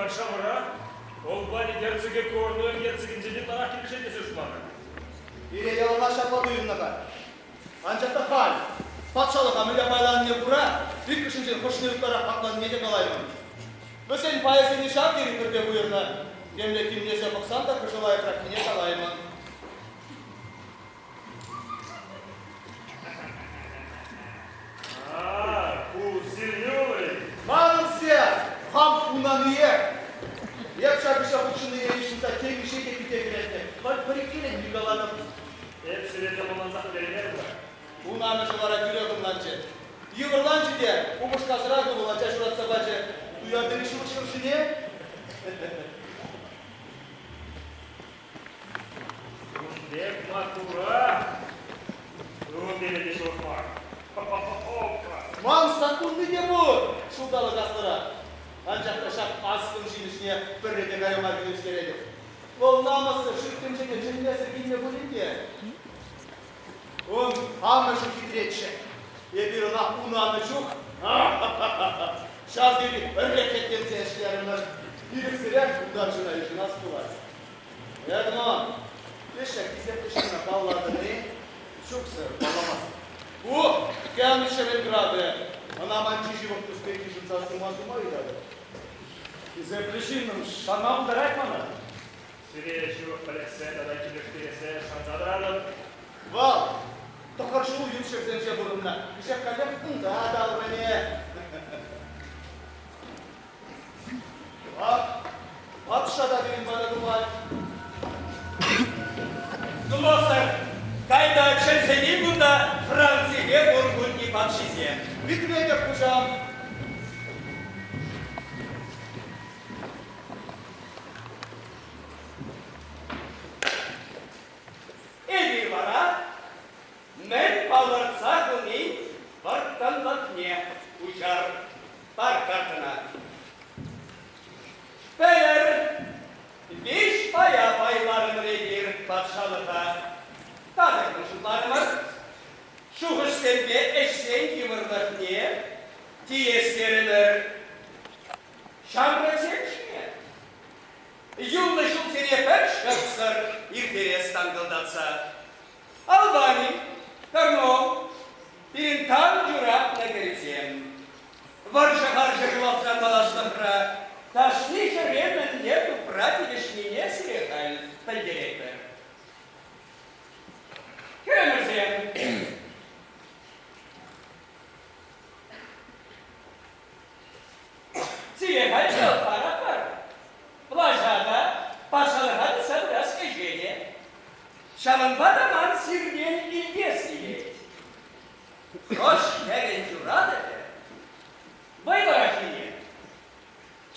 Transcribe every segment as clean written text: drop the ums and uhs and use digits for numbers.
патшамӑра Албани герцогӗ Корнуэль герцогӗнчен ытларах килӗшет тесе шутланӑ. Пире яланах ҫапла туйӑннӑ-ха. Анчах та халь, патшалӑха мӗнле пайланине кура, иккӗшӗнчен хӑшне ытларах хакланине те калаймӑн. Вӗсен пайӗсене ҫав тери пӗр пек уйӑрнӑ. Темле тимлесе пӑхсан та хӑшӗ лайӑхраххине калаймӑн. А, ку сирнёвый. Манӑн сер, хам унание. Эп ҫак ӗҫе хутшӑннине йышӑнса темиҫе те пите кӗретнӗ. Халь пӗр иккӗленми калатӑп. Эп сире те ӑнлансах пӗтереймерӗм-ха. Ун амӑшӗ вара тӳрех ӑнланчӗ. Йывӑрланчӗ те упӑшкасӑрах ывӑл ача ҫуратса пачӗ. Туятӑр-и ҫывӑх шӑршине? Ун пек маттура ывӑл теме те ҫывӑх мар. Ман саккунни те пур, ҫулталӑк аслӑрах. Анчах та ҫак аскӑн ҫимӗҫне пӗрре те кайма килӗштеретӗп. Вӑл намӑссӑр ҫут тӗнчене чӗнмесӗр килнӗ пулин те. Ун амӑшӗ хитреччӗ. Эпир ӑна унанӑ чух ҫав тери реххетленсе ӗҫлерӗмӗр. Ирӗксӗрех утарҫӑна йышӑнас пулать. Эдмон, теҫҫӗ хисеплӗ ҫынна паллатӑн-и? Ҫук, сэр, палламастӑп. Ку кӗмӗл грабӗ. Ӑна ман чи ҫывӑх тус пек йышӑнса сума-сума ыйтатӑп. Хисеплӗ ҫыннӑм, шанма пултарать мана. Сире ҫывӑх пӗлессе тата килӗштерессе шанса тӑратӑп. Вӑл тӑхӑр ҫул ют ҫӗрсенче пурӑннӑ. Кӗҫех каллех кунта таврӑнӗ. Ак, патша та пирӗн пата тухать. Глоссер, кайта чӗнсен-и кунта Франципе Бургунди патшисем? Итлетӗп, хуҫам. Эпир вара мӗн палӑртса хунин вӑрттӑнлӑхне уҫар пар картӑна. Пӗлӗр, виҫ пая пайларӑмӑр эпир патшалӑха. Татӑклӑ шутларӑмӑр. Шухӑшсемпе ӗҫсен йывӑрлӑхне тиес терӗмӗр. Ҫамрӑксем ҫине юлнӑ ҫулсене пӗр шӑпсӑр ирттерес танкӑлтатса. Албани, Карнол, пирӗн тан юратнӑ кӗрӳсем. Вӑрҫӑ-харҫӑ пуласран малашлӑхра кашни ҫӗре мӗнле тупра тивӗҫнине сире халь пӗлтеретпӗр. Хӗрӗмӗрсем, Сире халь паратпӑр. Влаҫа та, патшалӑха тытса пырас ӗҫе те. Ҫавӑнпа та ман сиртен илтес килет. Хӑш хӗрӗн юратӑвӗ вӑйлӑраххине,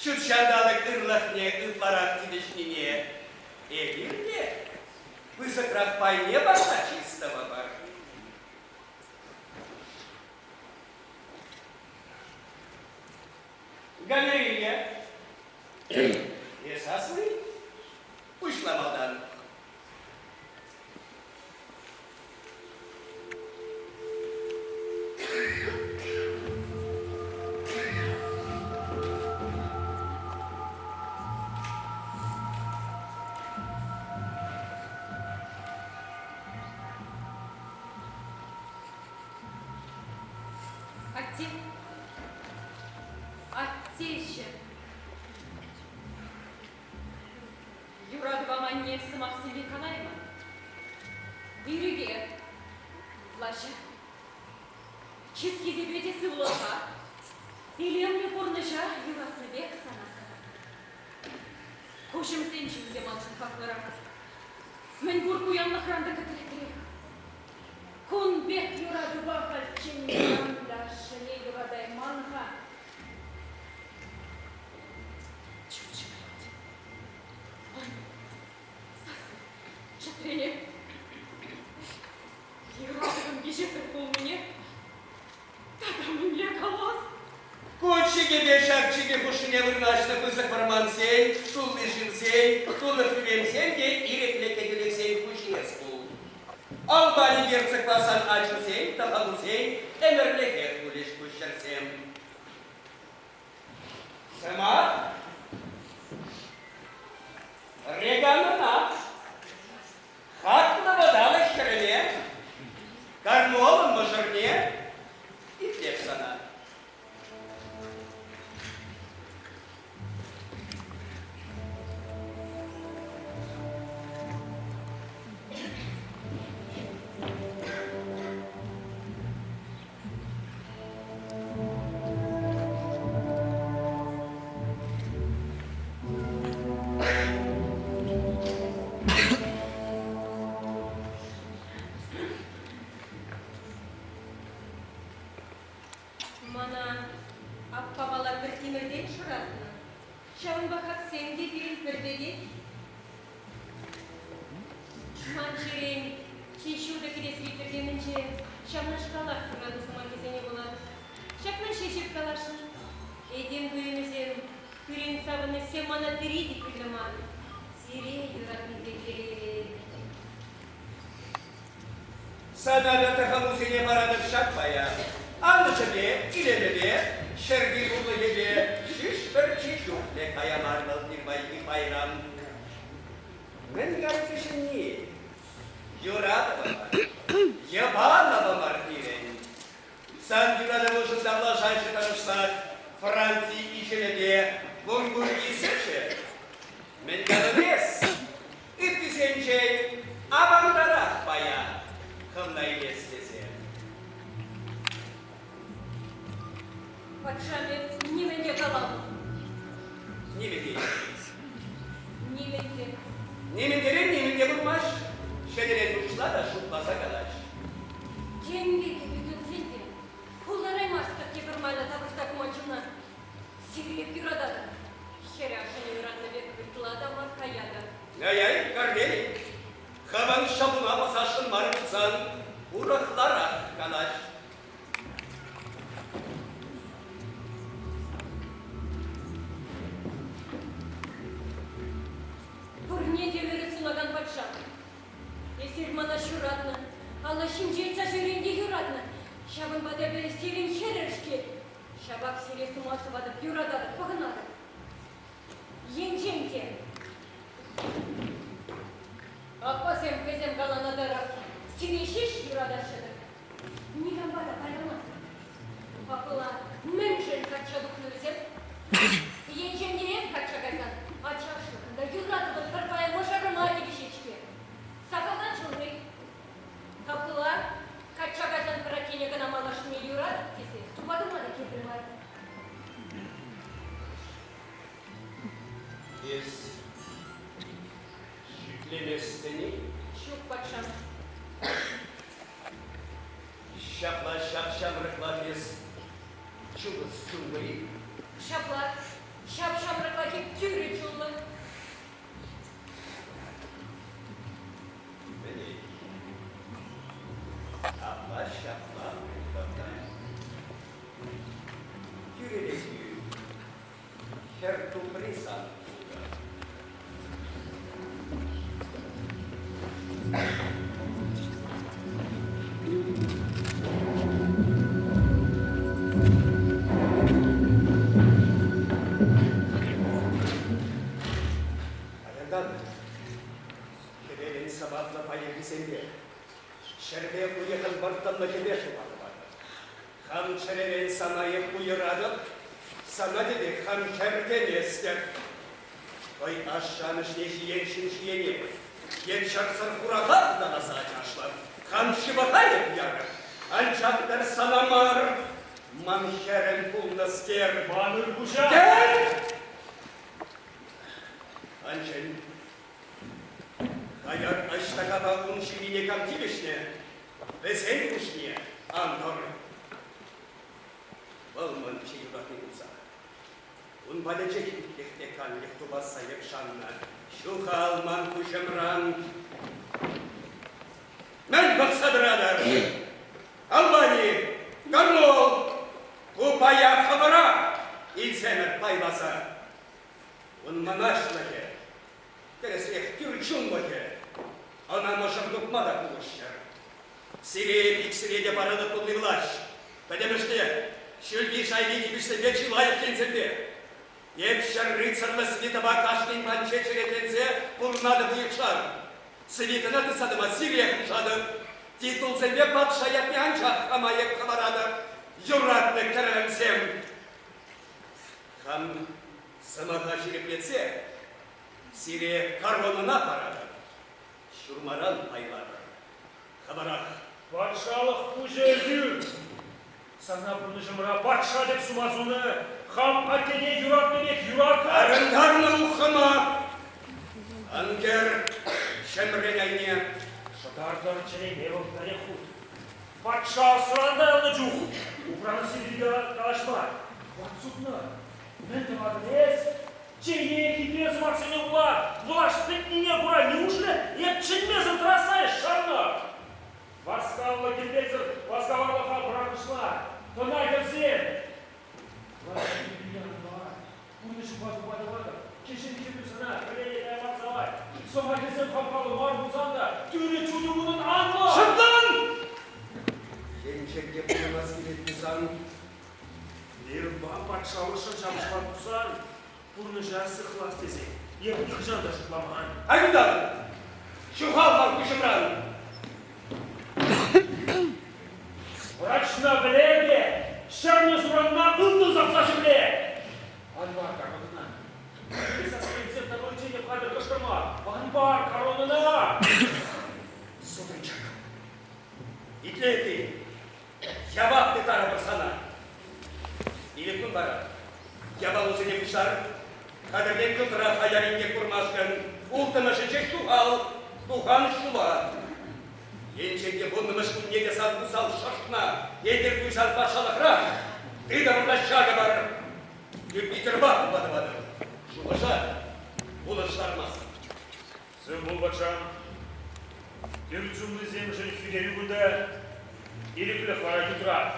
ҫут ҫанталӑк ырлӑхне ытларах тивӗҫнине эпир те пысӑкрах пайне парса чыс тӑвӑпӑр. Галерея. Эс асли? Пуҫла малтан. Атте, аттеҫӗм, юратӑва анне сӑмахсемпе калаймӑн. Ирӗке, влаҫа, чыс-хисепе те сывлӑха, илемлӗ пурнӑҫа юратнӑ пек сана саватӑп. Куҫӑмсенчен те маншӑн хаклӑрах. Мӗнпур пуянлӑхран та кӗтретрех. Кун пек юратупа хальччен никам та ашшӗне юратайман-ха. Чун ҫывӑрать. Ан сасӑ чӗтрене. Юратӑвӑн виҫесӗр пулнине тата мӗнле калас? Ку чикӗпе ҫак чикӗ хушшине вырнаҫнӑ пысӑк вӑрмансен, тулли шывсен, тулӑх тӳремсем те ирӗклӗ кӗтӳлӗхсен хуҫи шкул. Албани герцогпа сан ачусен, тӑхӑмусен ӗмӗрлӗхех пулӗҫ ку ҫӗрсем. Сӑмах? Реганӑна, хаклӑ вӑталӑх хӗрӗме, Корнуолӑн мӑшӑрне итлеп сана. Мана аппапала пӗр тимӗртен шӑратнӑ. Ҫавӑнпа хаксем те пирӗн пӗр пекех. Ман чӗрен чи ҫутӑ кӗтесри тӗркемӗнче ҫавнашкалах юрату сӑмахӗсене вулать. Ҫакна ҫеҫ эп каласшӑн. Этем туйӑмӗсем, пирӗн савӑнӑҫсем мана пире те кирлӗ мар. Сире юратнипе телейлӗ. Сана та тӑхӑмусене паратӑп ҫак пая. Анӑҫӗпе, илемӗпе, ҫӗрти пурлӑхӗпе ҫӳҫ пӗрчи чухлӗ кая мар вӑл пирвайхи пайран. Мӗн кӗҫӗнни? Юратӑвӑмӑр, йӑпанӑвӑмӑр пирӗн. Сан юратӑвушӑн тавлашаҫҫӗ тӑрӑшсах Франци ишӗлӗпе Бургунди сӗчӗ. Мӗн калӑн эс? Ыттисенчен авантарах пая хӑвна илес тесе. Патша пек нимӗн те калам. Нимӗн те. Нимӗн те. Нимӗн терен нимӗн те пулмасть. Ҫӗнӗрен пуҫла та шутласа калаҫ. Тем пек ӳкӗнсен те пултараймастӑп тепӗр майлӑ тавӑрса хума чуна. Сире юрататӑп. Хӗр ашшӗне юратнӑ пек ытла та мар каятӑп. Ай-ай, Корнелий, хӑвӑн шӑпуна пӑсасшӑн мар пулсан урӑхларах калаҫ. Пурне те ырӑ сунакан патша. Эсир мана ҫуратнӑ, алӑ ҫинчен ҫӳрен те юратнӑ. Ҫавӑнпа та эпӗ сирӗн хӗрӗр-ҫке. Ҫапах сире сума сӑватӑп, юрататӑп, пӑхӑнатӑп. Енчен те аппасем хӑйсем каланӑ тӑрӑх сире ҫеҫ юратаҫҫӗ-тӗк, никампа та пайланмастӑп. Апла мӗншӗн качча тухнӑ вӗсем? Енчен те эп качча кайсан ачашлӑхӑн та юратӑвӑн пӗр пайӗ мӑшӑрӑма тивӗҫет-ҫке. Сахалтан ҫулли. Апла качча кайсан пӗр аттене кӑна малашне юратӑп тесе тупа тума та кирлӗ мар. Эс шӳтлеместӗн-и? Ҫук, патшам. Ҫапла ҫап-ҫамрӑклах эс чулӑс чунлӑ-и? Ҫапла, ҫап-ҫамрӑклах эп тӳрӗ чунлӑ. Мӗн-и? Апла ҫапла пултӑр та. Тӳрӗлӗхӳ хӗр тупри сан пултӑр. Паянтан хӗвелӗн сӑваплӑ пайӑркисемпе, ҫӗрпе уйӑхӑн вӑрттӑнлӑхӗпе шутлатӑп. Хам чӗререн сана эп уйӑратӑп, сана текех хам хӗртеместӗп. Хӑй ашшӗ-амӑшне ҫиен ҫын ҫиенех, е чӑрсӑр хураха ыталаса ачашлӑп, хам ҫывӑха эп ярӑп. Анчах пӗр сана мар, ман хӗрӗм пулнӑскер. Ман ыр хуҫа! Тен? Анчен хаяр аҫтахапа ун ҫиллине кам тивӗҫнӗ, Вӗсен пуҫне ан тӑр. Вӑл ман чи юратни пулса. Ун патӗнче хӳтлӗхпе канлӗх тупасса эп шаннӑ. Ҫухал ман куҫӑмран. Мӗн пӑхса тӑратӑр? Албани, Корнуолл, ку пая хӑвӑра илсемӗр пайласа. Ун мӑнаҫлӑхӗ, тӗрӗсрех тӳр чунлӑхӗ ӑна мӑшӑр тупма та пулӑшчӑр. Сире иксӗре те паратӑп тулли влаҫ. Пӗтӗмӗшле ҫӳлти шайри тивӗҫсемпе чи лайӑх енсемпе. Эп ҫӗр рыцарлӑ свитӑпа кашнин патӗнче черетленсе пурӑнатӑп уйӑхшар. Свитӑна тытса тӑма сире хушатӑп. Титулсемпе патша ятне анчах хама эп хӑваратӑп. Юратнӑ кӗрӗвӗмсем! Хам сӑмаха ҫирӗплетсе сире коронӑна паратӑп. Ҫурмаран пайлатӑр. Хӑвӑрах. Патшалӑх пуҫӗ ӗлкӳ. Сана пурнӑҫӑмра патша пек сума сунӑ, хам аттене юратнӑ пек юратнӑ. Карӑнтарнӑ уххӑма. Ан кӗр ҫӗмрен айне. Шӑтартӑр чӗрене вӑл пӗрех хут. Патша ӑсран тайӑлнӑ чух упранӑ пирки калаҫма ват сутнӑ. Мӗн тӑватӑн эс? Чее хитре сӑмахсене пула влаҫ пӗтнине кура ниушлӗ эп чӗнмесӗр тӑрасса эс шаннӑ? Васкавлӑ килмесӗр васкаварлӑха пӑрахӑҫла, тӑна кӗрсен. Влаҫ пирки ан кала, пурнӑҫупа тупа тӑватӑп, кӗҫӗн хӗрӳ сана пӗрре кайман савать. Сӑмахӗсем хавхаллӑ мар пулсан та тӳрӗ чунӗ унӑн анлӑ. Шӑплан! Енчен те пурӑнас килет пулсан, Мирпа патшалӑхшӑн ҫапӑҫма тухсан пурнӑҫа сыхлас тесе эп нихӑҫан та шутламан. Айкунтан! Ҫухал ман куҫӑмран! Врачна вӗлер те ҫӗрнӗ суранна ылтӑн сапса ҫӗкле! Ан пар коронӑна. Саспенсем тӑвӑлччен эп хатӗр кӑшкӑрма. Ан пар коронӑна! Сутӑнчӑк. Итле-и? Явап тытарӑпӑр сана. Илӗк вара. Япалусене пуҫтар. Хатӗрлен кӑлтӑра хаяр инкек курмашкӑн улттӑмӗшӗнче ҫухал, тухан ҫула. Енчен те вуннӑмӗш кунне те сан усал шӑшна этӗр туйсан патшалӑхра тытӑмӑр та ҫакӑпӑр. Юпитерпа пулма тӑватӑр. Шухӑша улӑштармастӑп. Сыв пул, патшам. Тӳр чунлисемшӗн хӳтӗлӳ кунта, ирӗклӗх вара ютра.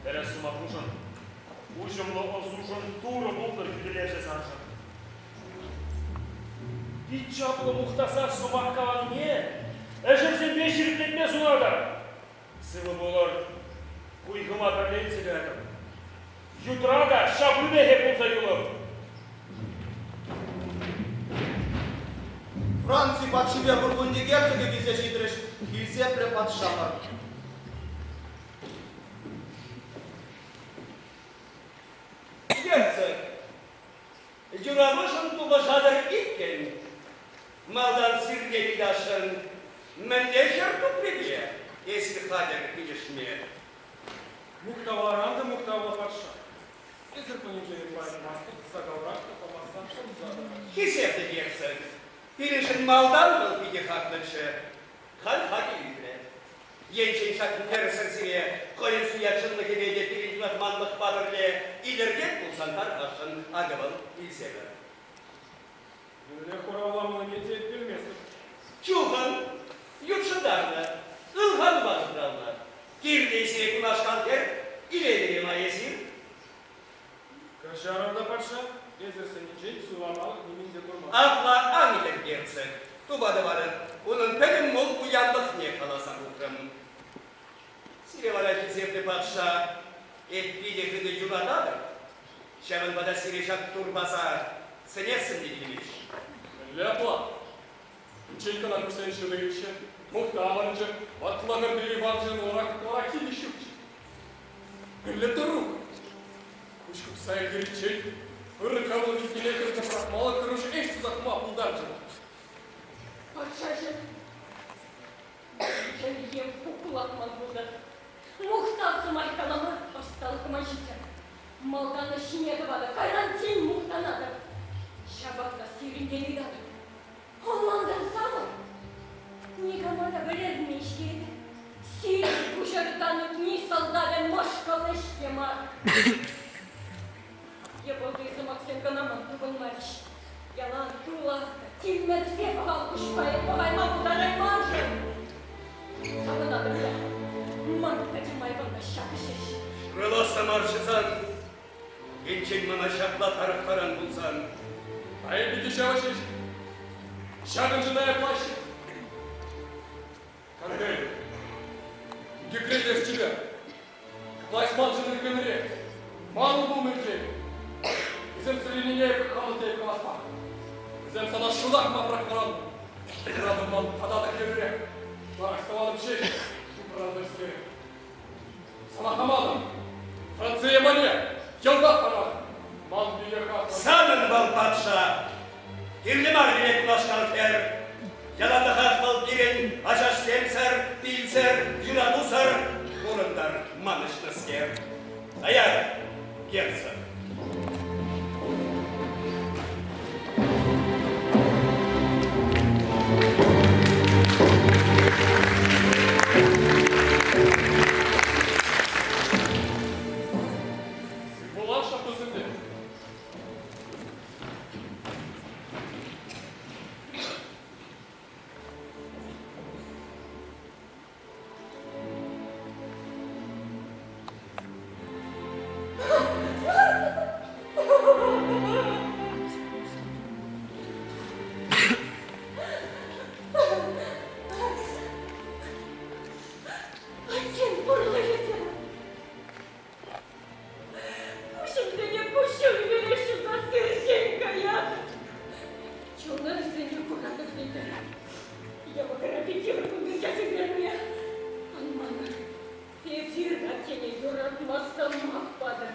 Тӗрӗс сӑмахушӑн, уҫӑмлӑ ӑсушӑн Турӑ пултӑр хӳтӗлевҫӗ саншӑн. Пит чаплӑ мухтаса сӑмах каланине ӗҫӗрсемпе ҫирӗплетме сунатӑр. Сывӑ пулӑр, хуйхӑма пӗрле илсе каятӑп. Ютра та ҫаплипех пулса юлӑп. Франци патшипе Бургунди герцогӗ килсе ҫитрӗҫ, хисеплӗ патшамӑр. Герцог, юратушӑн тупӑшатӑр иккен. Малтан сирте ыйтасшӑн, мӗнле хӗр туприпе эсир хатӗр килӗшме? Мухтавлӑран та мухтавлӑ патша. Эсир кунӗнче лайӑхмастӑр, сахалрах та памасан шӑнса тӑрать. Хисеплӗ герцог, пирӗншӗн малтан вӑл питӗ хаклӑччӗ, халь хакӗ ӳкрӗ. Енчен ҫак нӗрсӗр сире хӑйӗн суя чӑнлӑхӗпе те пирӗн юратманлӑхпа пӗрле илӗртет пулсан тархасшӑн акӑ вӑл илсе пыр. Мӗнле хуравламаллине те пӗлместӗп. Чухӑн, ютшӑнтарнӑ, ылханпа тыттарнӑ. Кирлӗ сире кунашкал хӗр, илетӗр-и ӑна эсир? Каҫарӑр та, патша, эсӗр сӗннинчен суйламалӑх нимӗн те курман. Апла ан илӗр, герцог. Тупа тӑватӑп, унӑн пӗтӗм мул пуянлӑхне каласа тухрӑм. Сире вара, хисеплӗ патша, эп питӗ хытӑ юрататӑп. Ҫавӑнпа та сире ҫак турпаса сӗнессӗм те килмест. Мӗнле апла? Унччен кӑна курсан ҫӑлӑйччӗ, мухтавланчӗ, ватлӑхӑрти Иваншӑн урах килӗ ҫукчӗ. Мӗнле тӑрук? Куҫ хупса ӗлкӗриччен ырӑ кӑмӑл киле кӗрсе пӑрахмалла кӑруш ӗҫ туса хума пултарчӗ. Патшаҫӑм, чӗлхем куклатман пултӑр. Мухтав сӑмах калама ӑсталӑхӑма ҫитӗ. Малтан ӗҫне тӑватӑп, кайран тин мухтанатӑп. Ҫапах та сирӗнтен ыйтатӑп. Ӑнлантарсамӑр, никама та вӗлермен-ҫке эпӗ. Сирӗн пуҫӑртан ӳкни сӑлтавӗ мӑшкӑл ӗҫ те мар. Йӑпӑлти сӑмахсем кӑна ман тупӑнмарӗҫ. Ялан тулах та тилмӗрсе пӑхал куҫпа эп пӑхайма пултарайман-ши? Савӑнатӑп та, ман пӗтӗм айванла ҫакӑ ҫеҫ. Шыралас та марччӗ сан, енчен мана ҫапла тарӑхтаран пулсан. А эпӗ те ҫавӑ ҫеҫ. Ҫакӑншӑн айӑплаҫҫӗ. Корнель, инкекре эс чипер. Кӑтайс маншӑн ӳкӗнрех. Манӑн пулнинчен. Вӗсем сӗренине эп хамӑн тейӗп калаҫма. Вӗсем сана шӑлах мапракран. Юратӑвман тата та хӗрӳрех. Ларах тӑванӑм ҫеҫ упраннӑскер. Сана хаманӑм. Франция мане, йӑлтах парах. Ман пиеха... Санӑн вӑл патша. Кирлӗ мар пире кунашкал хӗр. Яланлӑхах вӑл пирӗн ачашсемсӗр, пилсӗр, юратусӑр пурӑнтӑр манӑҫнӑскер. Хаяр герцог. Сывпуллаша тусӗмпе. Аттен пурлӑхӗсем Куҫӑмсене куҫҫуль вӗре ҫуса сирсен каятӑп. Чунӑрсене куратӑп витӗр. Йӑмӑкӑра питӗр кун пирки сӳнтерме ан манӑр. Эсир аттене юратмасан мах патӑр.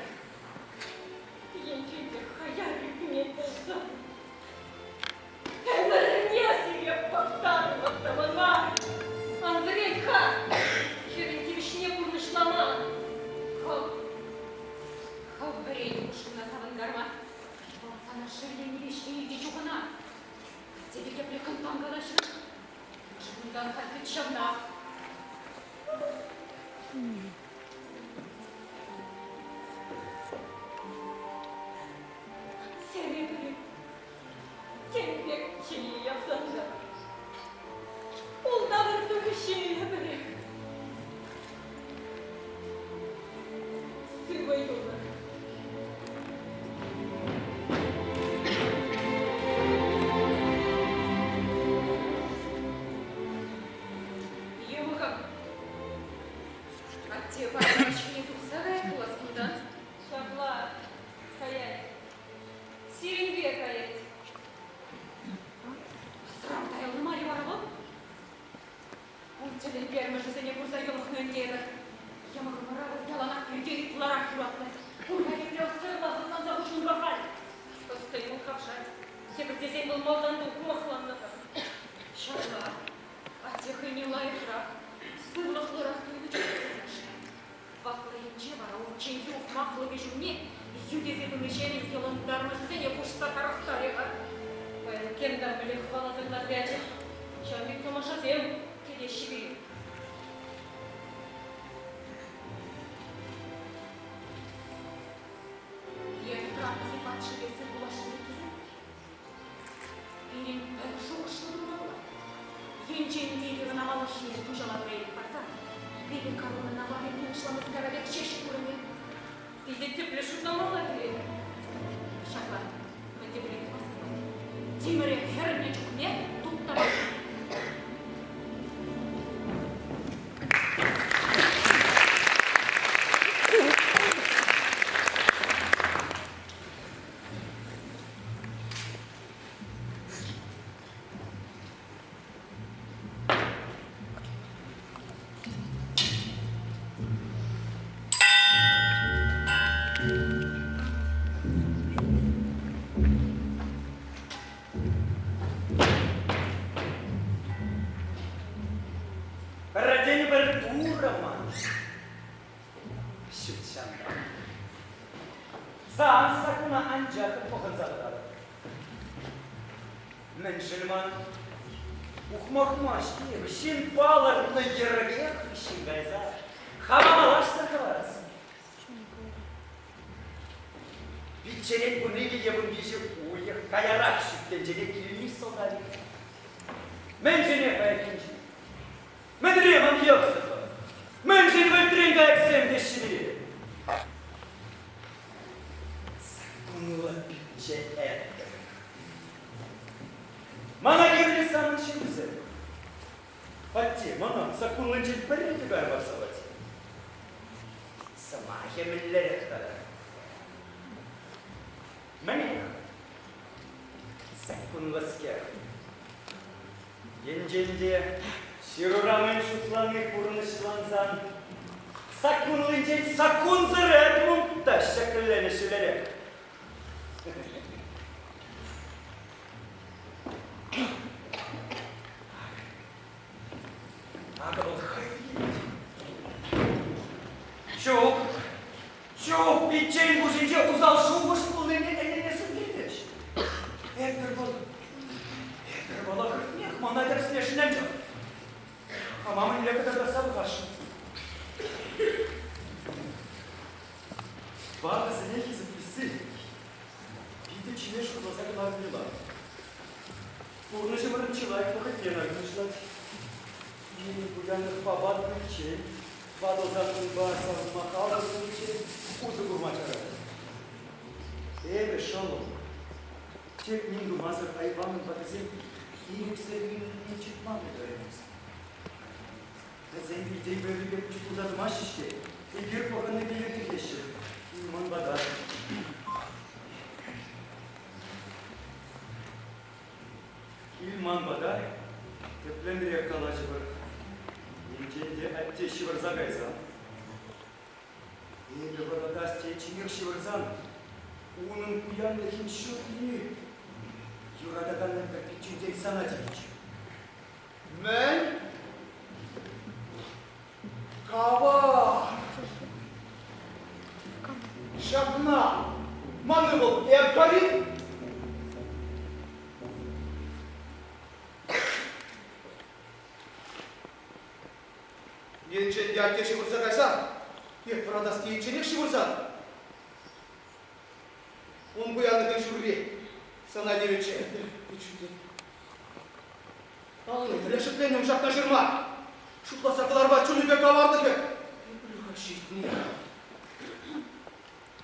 Енчен те хаяр ӳкмен пулсан, ӗмӗрне сире пӑхтармӑттӑм ӑна. Ан вӗрент-ха, хӗрӗн тивӗҫне пурнӑҫлама. Хӑв, хӑв вӗрен ушкӑна савӑнтарма. Вӑл сана шелленипе ҫийӗнче чухӑна. Атте епле кӑнттам калаҫрӑн. Унтан халь кӗт ҫавнах. Сӗрекри тем пек чее явсан та ултавӑр тухӑҫҫине пӗрех. Сывӑ юлӑр. Йӑмӑкӑм, атте паян ҫине тухса каять пулас кунтан. Ҫапла, каять. Сирӗнпе каять. Сӑран тайӑлнӑ мар-и вара вӑл? Ун тӗлӗнтермӗшӗсене курса йӑлӑхнӑ ӗнтӗ эпӗ. Йӑмӑкӑмӑра вӑл яланах пиртен ытларах юратнӑ. Кур-ха епле ӑссӑрла хӑтланса хушнӑ халь. Ӑстӑймӑн хавшать. Тепӗр тесен вӑл малтан тухмахланнӑ-ха. Ҫапла, атте хӑйне лайӑхрах, сывлӑхлӑрах туйнӑ чухне тӑрӑшрӗ. Ватлӑ енче вара унчченхи ухмахлӑхӗ ҫумне йӳтесе пынӑҫемӗн йӑлӑнтармӑшӗсене хушса тарӑхтарӗ-ха. Паян кем та мӗнле хӑваласа кӑларса ячӗ. Ҫавӑн пек тамашасем кӗтеҫҫӗ пире. Е Франци патшипе сывпуллашнӑ пеккисем? Пирӗн пӗр шухӑшлӑ пулмалла. Енчен те кӑна малашне хуҫаланма ирӗк парсан, пире коронӑна пани пурнӑҫламастара пек ҫеҫ курӑнӗ. Питӗ тӗплӗ шутламалла пире. Ҫапла, мӗн те пулин тӑвас пулать. Тимӗре хӗрнӗ чухне туптамалла. Пӗртен-пӗр Турӑ ман ҫут ҫанталӑк. Сан саккуна анчах пӑхӑнса тӑратӑп. Мӗншӗн ман ухмах мар-ҫке, ҫын палӑртнӑ йӗрке хыҫҫӑн кайса хама малашсӑр хӑварас. Пиччерен кунӗ те вунвиҫӗ уйӑх каярах ҫут тӗнчене килни сӑлтавӗ. Мӗншӗнех айккинче? Мӗнре ман йӑхсӑрлӑх? Мӗншӗн вӗлтрен кайӑксем теҫҫӗ пире? Саккунлӑ пичче эпӗ. Мана кирлӗ санӑн ҫынсем. Атте, мана саккунлинчен пӗрре те кая парса пать. Сӑмахӗ мӗнлерех тата? Мӗнех? Саккунлӑскер. Енчен те ҫырура мӗн шутлани пурнӑҫлансан, саккунлинчен саккунсӑр Эдмунд та ҫӗкленӗ ҫӳлерех. Акӑ вӑл хӑй килет. Ҫук, ҫук, пиччен пуҫӗнче усал шухӑш пулнине ӗненесӗм килмест. Эпир вӑл, эпир вӑл ахӑртнех мана тӗрӗслесшӗн анчах. Хама мӗнле кӑтартасса пӑхасшӑн. Ватӑсене хисеплесси питӗ чине шутласа кӑларнӑ. Пурнӑҫӑмӑрӑн чылай вӑхӑтне наркӑмӑшлать. Пирӗн пуянлӑхпа ват пуличчен, ватӑлсан унпа савӑнма халсӑр пуличчен усӑ курма чарать. Эпӗ шӑллӑм, тек ним тумасӑр айванӑн ватӑсем ирӗксӗр вилнине чӑтма пултараймасть. Вӗсем вилтен пӗри пек чупса тӑмаҫҫӗ-ҫке, эпир пӑхӑннипе иртӗхеҫҫӗ. Мӑн вата. Кил ман пата, тӗплӗнрех калаҫӑпӑр. Енчен те атте ҫывӑрса кайсан, эпӗ вӑратас теччӗнех ҫывӑрсан, унӑн пуянлӑхӗн ҫурри юратаканӑн пӗр пиччӳнтен сана тивӗҫ. Мӗн? Кава! Ҫакна ман ывӑл Эдгарин? Енчен те атте ҫывӑрса кайсан, эп вӑратас тейичченех ҫывӑрсан, ун пуянлӑхӗн ҫурри сана тивӗччӗ. Алли мӗнле ҫӗкленӗ ҫакна ҫырма? Шутласа кӑларма чунӗпе каварлӑхӗ. Епле-ха ҫитнӗ?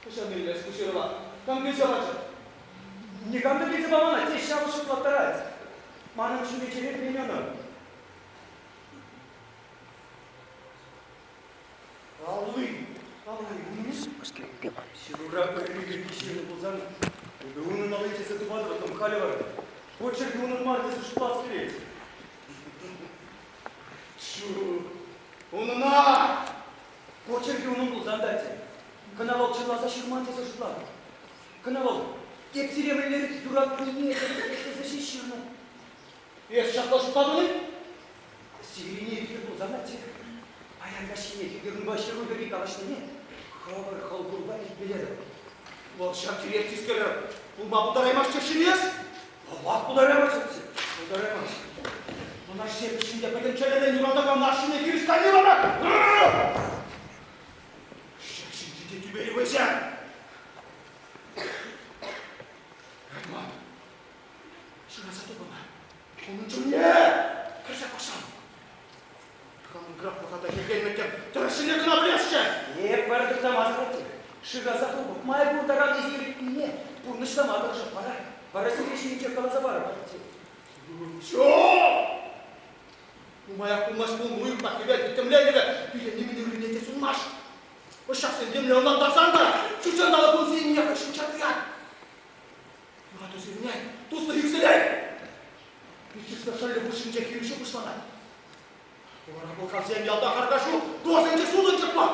Хӑҫан илес ку ҫырӑва? Кам килсе пачӗ? Никам та килсе паман, атте ҫавӑ шутлаттарать. Манӑн чӳречерен пенӗ ӑна. Алли, алли, Ҫырура пӗрре пирки ҫырнӑ пулсан, эпӗ унӑн алли тесе тупатӑп, халӗ вара. Почеркӗ унӑн мар тесе шутлас килет. Ҫук, унӑнах! Почеркӗ унӑн пулсан та, те, кӑна вӑл чӑнласа ҫырман тесе шутлатӑп. Кӑна вӑл эп сире мӗнлерех юратнине тесе ҫеҫ ҫырнӑ. Эс ҫапла шутлатӑн-и? Сирине витӗр пулсан атте, паян каҫхине Федорӑнпа ҫыру пирки калаҫнине хӑвӑр хӑлхурпа илтмелле. Вӑл ҫав тӳрех тискерӗр пулма пултараймасть-шим эс? Паллах пултараймасть, пултараймасть. Мана ҫепӗҫҫӗн те пӗтӗм чӗререн юратакан ашшӗне хирӗҫ кайни вара! Ҫак ҫинче те тӳпери вӑйсем! Ратман, шыраса тупӑнӑ. Унӑн чунне кӗрсе пӑхсан. Хамӑн графлӑха та хӗрхенмӗттӗм, тӗрӗссине кӑна пӗлесчӗ. Эп пӗр тӑхтамасӑр шыраса тупӑп, май пур таран эсир ыйтнине пурнӑҫлама тӑрӑшӑп вара. Вара сире ҫийӗнчех каласа парӑп. Ҫук! Нумаях пулмасть пулнӑ уйӑхпа хӗвел тӗттӗмленӗвӗ пире нимӗн ыррине те сунмасть. Ӑҫҫаксем темле ӑнлантарсан та ҫутҫанталӑк ун сиенне хӑй шӑнча туять. Юрату сирӗнет, туслӑх ӳксӗлет. Пиччӗшпе шӑллӗ хушшинче хирӗҫӳ пуҫланать. Хулара пӑлхавсем ялта харкашу, досенче сутӑнчӑк мар.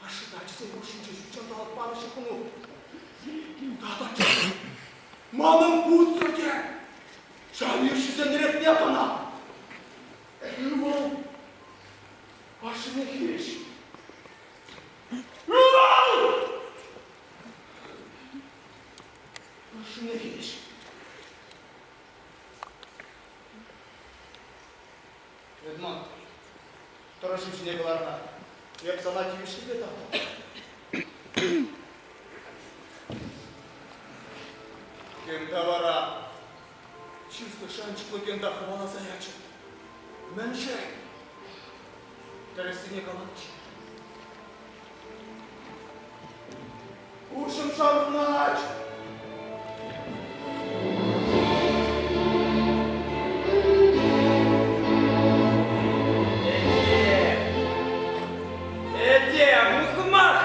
Ашшӗ ачисен хушшинче ҫутҫанталӑк панӑ ҫыхӑну. Тата манӑн путсӗр те ҫав йышшисен ретне тӑнӑ. Ывӑл ашшӗне хирӗҫ. Ывӑл! Ашшӗне хирӗҫ. Эдмон, тӑрӑшӑм ҫине кӑларнӑ. Эп сана тивӗҫлипе тав Кента вара чыслӑ шанчӑклӑ Кента хӑваласа ячӗ. Мӗншӗн? Тӗрӗссине каланӑччӗ. Куҫӑм ҫаврӑнать. Этем, ухмах!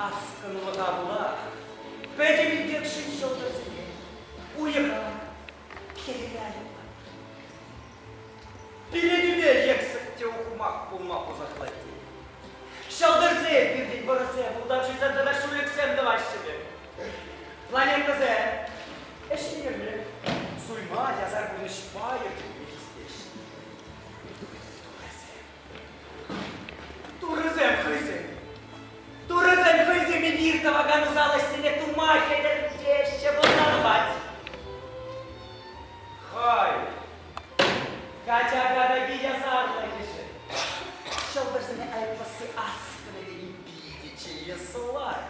Аскӑнлӑха пула пӗтӗм инкекшӗн ҫӑлтӑрсене, уйӑха, хӗвеле айӑплать. Пире йӗксӗк те ухмах пулма пусахлать тет. Ҫӑлтӑрсем пиртен вӑрӑсем, ултавҫӑсем тата шулӗксем тӑваҫҫӗ пек. Планетӑсем ӗҫлемелле, суйма, ясар пурнӑҫпа йӗркелеме хистеҫҫӗ. Турӑсем. Турӑсем хӑйсем. Турӑсем хӑйсем эпир тӑвакан усал ӗҫсене тума хӗтӗртеҫҫӗ пулса тухать. Хай, качака таки ясарлӑхӗшӗн ҫӑлтӑрсене айӑпласси аскӑн тени питӗ чее сӑлать.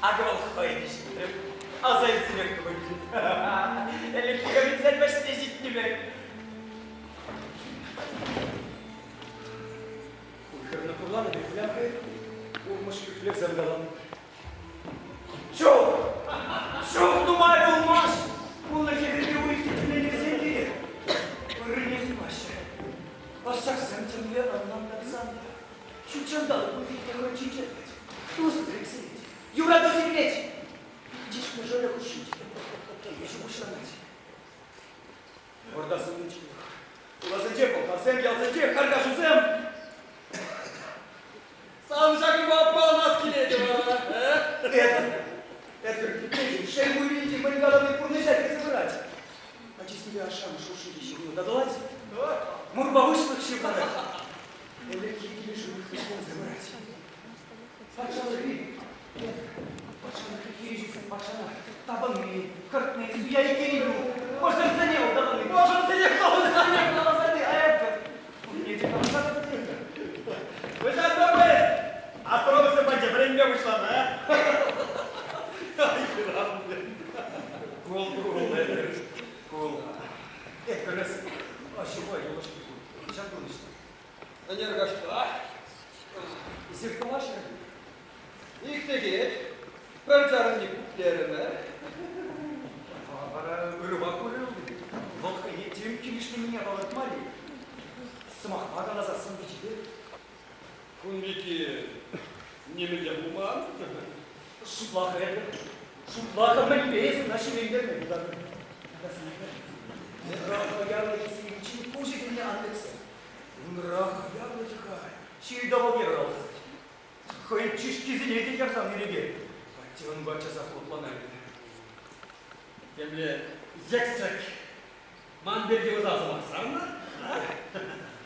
Акӑ вӑл хӑй те ҫитрӗ. Аса илсенех тупӑнчӗ. Ӗлӗкхи комиссар вӗҫне ҫитнӗ пек. Хуйхӑрнӑ хурланӑ пек выляхӑй, урмӑш хӳхлевсем каланӑ. Ҫук! Ҫук, нумай пулмасть! Пулнӑ хӗррипе уйӑх тӗтӗмленесен те ыррине сунмаҫҫӗ. Ӑсчахсем темле ӑнлантарсан та ҫутҫанталӑк кунсене хӑйчинче тӑрать, тус пӗрексенет, юрату сирет. Чышмӑ шӑлӗ хушшинче килӗшӳ пуҫланать. Вӑрта сывлӑнчӑклӑх. Хуласенче пӑлхавсем, ялсенче харкашусем. Сан ҫакӑнпа аппаланас килет вара, э? Эдвард, Эдвард Петрович, шел пулин те, мӗн калани пурнӑҫа кӗрсе пырать. Ачисемпе ашшӗ-амӑш хушшинче ҫыхӑну татӑлать. Мурпа выҫлӑх ҫывхарать. Ӗлӗкхи килӗшӳ вӗҫленсе пырать. Патшалӑхри патшалӑхри хирӗҫӳсем патшана тапӑнни, хӑртни, суя иккенни, мӑшӑрсене улталани, мӑшӑрсене каласани, Эдвард, пурне те каласа та пӗтернӗ. Выҫатпа пӗс! Астрономсем патне вӗренме пуҫланӑ, а? Кул, кул, Эдвард, кул. Эдвард, эс аҫупа юлашки кун хӑҫан курнӑҫнӑ? Ӗнер каҫпа. Эсир калаҫӑр. Ик сехет. Пӗр чарӑнми пуплерӗмӗр. Вара ырӑпа курӑлнӑ. Вӑл хӑйне тем килӗшменнине палӑртмарӗ. Сӑмахпа каласа сӑн-пичӗпе. Кун пекки нимӗн те пулман. Шутлаха эпӗ. Шутлаха мӗнпе эс ӑна ҫилентерме пултартӑн. Тата сана Унра хӑярлӑхӗ куҫӗ тӗлне ан лексе. Унра хӑярлӑхӗ-ха ҫил-тӑвӑл евӗр алхасать. Хӑйӗн чышкисене те ярсан ирӗке. Атте унпа часах лӑпланать. Темле йӗксӗк ман пирки усал сӑмах сарнӑ.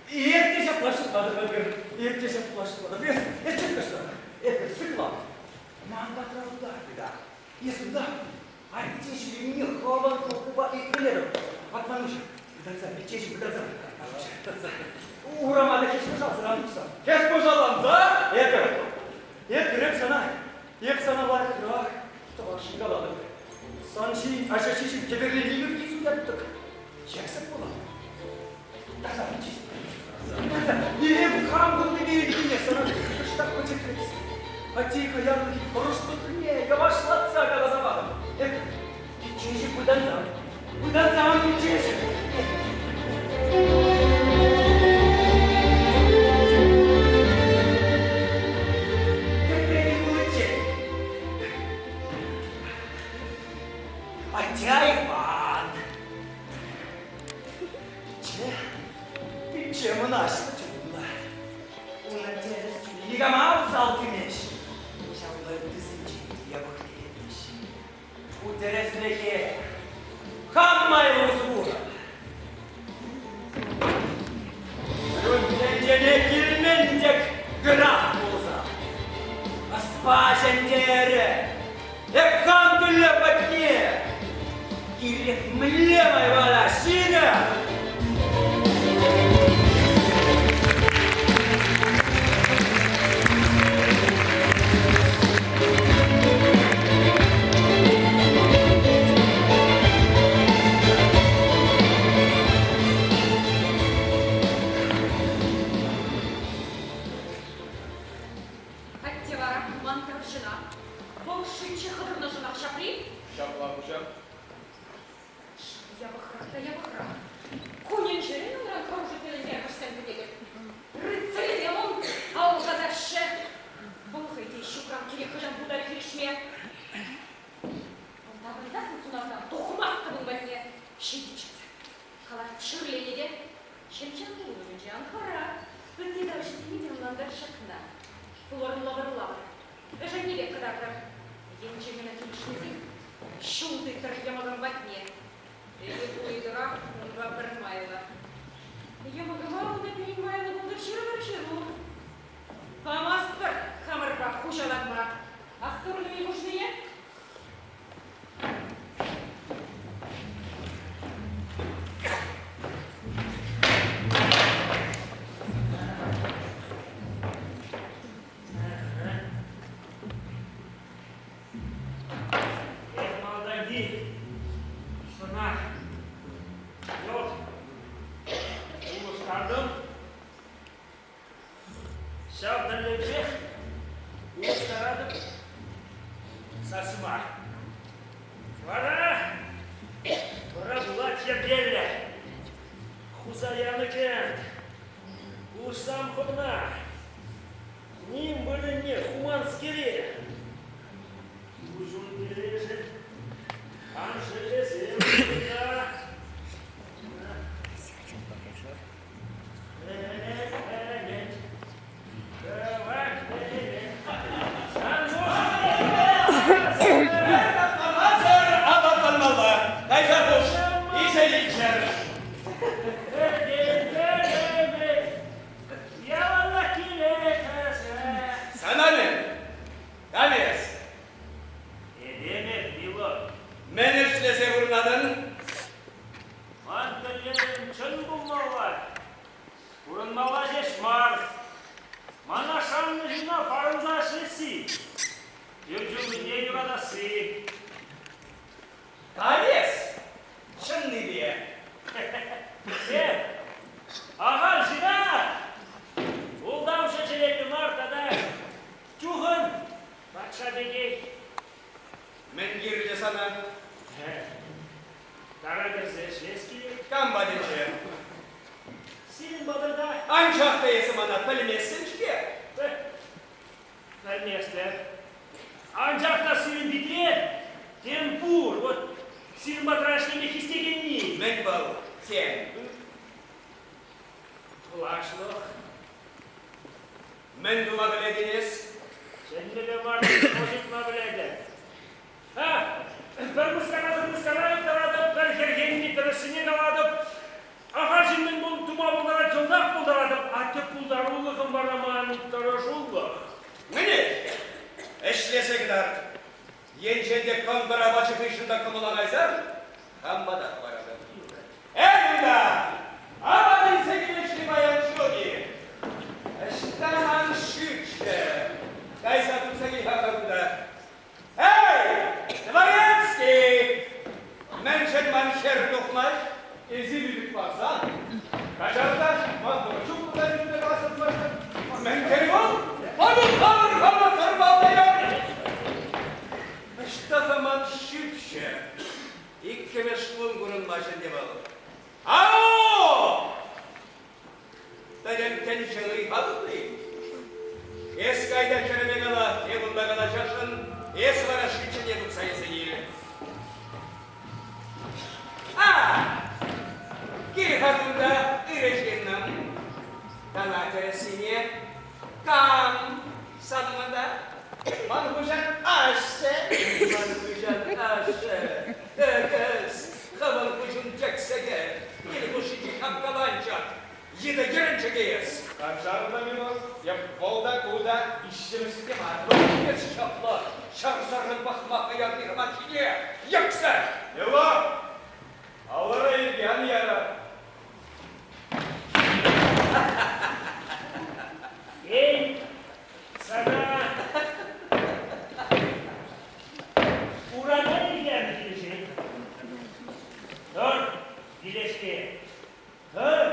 Эп те ҫапла шутлатӑп, Ӗлкӗр. Эп те ҫапла шутлатӑп. Эс, эс чӑткӑҫла. Эпӗ сыхлав. Ман патра унта, беда. Эс унта. Атте ҫӳренине хӑвӑн хӑлхупа итлерӗм. Патмануҫӑ, пытанса, пиччеҫӗ пытанса. Урама та хӗҫ-пӑшалсӑр ан тухса. Хӗҫ-пӑшалланса? Эпӗ, эп эп сана, эп сана лайӑхрах тӑвасшӑн калатӑп. Сан ҫийӗн ача ҫиҫӗм кӗперлени пирки суятӑп. Йӗксӗк пулан. Таса пиччеҫӗ. Таса. Эп хам курнипе илтнине сана кӑштах пӗчӗклетсе. Атте хӑярлӑхӗн хӑрушлӑхне йӑвашлатса каласа патӑм. Эп пиччеҫӗ пытансан, пытансан пиччеҫӗ. Тӗпрен пуличчен. Атя, Иван! Пичче, пичче мӑнаҫлӑ чунлӑ. Унӑн тӗрӗс чунӗ никама усал кӳмест. Ҫавӑнпа ыттисенчен те япӑх лекетмест. Ку тӗрӗслӗхе хам майлӑ усӑ курӑп. Ҫут тӗнчене килмен тек граф пулса. Ӑспа ҫӗнтерӗ. Эп хам тӗллев патне кирек мӗнле майпа та ҫитӗп. Ултавҫӑсене те ӑнлантар ҫакна. Пулӑрлӑ-вӑрлавӑр. Ӗшеннӗ пек кӑтартӑр. Енчен ӑна килӗшмесен, ҫул тыттӑр йӑмӑкӑм патне. Эпӗ ку ыйтура унпа пӗр майлӑ. Йӑмӑкӑма унта пирӗн майлӑ пултӑр ҫырӑвӑр ҫыру. Памастпӑр хамӑрпа хуҫаланма. Астурнӑ-и хушнине? Эп малтанхи сӑнах йӑлт улӑштартӑм. Ҫав тӗллевпех улӑштаратӑп сасӑма. Вара вара пулать йӗркеллӗ. Хуса янӑ кӗрт. Пулӑшсам хӑвна. Ним вырӑнне хуманскере. Куҫун телейшӗн ан шеллесем кунта. Памасӑр апатланмалла. Кайса пуш, илсе илччӗр. Сана-мӗн? Кам эс? Этеме, Мило. Мӗн ӗҫлесе пурӑнатӑн? Ман тӗллевӗм чӑн пулмалла. Пурӑнмалла ҫеҫ мар. Мана шаннӑ ҫынна парӑнса ӗҫлесси, тӳр-чунне юратасси. Кам эс? Чӑннипе. Эп ахаль ҫынах. Ултавҫӑ чӗреллӗ мар тата чухӑн патша пекех. Мӗн кирлӗ сана? Тара кӗрсе ӗҫлес килет. Кам патӗнче? Сирӗн патӑрта. Анчах та эсӗ мана пӗлместӗн-ҫке. Пӗлместӗп. Анчах та сирӗн питре тем пур. Вот сирӗн патра ӗҫлеме хистекенни. Мӗн вӑл тем? Плашлӑх. Мӗн тума пӗлетӗн эс? Чӗнмелле мар, ӑшӑтма пӗлетӗп. Пӗр мыскарасӑр мыскара тӑратӑп, пӗр хӗрхенни тӗрӗссине калатӑп. Ахаль ҫын мӗн тума пултарать, йӑлтах пултаратӑп, а тӗп пултарулӑхӑм вара ман тӑрӑшулӑх. Мӗне? Ӗҫлесе кӑтарт. Енчен те кӑнтӑр апачӗ хыҫҫӑн та кӑмӑла кайсан, хам пата хӑваратӑп. Эй, унта! Апат илсе килӗҫ-и паян ҫук-и? Ӑҫта ман шӳтҫӗ? Кайса тухса кил-ха кунта. Эй, дворецкий! Мӗншӗн ман хӗр тухмасть? Эсир ирӗк парсан, каҫар та, ман вӑрҫу та илме калаҫса Мӗн тери вӑл? Манӑн хамӑр хамӑр тӑрмалла Ӑҫта-ха ман ҫӳпҫе? Иккӗмӗш кун курӑнмасть ӗнтӗ вӑл. Ау! Пӗтӗм тӗнче ыйха тытни. Эс кайта хӗрӗме кала, эп унпа калаҫасшӑн, эс вара шӳтҫӗне тупса илсе кил. А! Кил-ха кунта, ырӑ ҫыннӑм. Тана тӗрӗссине кам сан умӑнта? Ман хуҫан ашшӗ. Ман хуҫан ашшӗ. Тӗкӗс, хӑвӑн куҫун тӗксӗкӗ, кил хушшинчи хапкаланчӑк, йытӑ йӗрӗнчӗкӗ эс. Каҫарнӑ, Милос, эп вӑл та, ку та виҫҫӗмӗшӗ те мар. Эс ҫапла чарсӑррӑн пӑхма хӑяр ман ҫине, йӗксӗр! Мило, алӑра йӗрке ан яра. Эй, сана Урана илнӗ килӗшет. Тӑр, килешке. Тӑр,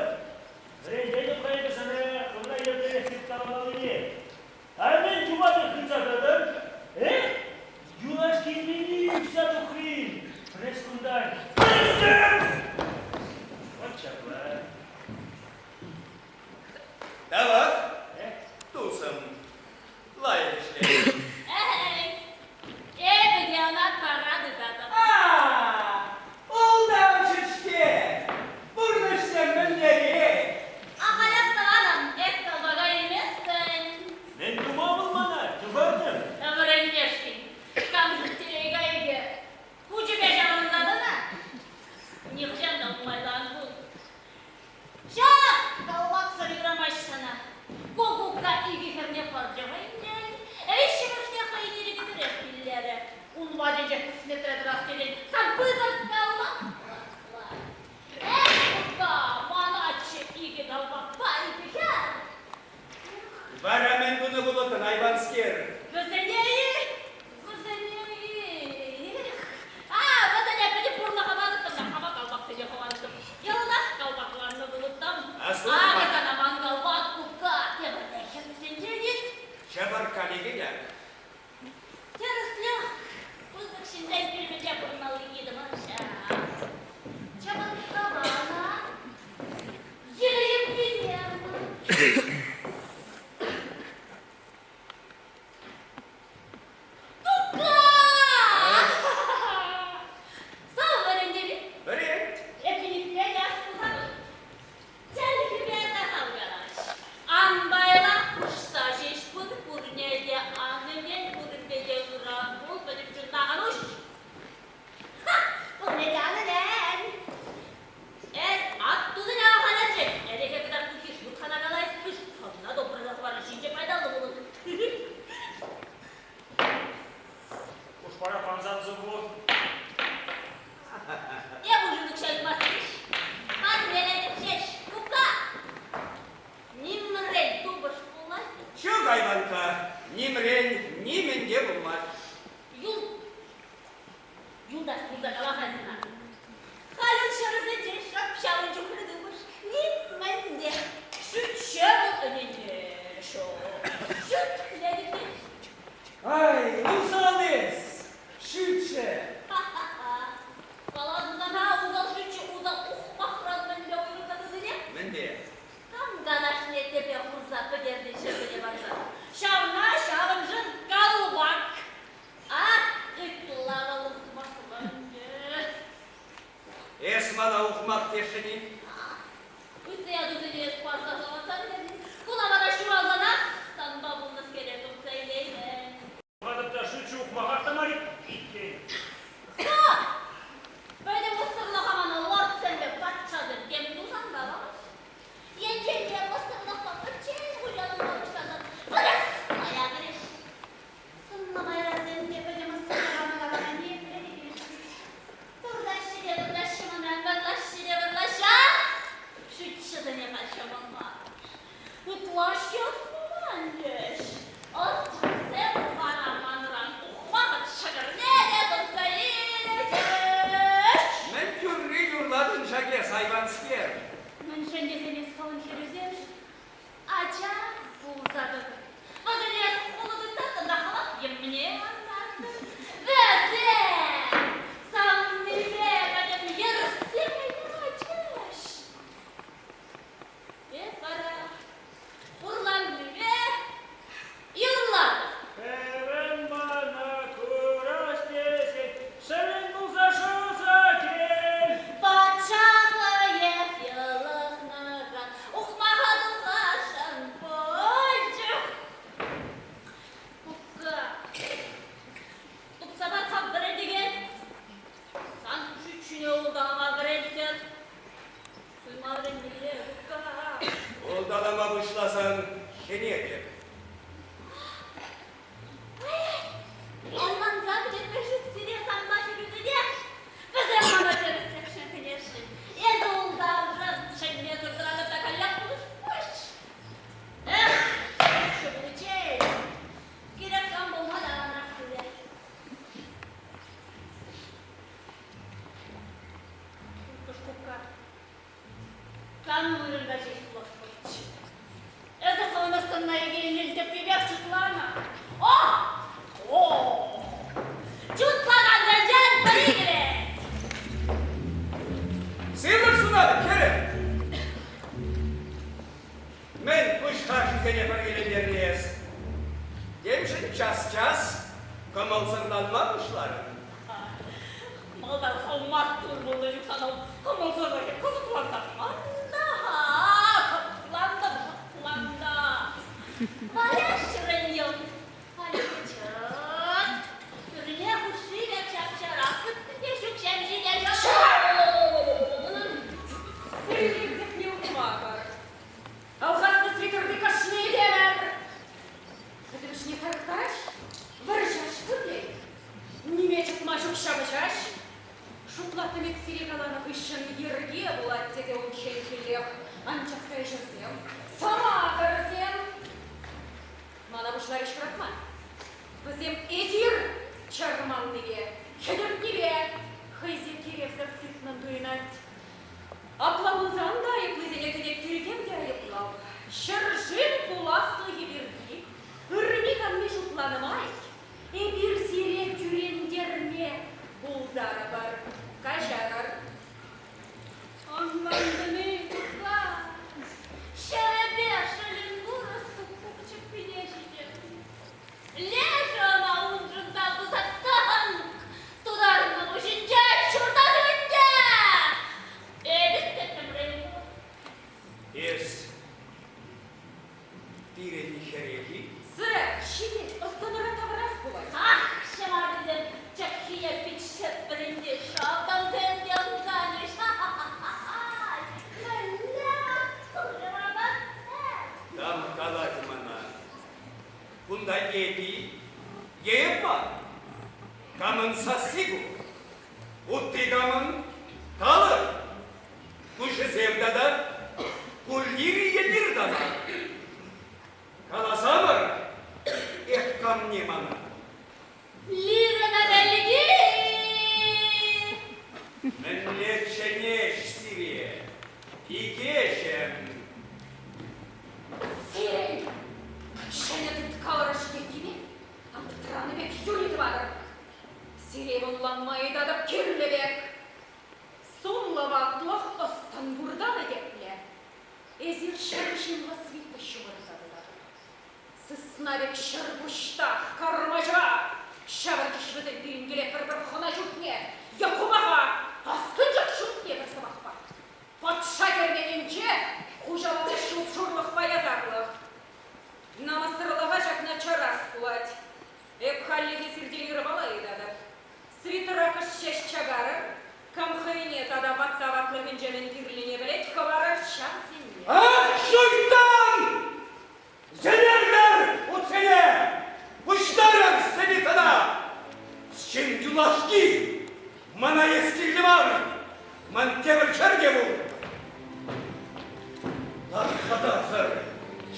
вӗрентетӗп эпӗ сана хӑвна еплерех тыткаламаллине. А мӗн тума хытса тӑтӑн? Э? Юлашки мини ӳксе тухрин. Пресс кунтан. Президент! Вара мӗн тунӑ пулӑттӑн, айванскер? Вӗсене-и? Вӗсене-и? А, вӗсене пӗтӗм пурлӑха патӑттӑм та хама калпаксене хӑварӑттӑм. Йӑлтах калпакланнӑ пулӑттӑм. Акӑ сана ман калпак, кукка, тепӗр хӗрсенчен ит. Чӑпӑркка лекет-ак. Тӗрӗслех, пысӑк ҫынсен пӳлӗмӗнче пурӑнмалли йытӑ мар ҫав. Чӑпӑркка мана йытӑ йӗппине Кукка! Сав вӗрентӗр-и? Вӗрент. Эпӗ нипле те астусамӑн. Чӗлхепе сахал калаҫ. Ан пайла хушса ҫеҫ пыр, пурне те ан ӗнен, пуринпе те ырӑ ан пул, пӗтӗм чунна ан уҫ. Ха! Пурне те ан ӗнен. Эр, аттусене ахаль Эрехе кӑтартнӑ хиш ютхана калать, хыш хӑвна тупрӑн хӑварӑн ҫинче пайталлӑ пулӑн. Хушпара пансан сывлӑх. Эп ужин укҫа ыйтмастӑн-иҫ. Парнелетӗп ҫеҫ, кукка. Нимрен тупӑш пулать. Ҫук, Айванкка, нимрен нимӗн те пулмасть. Юл Юлташ пулса кала-ха сана. Халь ун ҫӗрӗсенче шӑп ҫавӑн чухлӗ тупӑш нимӗн те. Шӳтҫӗ вӑл ӗнене ҫук. Шӳт летӗп Ай, усал эс, шӳтҫӗ. Ха-ха-ха. Каласӑ сана усал шӳтҫӗ усал ухмахран мӗнле уйрӑлса тӑнине? Мӗнпе? Кам канашне тӗпе хурса пӗтернӗ ҫӗрсене парса. Ҫавна ҫавӑншӑн калпак. Ах, ытла вӑл ухмахланчӗ. Эс мана ухмах тесшӗн-и? Ытти ятусене эс парса хӑварса пӗтернӗ. Куна вара ҫуралсанах санпа пулнӑскере туртса илеймӗн. Пӑхатӑп та шӳтҫӗ ухмахах та мар иккен. Ха! Пӗтӗм ӑссӑрлӑха мана лордсемпе патшасем тем тусан та памаҫ. Енчен те ӑссӑрлӑхпа пӗччен хуҫаланма пуҫласан, пӗрех мая кӗреҫ. Сӑнлӑ майрасем те пӗтӗм ӑссӑрлӑха мана вара ниепле те килӗшмест. Туртаҫҫӗ те туртаҫҫӗ мана, вӑрлаҫҫӗ те вӑрлаҫҫӗ. Шӳтҫӗсене халь ҫӑмӑл мар. Ытлашши ӑс пулман ӗҫ. Ӑсчахсем вара манран ухмахӑн ҫӑкӑрне те туртса илчӗҫ. Мӗн юрри юрлатӑн ҫак эс, айванскер? Мӗншӗн тесен эс хӑвӑн хӗрӳсемшӗн ача пулса тӑтӑр. Вӗсене хулӑ тыттартӑн та хӑвах йӗмне антартӑн. Вӗсем савнипе пӗтӗм йӗрсе ячӗҫ. Эп вара хурланнипе юрлатӑп. Хӗрӗм мана курас тесен ҫӗрӗн пулса шуса кил. Патша хӑех йӑлӑхнӑран ухмаха тухасшӑн пулчӗ. Кукка, тупса парса вӗрентекен сан шӳтҫӳне улталама вӗренттӗр. Суйма вӗренмелле, кукка. Улталама пуҫласан хӗнетӗп. Ӑнланса пӗтерме ҫук сире санпа ҫӳресенех. Вӗсем мана тӗрӗслӗхшӗн хӗнесшӗн. Эсӗ ултавшӑн чӗнмесӗр тӑратӑп та каллех пулӑшмасть. Эх, ҫукчӗ пуличчен. Кирек кам пулма та аванрах пулӗ. Куккӑш кукка, сан вырӑнта ҫеҫ пулас пулчӗ. Эсӗ хӑвӑн ӑс-тӑнна йӗкелӗн тӗппипех чутланӑ. О! О! Чутлакансенчен пӗри килет! Сывлӑх сунатӑп, хӗрӗм! Мӗн пуҫ харшисене пӗркелентернӗ эс? Темшӗн час-час кӑмӑлсӑрланма пуҫларӑн. Малтан хӑв маттур пулнӑ чух сана кӑмӑлсӑрлӑхӗ кӑсӑклантарман та-ха, хӑтлантӑм, хӑтланта. Вара ҫӗрӗн халӗ чӑт, пӳрне хушши пек ҫап-ҫарах хытти ҫук ҫемҫине Сывлӑх тӗпне ухмахӑр. Алхаснӑ свитерти кашни этемӗр. Пӗтӗмӗшне тарӑхтараҫ, вӑрҫаҫ пек. Ниме чӑтма ҫук ҫапӑҫаҫ. Шутлаттӑм эп сире каланӑ хыҫҫӑн йӗрке пулать тесе унччен. Пултарӑпӑр. Каҫарӑр. Ӑнлантӑн-и, Лука? Ҫӗрӗпе шӑлӗн вырӑс куккук чӗппине ҫитернӗ. Лешӗ ӑна уншӑн тав туса танк тутарнӑ пуҫӗнче ҫурта ӗнтӗ! Эпир тӗттӗмрен Эс пирӗн хӗрех-и? Сэр, ҫитет, ӑс-тӑнӑра тавӑрас пулать. Ах, ҫӑварӗсем чӑххине пит шеп вӗрентеҫҫӗ, автансем те ӑмсанӗҫ. Мӗнле маттур романсем! Кам калать мана? Кунта эпи е эп мар? Камӑн сасси ку? Утти камӑн? Калӑр! Куҫӗсем тата куллир е лир тата? Каласамӑр, эх камне мана? Лирӑна ӗлӗки! Мӗнле чӗнеҫ сире, пикеҫӗм? Сирӗн ҫӗнӗ тыткаларӑш еккипе аптранӑ пек юри тӑватӑр. Сире ӑнланма ыйтатӑп кирлӗ пек. Сумлӑ ватлӑх ӑс-тӑн пуртан этепле. Эсир ҫӗршывлӑ свита ҫумӑрса тытатӑр. Сысна пек ҫӗрпуҫтах кармаҫа ҫавӑрчӗҫ вӗсем пирӗн киле пӗр-пӗр хӑна ҫуртне е хумаха аскӑнчӑк ҫуртне пӗр сӑмахпа. Патша керменӗнче хуҫаланӑ ҫуп-шурлӑхпа ятарлӑх. Намӑссӑрлӑха ҫакна чарас пулать. Эп хальлӗхе сиртен ырӑпала ыйтатӑп. Свитера кӑшт ҫеҫ чакарӑр, кам хӑйне тата ватта ватлӑхӗнче мӗн кирлине пӗлет, хӑварӑр ҫавсене. Ах, шуйттан! Йӗнерлӗр утсене! Пуҫтарӑр свитӑна! Ҫын юлашки! Мана эс кирлӗ мар! Ман тепӗр хӗр те пур! Тархатасӑр,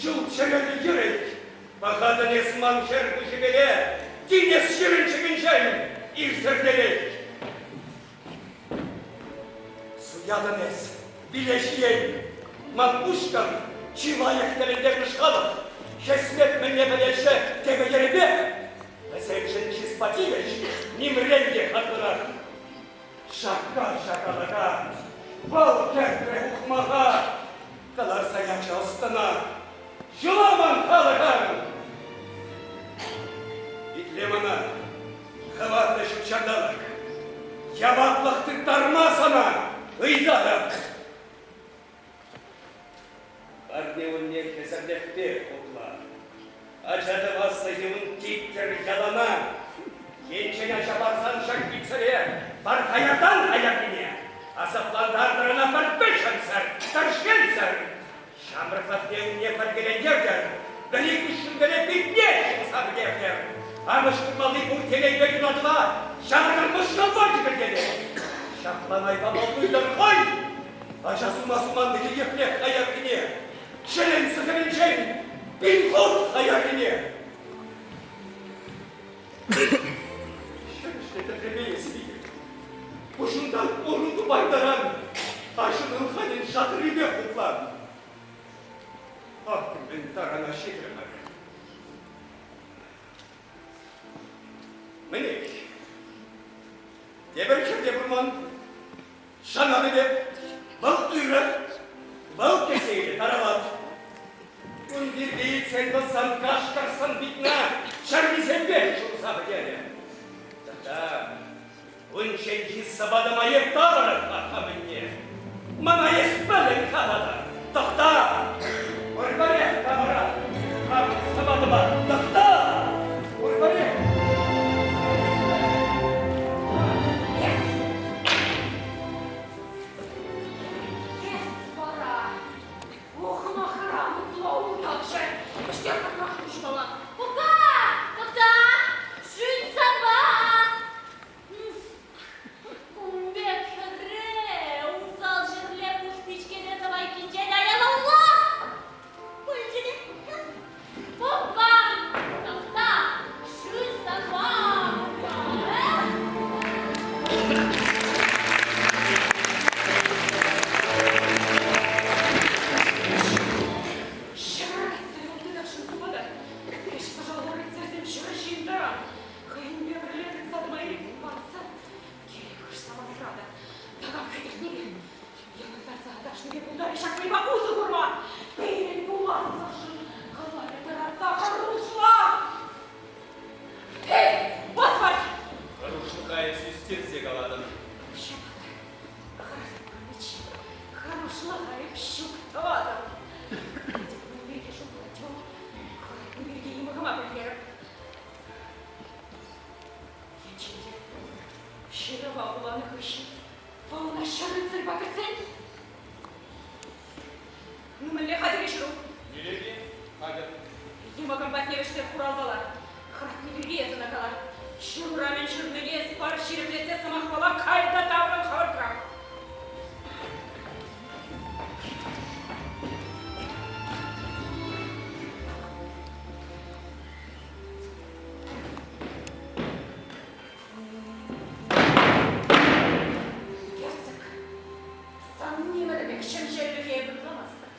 чул чӗреллӗ йӗрӗх! Пӑхатӑн эс ман хӗр куҫӗпеле, тинӗс ҫырӑнчӑкӗнчен ирсӗртерех. Суятӑн эс, виле ҫиен, ман ушкӑн чи лайӑх тӗлӗнтермӗш халӑх, хӗсмет мӗнле пӗлеҫҫӗ тӗпӗ-йӗрӗпех. Вӗсемшӗн чыспа тивӗҫ нимрен те хаклӑрах. Шакка шакалака, вӑл кӗртрӗ ухмаха, кӑларса ячӗ ӑс-тӑна. Ҫуламан халӑхӑм! Итле мана, хӑватлӑ ҫутҫанталӑк. Яваплӑх тыттарма сана ыйтатӑп. Парне умне хӗсӗрлӗхпе хутла. Ача тӑваслӑхӗ ун типтер ялана. Енчен ача парсан ҫак пиццере пар хаяртан хаяррине, асаплантартӑр ӑна пӗр вӗҫӗмсӗр, тӗршкенсӗр. Ҫамрӑклӑхне умне пӗркелентертӗр, вӗри куҫҫульпеле питне ҫулса пӗтертӗр. Амӑш курмалли пур телейпе юратӑва ҫамрӑкӑн мӑшкӑлпа тӗпӗртетӗр. Ҫапла майпа вӑл туйтӑр хӑй. Ача сума суманнипе епле хаяррине, ҫӗлен сӑхӑвӗнчен пин хут хаяррине. Ҫӗрӗшне тӗтреме эс витӗр. Пуҫунтан уру тупайтаран, аҫун ылханӗн шатрипе хуплан. Ах, мӗн тарана ҫитрӗмӗр. Мӗнех, тепӗр хӗр те пулман. Шанатӑп эп, вӑл ырӑ, вӑл кӗсейлӗ тарават. Кун пирки илтсен вӑл сан кашкӑр сӑн-питна чӗрнисемпе ҫурса пӗтерӗ. Тата унчченхи сӑпатӑма эп тавӑрӑп-ха хамӑнне. Мана эс пӗлӗн-ха тата, тӑхта! Пӗр-пӗрех тавӑрап хамӑн сӑпатӑма, тӑхта! Пӗр-пӗрех! Эс вара ухмахран ытла ултавҫӑ, вӗҫтерсӗрах пуҫпала. Кукка! Кукка! Шӳт санпа! Ун пек хӗрре усал ҫӗрле пуш пичкене тӑвайккинчен аялалла! Йӑмӑкӑм патне вӗҫтер хуралпала. Хӑратни пирки эс ӑна кала. Ҫырура мӗн ҫырнине эс пар ҫирӗплетсе сӑмахпала кай та таврӑн хӑвӑртрах. Герцог, сан нимӗр пек ҫемҫеллӗхе эпӗ ырланмастӑп.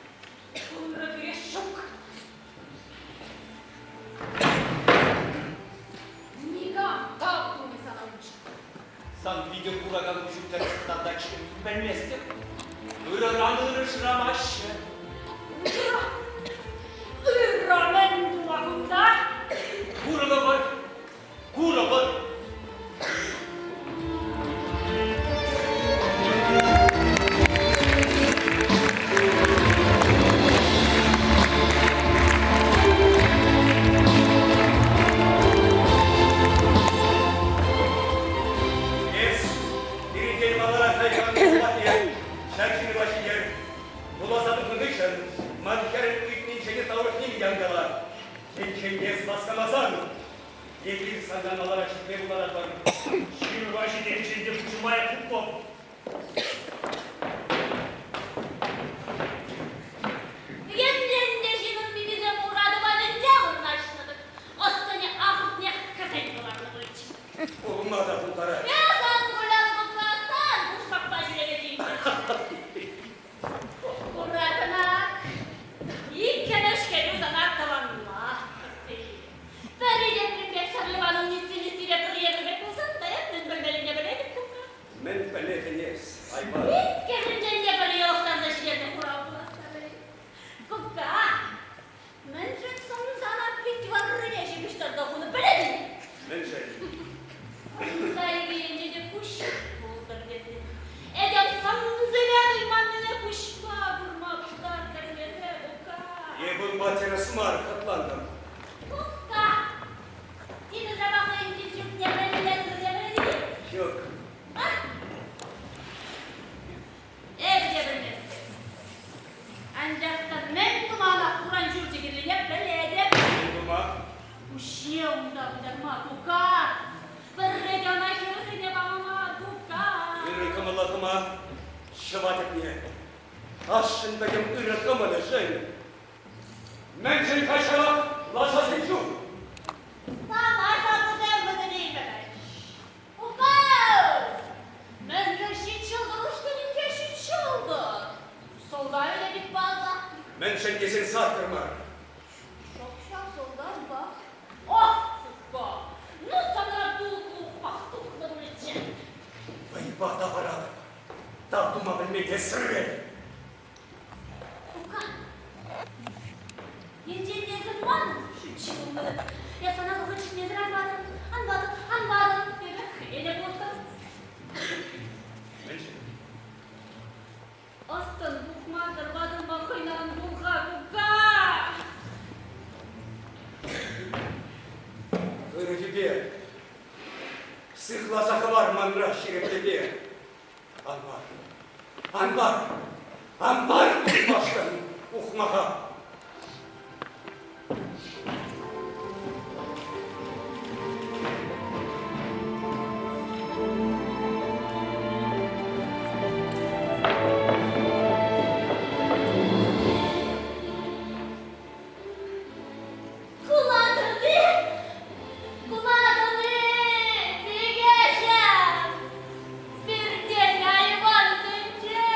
Ырӑ пире ҫук. Никам тав тумӗ сана уншӑн. Сан витӗр куракан куҫу тӗрӗс кӑтартать-ши, пӗлместӗп. Ырӑран ырӑ шырамаҫҫӗ. Ырӑ! Ырӑ мӗн тума кунта? Курӑпӑр, курӑпӑр. Эс, пирӗнтен маларах кайсан патне ҫак ҫырӑва ҫитер. Вуласа тухнӑ хыҫҫӑн ман хӗрӗм ыйтнинчен таврӑх ним те ан кала. Енчен эс васкамасан, эпир сана маларах ҫитме пултаратпӑр. Ҫырӑва ҫитериччен те пуҫӑма хупӑп. Енчен те ҫыннӑн мимисем ура тӑванӗнче вырнаҫнӑ-тӑк, ӑс-тӑнӗ ахӑртнех кӗсен кӑларнӑ пулӗччӗ. Пулма та пултарать. Эс ан кулян путласан пушмакпа ҫӳреме тивмӗ. Куратӑн-ак, иккӗмӗш хӗрӳ сана тӑванла кӗтсе илет. Пӗри тепринпе Шарлеванӑн нисси-ниссипе пӗр евӗр пек пулсан та эп мӗн пӗлмеллине пӗлетӗп кукка. Мӗн пӗлетӗн эс, Айван? Иккӗшӗнчен те пӗри йӑлӑхтарса ҫитернӗ хурав пуласса пӗлет. Кукка, мӗншӗн сӑмсана пит варрине ҫыпӑҫтарса хунӑ пӗлетӗн-и? Мӗншӗн? Сӑмса икӗ енче те куҫ пултӑр тесе. Этем сӑмсине туйманнине куҫпа курма пултартӑр тесе, кукка. Эп унпа тӗрӗс мар хӑтлантӑм. Кукка, тинӗс ҫапах хӑйӗн кил-ҫуртне мӗнле тытнине пӗлетӗн-и? Ҫук. А? Эпӗ те пӗлместӗп. Анчах та мӗн тума ӑна хуран ҫурчӗ кирлине пӗлетӗп. Мӗн тума? Куҫне унта пытарма, кукка. Пӗрре те ӑна хӗрӗсене пама мар, кукка. Ырӑ кӑмӑллӑ хӑма ҫӑва тӗпне. Ашшӗн пӗтӗм ырӑ кӑмӑлӗшӗн Мӗншӗн-ха ҫавах лашасем ҫук? Сан ашакусем вӗсене илме кайрӗҫ. Укка! Мӗншӗн ҫич ҫӑлтӑр ушкӑнӗнче ҫич ҫӑлтӑр? Сӑлтавӗ те пит паллӑ. Мӗншӗн тесен саккӑр мар. Шӑп ҫав сӑлтавпа. Ох, Укка! Ну, санра тулӑклӑ ухмах тухнӑ пулӗччӗ. Вӑйпа тавӑратӑп. Тав тума пӗлмен эсрел. Кукка, енчен те эсӗ ман шӳтҫи пулнӑ я сана вӑхӑт ҫитмесӗр ан патӑн, ан патӑн, ан патӑн, эпӗ хӗвеле пулӑттӑм. Мӗншӗн? Ӑс-тӑн пухмасӑр ватӑлма хӑйна ан пул-ха, кукка! Ырӑ тӳпе, сыхласа хӑвар манра ҫирӗплӗхе. Ан пар, ан пар, ан пар ухмашкӑн ухмаха. Кулатӑн-и? Кулатӑн-и, пикеҫӗм? Пиртен айвансенче.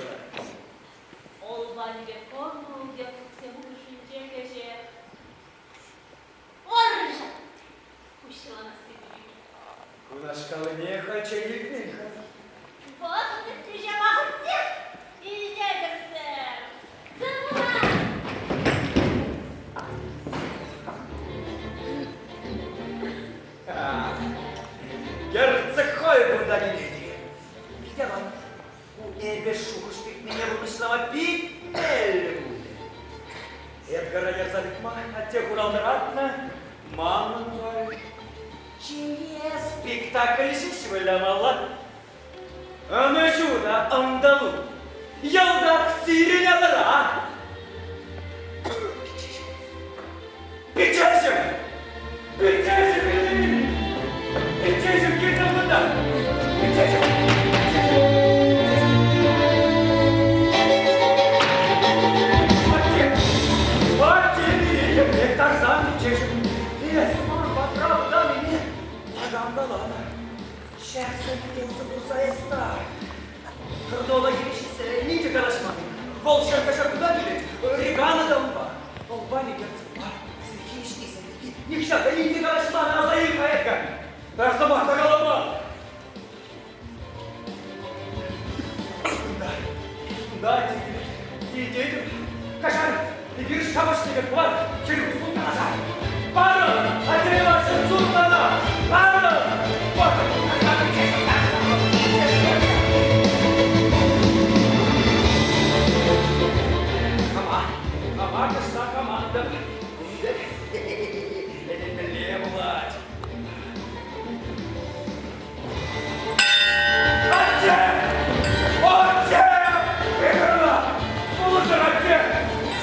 вара. Албанипе Корнуолл герцогсем хушшинче кӗҫех вӑрҫӑ пуҫланасси пирки. Кунашкаллине хальччен илтмен-ха. Вӑхӑт иртнӗҫем ахӑртнех илтетӗр-сэр. Сывлӑх! Герцог хӑй кунта килет-и? Питӗ аван. Ку эпӗ шухӑш тытнине пурнӑҫлама пит меллӗ пулӗ. Эдгара ярса тытма атте хурал тӑратнӑ, манӑн халь чее спектакль ҫеҫ вылямалла. Ӑнӑҫу та ӑнтӑлу. Йӑлтах сирӗн алӑра. Пиччеҫӗм! Пиччеҫӗм! Пиччеҫӗм килсе кунта! Пиччеҫӗм! Атте! Атте пире епле тарсан, пиччеҫӗм! Эс ман патра пытаннине такам каланӑ. Ҫак сӗнӳпе усӑ курса эс тар. Кӑрнола хирӗҫ ним те калаҫман. Вӑл ҫӗр кунта килет, Регана та унпа. Вӑл Ваня герцогпа эсир хирӗҫнисем пирки нихҫан та ним те калаҫман, аса ил-ха Эдгар. Пӗр сӑмах та каламан. Кунта, кунта килтетӗп. Каҫар, эпир ҫапӑҫнӑ пек мар, хӗрӳ султана. Парӑн, атте вашӑн султана! Парӑн! Кама, кама кӑшта команда. Ӗненмелле пулать. Атте! Атте! Петровна! Пулӑшӑр, атте!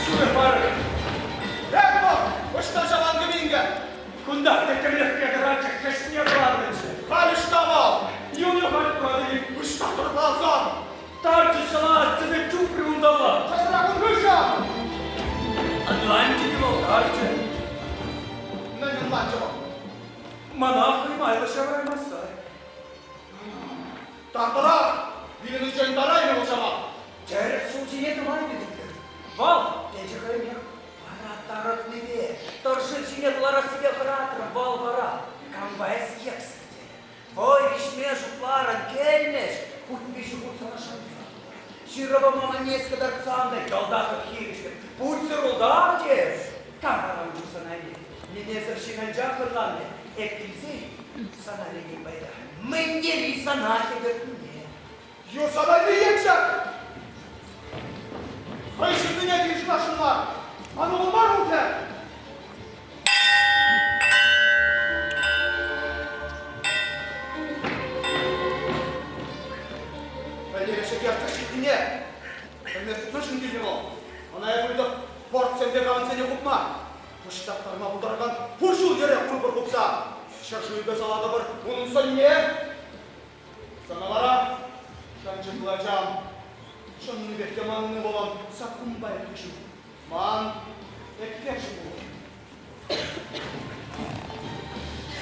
Ҫутӑ парӑр! Эдмонд! Ӑҫта ҫаван кӗминкӗ? Кунта тӗттӗмлӗхпе тӑратчӗ, хӗҫне кӑларнӑччӗ. Халь ӑҫта вӑл? Юнӗ халь куратӑр-и? Ӑҫта тӑрласан? Тарчӗ ҫӑлас тесе чупрӗ унталла. Часрах ун хыҫҫӑн! Ӑнланчӗ те вӑл, тарчӗ. Мӗн ӑнланчӗ вӑл? Мана хӑй майлӑ ҫавӑраймасса. Тартӑрах! Вилӗмӗнчен тараймӗ вӑл ҫавах! Тӗрӗс ҫул ҫине тӑман пек Вӑл, течӗ хӑйнех, вара тарӑхнипе, тӑршшӗ ҫине кӑларассипе хӑратрӑм вӑл вара. Кампа эс йӗксӗк терӗ. Вӑй виҫме шутларӑн, келмеш, хуть виҫӗ хут сана шанса. Ҫырӑва мана эс кӑтартсан та йӑлтах хирӗҫлӗп. Путсӗр ултав тес. Кам вара ун чух сана ӗнет? Нимесӗр ҫын анчах ӑнланнӑ. Эп килсен, сана лекет пайтах. Мӗн тери сана хӗтӗртнине. Юсана лекет ҫак! Хӑй ҫыннине йышӑнасшӑн мар. Ман ывӑл мар унта. Пӗлтерӗшӗ герцог ҫитнине пӗлместӗп мӗншӗн килнӗ вӑл. Ӑна эп ыйтӑп портсемпе кавансене хупма. Пуҫтарттарма пултаракан пур ҫул-йӗре курӑпӑр хупса. Ҫӗршывӗпе салатӑпӑр унӑн сӑнне. Сана вара, шанчӑклӑ ачам, чӑннипех те манӑн ывӑлӑм саккунпа ӳкӗҫӳ. Ман еткерҫӗ пулӑр.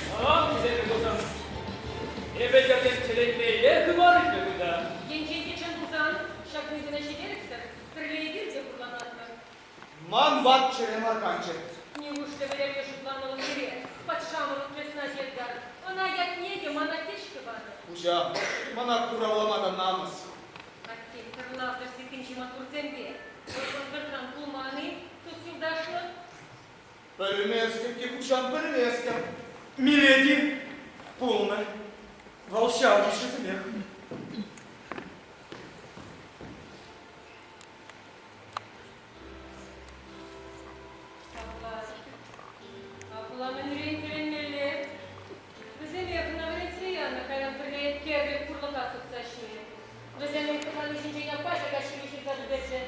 Салам, хисеплӗ тусӑм. Эпӗ тӗрлӗ тӗлӗнмелле хыпар илтнӗ кунта. Енчен те чӑн пулсан, ҫак ыйтӑва ҫителӗксӗр пӗрле эпир те хурланатпӑр. Ман ват чӗрем арканчӗ. Неушлӗ вӗлерме шутланӑ вӑл сире, патшамӑр утлесна Эдгар? Ӑна ятне те ман аттешкӗ панӑ. Хуҫа, мана хуравлама та намӑс. Атте тӑрлавсӑр сиккинчи маттурсемпе ӑнсӑртран пулман-и тус-юлташлӑх? Пӗлместӗп те хуҫан пӗлместӗп. Миледи пулнӑ. Вӑл ҫав йышшисемех. Апла, апла мӗнрен тӗлӗнмелле? Вӗсемех ӑна вӗрентсе янӑ, кайран пӗрле еткерлӗх пурлӑха сутса ҫинӗ. Вӗсем ыйтӑвани ҫинчен аппа ҫака ҫине ҫырса пӗлтерчӗ.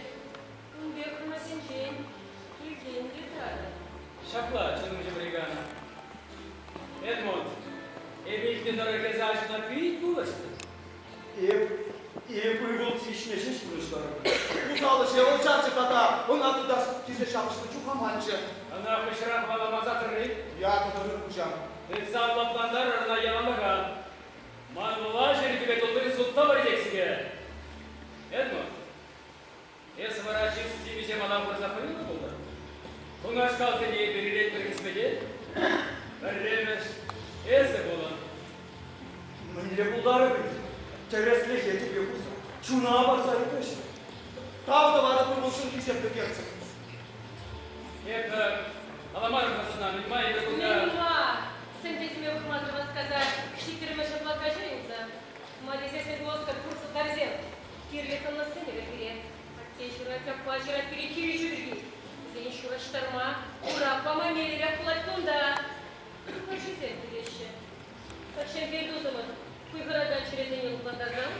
Ун пек хӑнасенчен килтен те тӑратӑп. Ҫапла, чунӑмҫӑм Регана. Эдмонд, эпӗ илтнӗ тӑрӑх эсӗ аҫуна пит пулӑшнӑ. Эп, эп ывӑл тивӗҫне ҫеҫ пурнӑҫларӑм. Усал ӗҫе вӑл чарчӗ тата ӑна тытас тесе ҫапӑҫнӑ чух аманчӗ. Ӑна хыҫран хӑваламаса тӑрри. Ятӑ тӑрӑх хуҫам. Тытса лӑплантарӑр ӑна яланлӑха. Ман влаҫ ирӗкӗпе тулли суд тӑвӑр тек сире. Эдмонд. Кунашкалсене эпир илетпӗр хӗсмете. Пӗрремӗш эсӗ пулӑн. Мӗнле пултарӑп ӗнтӗ? Тӗрӗслӗхе тӗпе хурса чуна парса ӳкреҫҫӗ. Тав тӑватӑп ывӑлшӑн хисеплӗ герцог. Эпӗ каламарӑм-ха сана, мӗн-ма эпӗ кунта... Мӗн-ма? Сӗнтӗхӗме пӑхмасӑр васкаса ҫитрӗмӗр ҫапла каҫа юлса. Ма тесессӗн Оскар пур сӑлтавсем кирлӗ тӑнлӑхсем эпӗ пире. Атте ҫырать, аппа ҫырать пире хирӗҫӳ пирки. Вӗсене ҫураҫтарма, хурав пама меллӗрех пулать кунта. Хӑшӗсем килеҫҫӗ. Тахҫанхи тусӑмӑр хуйхӑракан чӗресене лӑплантарсан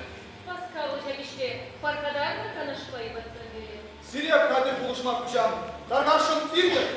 васкавлӑ ҫак ӗҫре пархатарлӑ канашпа йӑпатса пире. Сире хатӗр пулӑшма хуҫам. Тархасшӑн иртӗр.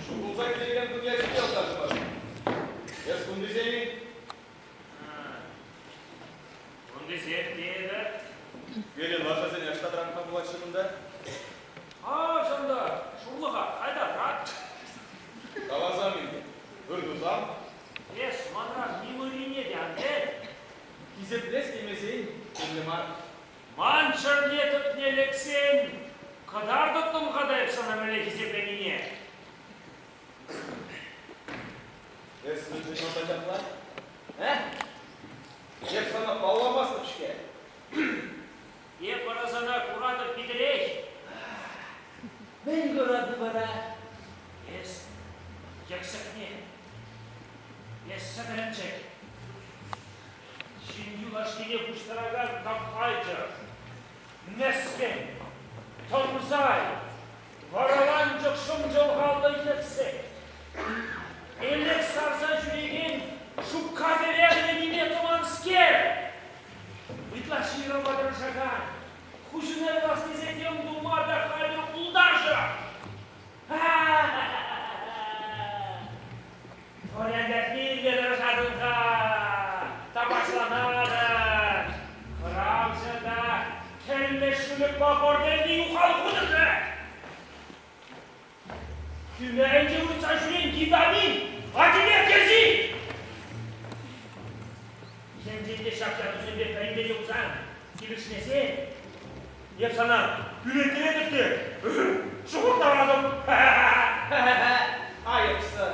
Шухӑлса килекен кун ячӗпе ӑсатӑпӑр. Эс кунтисем-и? Кунтисем тетӗр. Пирӗн лашасене ӑҫта тӑратма пулать-ши кунта? А, ҫавӑнта, шурлӑха, айта, тӑрат. Каласам ӗнтӗ, ыр тусам. Эс манран ним ыррине те ан кӗт. Хисеплес темесен кирлӗ мар. Ман чӗрне тӗпне лексен кӑтартӑттӑм-ха та эп сана мӗнле хисепленине. Эс мӗншӗн манпа ҫапла? Э? Эп сана палламастӑп-ҫке. Эп вара сана куратӑп питӗрех. Мӗн куратӑн вара? Эс йӗксӗкне. Эс сӗтӗрӗнчӗк. Ҫын юлашкине пуҫтаракан каппайчӑк, мӗскӗн, тӑмсай, вараланчӑк шӑм-чӑлхаллӑ йӗксӗк. Элек сарса ҫӳрекен шупка тӗреклӗ ниме тӑманскер. Ытлашши юрама тӑрӑшакан, хуҫӑна юлас тесе тем тума та хатӗр ултавҫӑ. Вӑрентетни илме тӑрӑшатӑн-ха, тапаҫланатӑн. Хӑравҫӑ та кӗлмӗҫ шулӗкпа бордельти юхал хутӑшӗ. Хӳме ӗнтӗ выртса ҫӳрен витамин, атине кӗрси! Енчен те ҫак ятусемпе пӗринпе те пулсан килӗшмесен, эп сана кӳрентеретӗп те шухӑшларатӑп. Айӑпсӑр.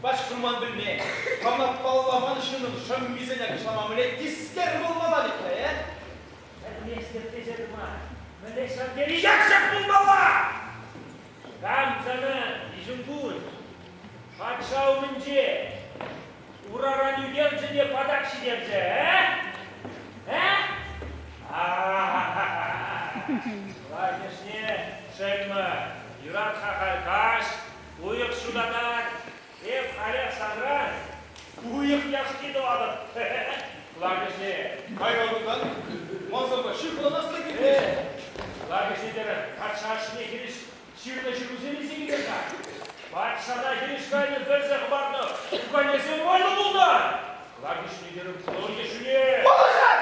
Пач курман пӗлмен, хама палламан ҫыннӑн шӑммисене кӑшлама мӗнле тискер пулмалла вӗт-ха, э? Пӗлместӗп тесе тӑма. Мӗнле ҫав тери йӗксӗк пулмалла? Кам сана виҫӗмкун патша умӗнче ураран ӳкерчӗ те патак ҫитерчӗ, э? Э? Лайӑхне шельмӑ, юрать-ха халь каҫ, уйӑх ҫутатать. Эп халех санран уйӑх яшки тӑватӑп. Лакӑшне. Кайран унтан мансӑрпа ҫыхланас та килмест. Лакӑшне терӗ, патша ашшӗне хирӗҫ ҫырнӑ ҫырусем илсе килер-ха. Патшана хирӗҫ кайнӑ вӗрсе хӑпартнӑ пуканесем вӑйлӑ пулнӑ. Лакӑшне терӗ, пурте ҫӳле. Пулӑшӑр!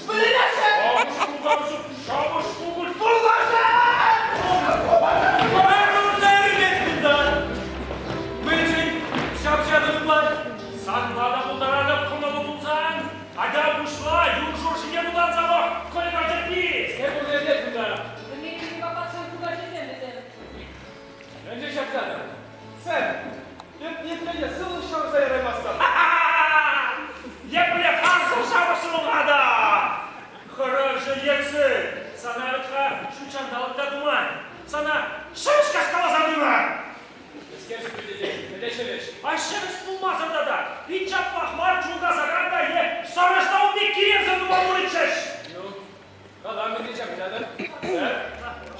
Вӗлереҫҫӗ! Шавӑш кукамҫӑ, шавӑш кукӑль пулӑшӑр! Мӗншӗн ҫап-ҫатӑ ытлать? Санпа та пултаратӑп кӑмӑлу пулсан, атя пуҫла, юр шуршине тутанса пӑх, кӑйкӑр чӗппи! Эп кунта. Дмитрийпа патшан кукаҫисем вӗсем. Мӗншӗн ҫапсатӑр? Сэр, эп ниепле те сывлӑш ҫавӑрса яраймастӑп. Епле харсӑр ҫавӑршӑн-ха та! Хӑрушӑ йӗксӗк! Сана вӗт-ха ҫутҫанталӑк та туман. Сана ҫӗвӗҫ каскаласа тунӑ! Мӗскер сӳпӗлтетет? Мӗнле ҫӗвӗҫ? А ҫӗвӗҫ пулмасӑр тата пит чаплах мар чул касакан та е сӑрӑҫ та ун пек киревсӗр тума пулӗччӗҫ. Ну, кала мӗнле ҫапӑҫатӑр? Сэр,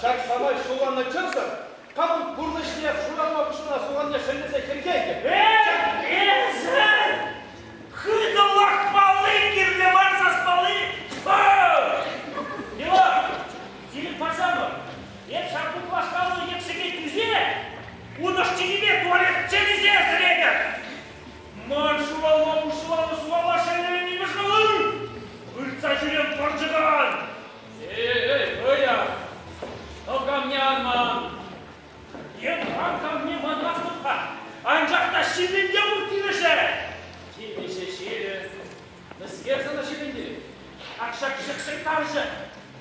ҫак самай ҫулланнӑ чӑрсӑр камӑн пурнӑҫне шуратма пуҫланӑ суханне шеллесе хӗрхентӗм. Эсӗ хытӑлатмалли кирлӗ мар саспалли. Мила, Кирилл Пасанов, эп ҫак хуплашкаллӑ йӗксӗке тӳсе, ун ӑшчикӗпе туалет чӗнесе сӗретӗп. Ман шула. ҫуралма пуҫланӑ сухала шеллемен мӑшкӑлӑн! Выртса ҫӳрем пӑрчӑкан! Эй, Коля, тӑлкамне ан ман. Эп хам камне манмастӑп-ха, анчах та ҫиллен те пур тивӗҫӗ. Тивӗҫӗ ҫилӗ. Мӗскер сана ҫиллентерет? Ак ҫак йӗксӗк тарҫӑ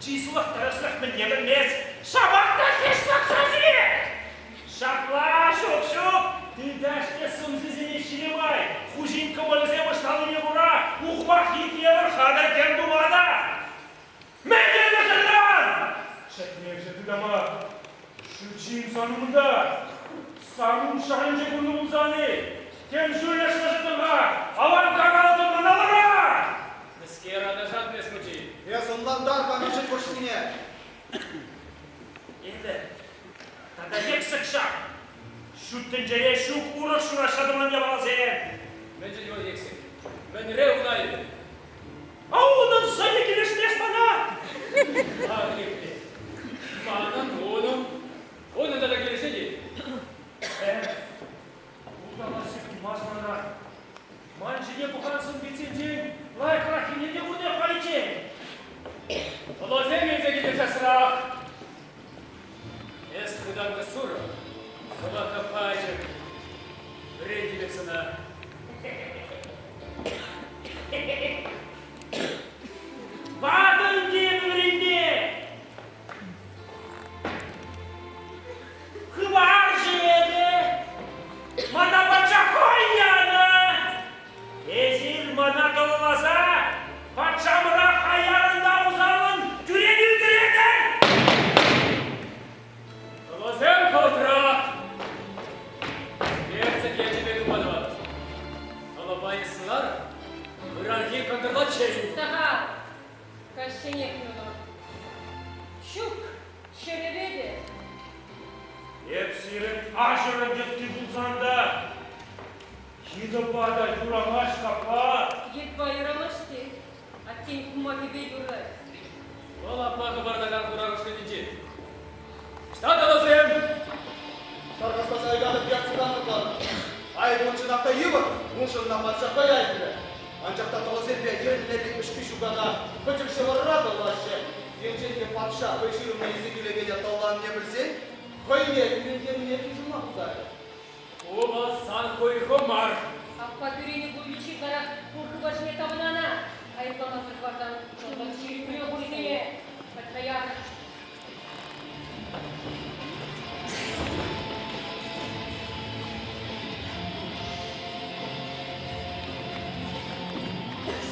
чыслӑх тӗрӗслӗх мӗнне пӗлмест, ҫапах та хӗҫ сапса ҫӳрет. Ҫапла, ҫук, ҫук, тытаҫ те сӑмсисене ҫинӗ май хуҫин кӑмӑлӗсем ӑшталине кура ухмах ит евӗр хатӗр тем тума та. Мӗн кирлӗ санран? Ҫӗтмевҫӗ тытама. Ҫӳпҫин сан умӑнта. Санун шайӗнче курнӑ пулсан-и? Тем ҫӳллӗш лӑшӑтӑн-ха, аван какалатӑн мана вара! Мӗскер аташатӑн эс, мучи? Эс ӑнлантар-ха мӗншӗн вӑрҫнине. Эпӗ тата йӗксӗк ҫак. Ҫут тӗнчере ҫук урӑх ҫураҫса тӑман япаласем. Мӗншӗн вӑл йӗксӗк? Мӗнре ун айӑпӗ? А унӑн сӑнӗ килӗшмест мана. Ах, епле. Манӑн, унӑн, унӑн тата килӗшет-и? Эх, улталасси пулмасть мана. Ман ҫине пӑхан сӑн-питсенчен лайӑхраххине те курнах халиччен. Тӑласем илсе килнӗ часрах. Эс хытаннӑ сурӑх, хӑватлӑ пачӑк. Вӗрентӗп сана. Ватӑ ӗнтӗ эпӗ вӗренме. Хыпарҫӑ эпӗ. Мана патша хӑй янӑ. Эсир мана тӑлӑласа патшамӑра хаярӑн та усаллӑн тӳрен ӳкеретӗр! Тӑлӑсем хӑвӑртрах! Герцог ячӗпе тупа тӑватӑп. Тӑлӑпа эс сӑнар, ыранхи кӑнтӑрлаччен. Сахал! Каҫченех нӑнӑ. Ҫук, ҫӗрӗпе те. Эп сирӗн аҫӑрӑн йытти пулсан та йытӑпа та юрамасть капла. Йытпа юрамасть те, аттен пумакӗпе юрать. Вӑл аппа хӑпартакан хура ушкӑнӗнче. Ӑҫта тӑлӑсем? Тархасласа ыйтатӑп Ярцыдан хӑтланӑ. Айӑп чӑнах та йывӑр, уншӑн ӑна патша хӑй айӑплӗ. Анчах та тӑлӑсемпе йӗрӗнмелли ӗҫкӗ-ҫукана пӗчӗк ҫӑвӑрра тӑллаҫҫӗ. Енчен те патша хӑй ҫырӑвне илсе килекене тӑлланине пӗлсен, хӑйне кӳрентернине йышӑнма пултарӗ. Ку вӑл сан хуйху мар. Аппа пӳренӗ пулничи ытларах пур хыпарҫине тавӑнана айӑпламасӑр хӑварсан чунтан ҫирӗпре хурисене патша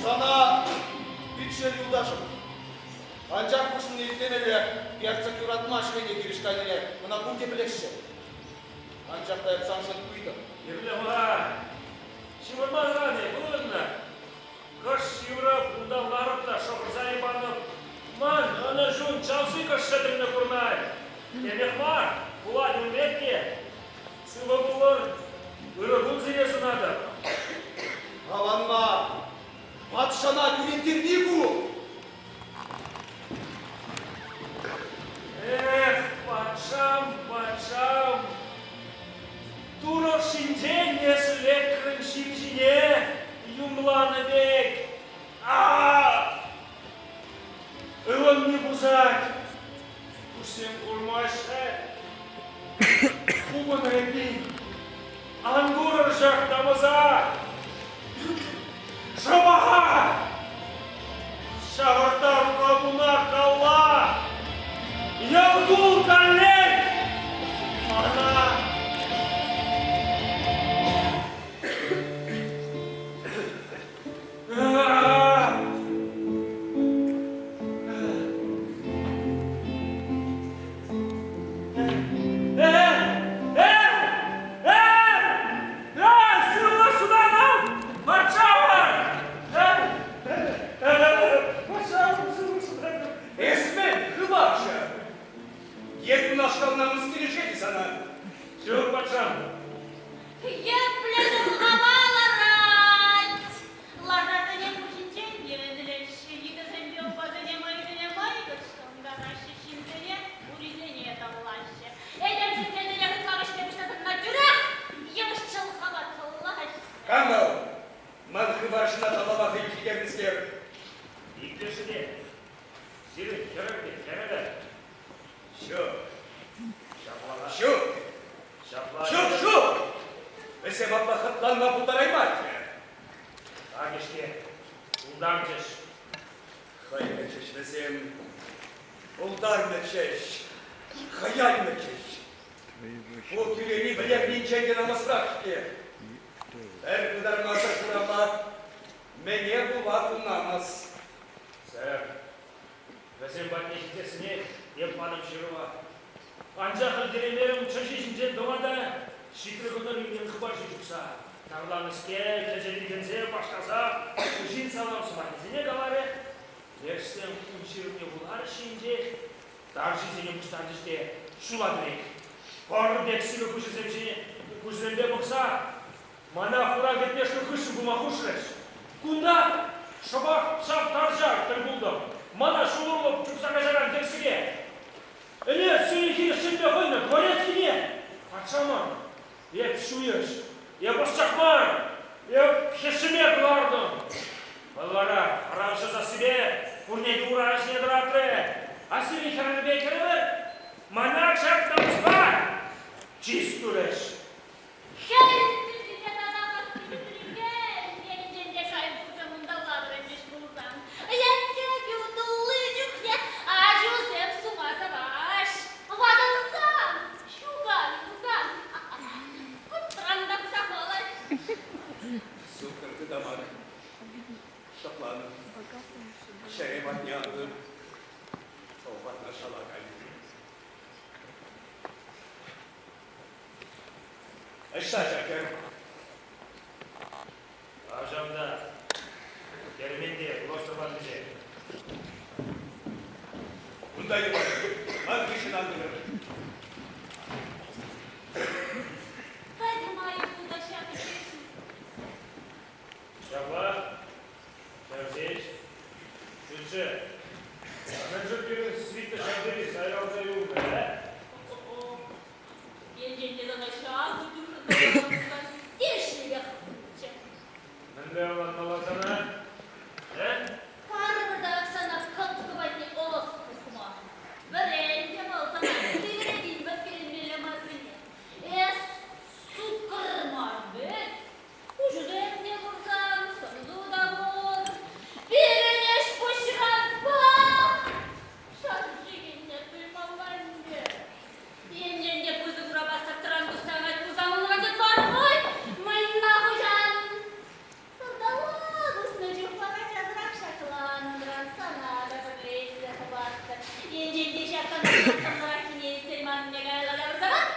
Сана пит шел юлташӑм. Анчах хушнине итлемелле, герцог юратмасть хӑйне хирӗҫ кайнине, ӑна пурте пӗлеҫҫӗ. Анчах та эп саншӑн ыйтӑп. Кирлӗ мар. Ҫывӑрман-и, пурӑннӑ. Кӑшт ҫывӑрӑп, унтан ларӑп та шӑхӑрса йӑпанӑп. Ман ӑнӑҫун чавси кӑшт ҫӗтӗлнӗ курӑнать. Темех мар, пулать ун пек те. Сывӑ пулӑр, ырӑ кун сире сунатӑп. Аван мар. Патшана кӳрентерни ку. Эх, патшам, патшам, турӑх ҫинчен эс лекрӗн ҫил ҫине юмланӑ пек. А-а! Ывӑнни пусать, куҫсем курмаҫҫӗ. Хупӑнӑр эппин, ан курӑр ҫак намӑса. Шӑпаха! Ҫавӑртарнӑ куна калла! Йӑл-кул каллех мана! Эсмӗн, хыпарҫӑ! Е кунашкал намӑс килӗшет-и сана? Ҫук, патшам. Епле тӑлхава ларать! Лашасене пуҫӗнчен йӗвенлеҫҫӗ, йытӑсемпе упасене мӑйӗсене мӑйкӑч тӑнкараҫҫӗ, ҫынсене урисене тӑллаҫҫӗ. Этем ҫинчен ӗнер ытла вӗҫме пуҫласан ӑна тӳрех йывӑҫ чӑлхапа тӑллаҫҫӗ. Кам вӑл? Вӗсем апла хӑтланма пултараймаҫҫӗ. Акӑ-ҫке, пултарчӗҫ. Хӑймӗччӗҫ вӗсем, пултарнӑччӗҫ, хӑяймӗччӗҫ. Ку тӳрени вӗлернинчен те намӑсрах-ҫке. Пӗр пытармасӑр шырама мӗне пула ку намӑс? Сэр, вӗсем патне ҫитессинех эп патӑм ҫырӑва. Анчах ӗлкӗреймерӗм чӗрҫи ҫинчен тӑма та ҫитрӗ кӑтӑр илнӗ хыпарҫи чупса. Тарланӑскер, кӗчӗ-витӗнсе, пашкаса хуҫин салам сӑмахӗсене каларӗ. Лешсем ун ҫырӑвне вуларӗҫ ҫийӗнчех, тарҫисене пуҫтарчӗҫ те ҫула тӳрех. Пӑр пек сивӗ куҫӗсем ҫине куҫӗсемпе пӑхса мана хура кӗтмешкӗн хыҫҫӑн пыма хушрӗҫ. Кунта шӑпах ҫав тарҫа тӗл пултӑм. Мана ҫул урлӑ чупса каҫакан йӗксӗке. Ӗнер сирӗн хирӗҫ чӗнме хӑйнӑ дворецкине патша мар, эп ҫуйӑҫ, эп ӑсчах мар, эп хӗҫӗме кӑлартӑм. Вӑл вара хӑравҫӑ сассипе пурне те ура ҫине тӑратрӗ. А сирӗн хӗрӗмпе кӗрӗвӗр мана ҫак намӑспа чыс турӗҫ. Хӗл пӳртӗнче тата воспитательсен енчен те шайкусем унталла вӗренчӗҫ пулсан, янтӗкӗ тулли чухне аҫусем сума сӑваҫ. Ватӑлсан, ҫука юлсан, пӑтрантарса хӑвалаҫ. Суккӑр тытамак шӑпланӑ. Чӗре патне аннӑ, патна шала кайнӑ. Ӑҫта ҫак хӗр? Ачам та, керменте, Глостер патӗнче. Кунта юлать. Ман хыҫҫӑн ан тӑрӑр. Пӗтӗм айӑплу та ҫакӑ ҫеҫ. Ҫапла, ҫав ҫеҫ. Ҫӳлчӗ. Мӗншӗн пирӗн свита ҫав тери сайралса юлнӑ, э? Енчен те тата ҫав ыйтушӑн та пулсан, тивӗҫлипех пулчӗ. Мӗнле ӑнланмалла сана? Э? Парӑпӑр та сана кӑткӑ патне ӑс пухма. Вӗрен те вӑл сана сивӗретен вӗткеленмелле маррине. Эс суккӑр мар вӗт. Куҫусем те курсан, сӑнсу та пур. Пирӗн ӗҫ-пуҫран пах! Шанчикӗнне туймалла ӗнтӗ. Енчен те пысӑк урапа сӑртран куҫса анать пулсан унран тытман хӑть мӑйна хуҫан. Сӑрталла куснӑ чух вара часрах ҫакланнӑран сана та пӗрле илсе хӑпарттӑр. Енчен те ҫак канашлӑхраххине илтсен манне каялла тавӑрсанах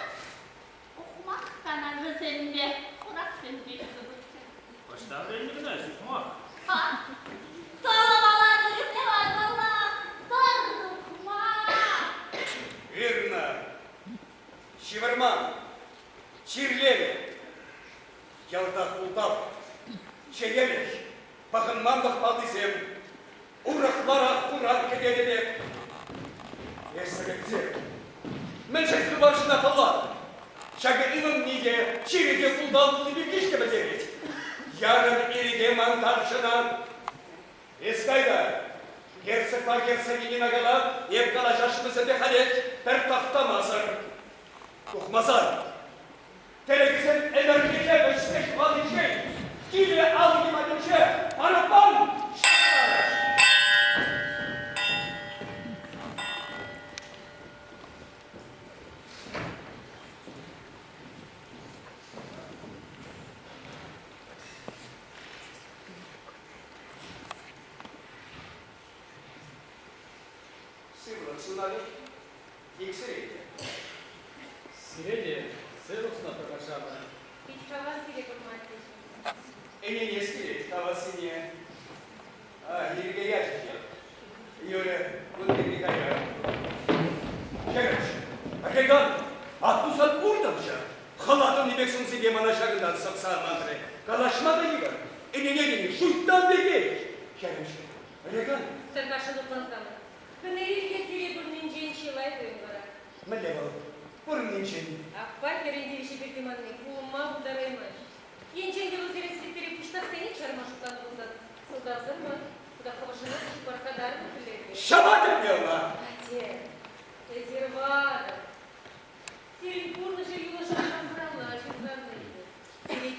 Ухмах канашӗсемпе хурахсемпе ҫыхӑнчӗ. Ӑҫта вӗреннӗ кӑна эс, ухмах? Ха! Тӑлӑпаланӑ чухне ватмалла тӑр ухмах! Ирна, ҫывӑрман, чирленӗ. Ялтах ултав, чеелӗх, пӑхӑнманлӑх паллисем урӑхларах хуран кӗтетӗп эп. Эсӗ, мӗншӗн хыпарҫӑна тӑллатӑн? Ҫакӑ ывӑнни те, чирӗ те ултав пулни пирки-ҫке пӗлтерет. Ярӑн ирӗке ман тарҫӑна. Эс кай та, герцогпа герцогиньӑна кала, эп калаҫасшӑн вӗсемпе халех, пӗр тӑхтамасӑр. Тухмасан, Тӗрӗксем ӗмӗрлӗхе вӗҫсе ҫухаличчен киле алӑкӗ патӗнче параппан ҫаптарӗҫ. Сывлӑх сунатӑп. Иксӗре те. Сире те сывлӑх сунатпӑр патшалӑх. Пит хавас сире курма тӗҫӗ. Ӗненес килет хавассине. А, ирӗке ячӗ те. Юрӗ, кун пирки каяр. Хӗрӗш, Реган, атту сан уртӑмччӗ. Хӑлатӑнни пек сӑмсипе мана ҫакӑнтан сӑхса амантрӗ. Калаҫма та йывӑр. Ӗненетӗн-и, шуйттан пекех. Хӗрӗш, Реган. Тӑркаша лӑплансам. Кӑнерилке сире пурнинчен чылай туйӑм вара. Мӗнле вӑл? Пурнинчен? Аппа хӗрӗн тивӗҫӗ пирки манни пулма пултараймасть. Енчен те вӑл сире светлӗрех пуҫтахсене чарма шутланӑ пулсан, сӑлтавсӑр мар, тата хӑвӑршӑнах пархатарлӑ тӗллевпе. Ҫава тӗпне ӑна! Атте, эсир ватӑ. Сирӗн пурнӑҫӑр юлашкинчен хӑралла ҫыхланнӑ ӗнтӗ. Сире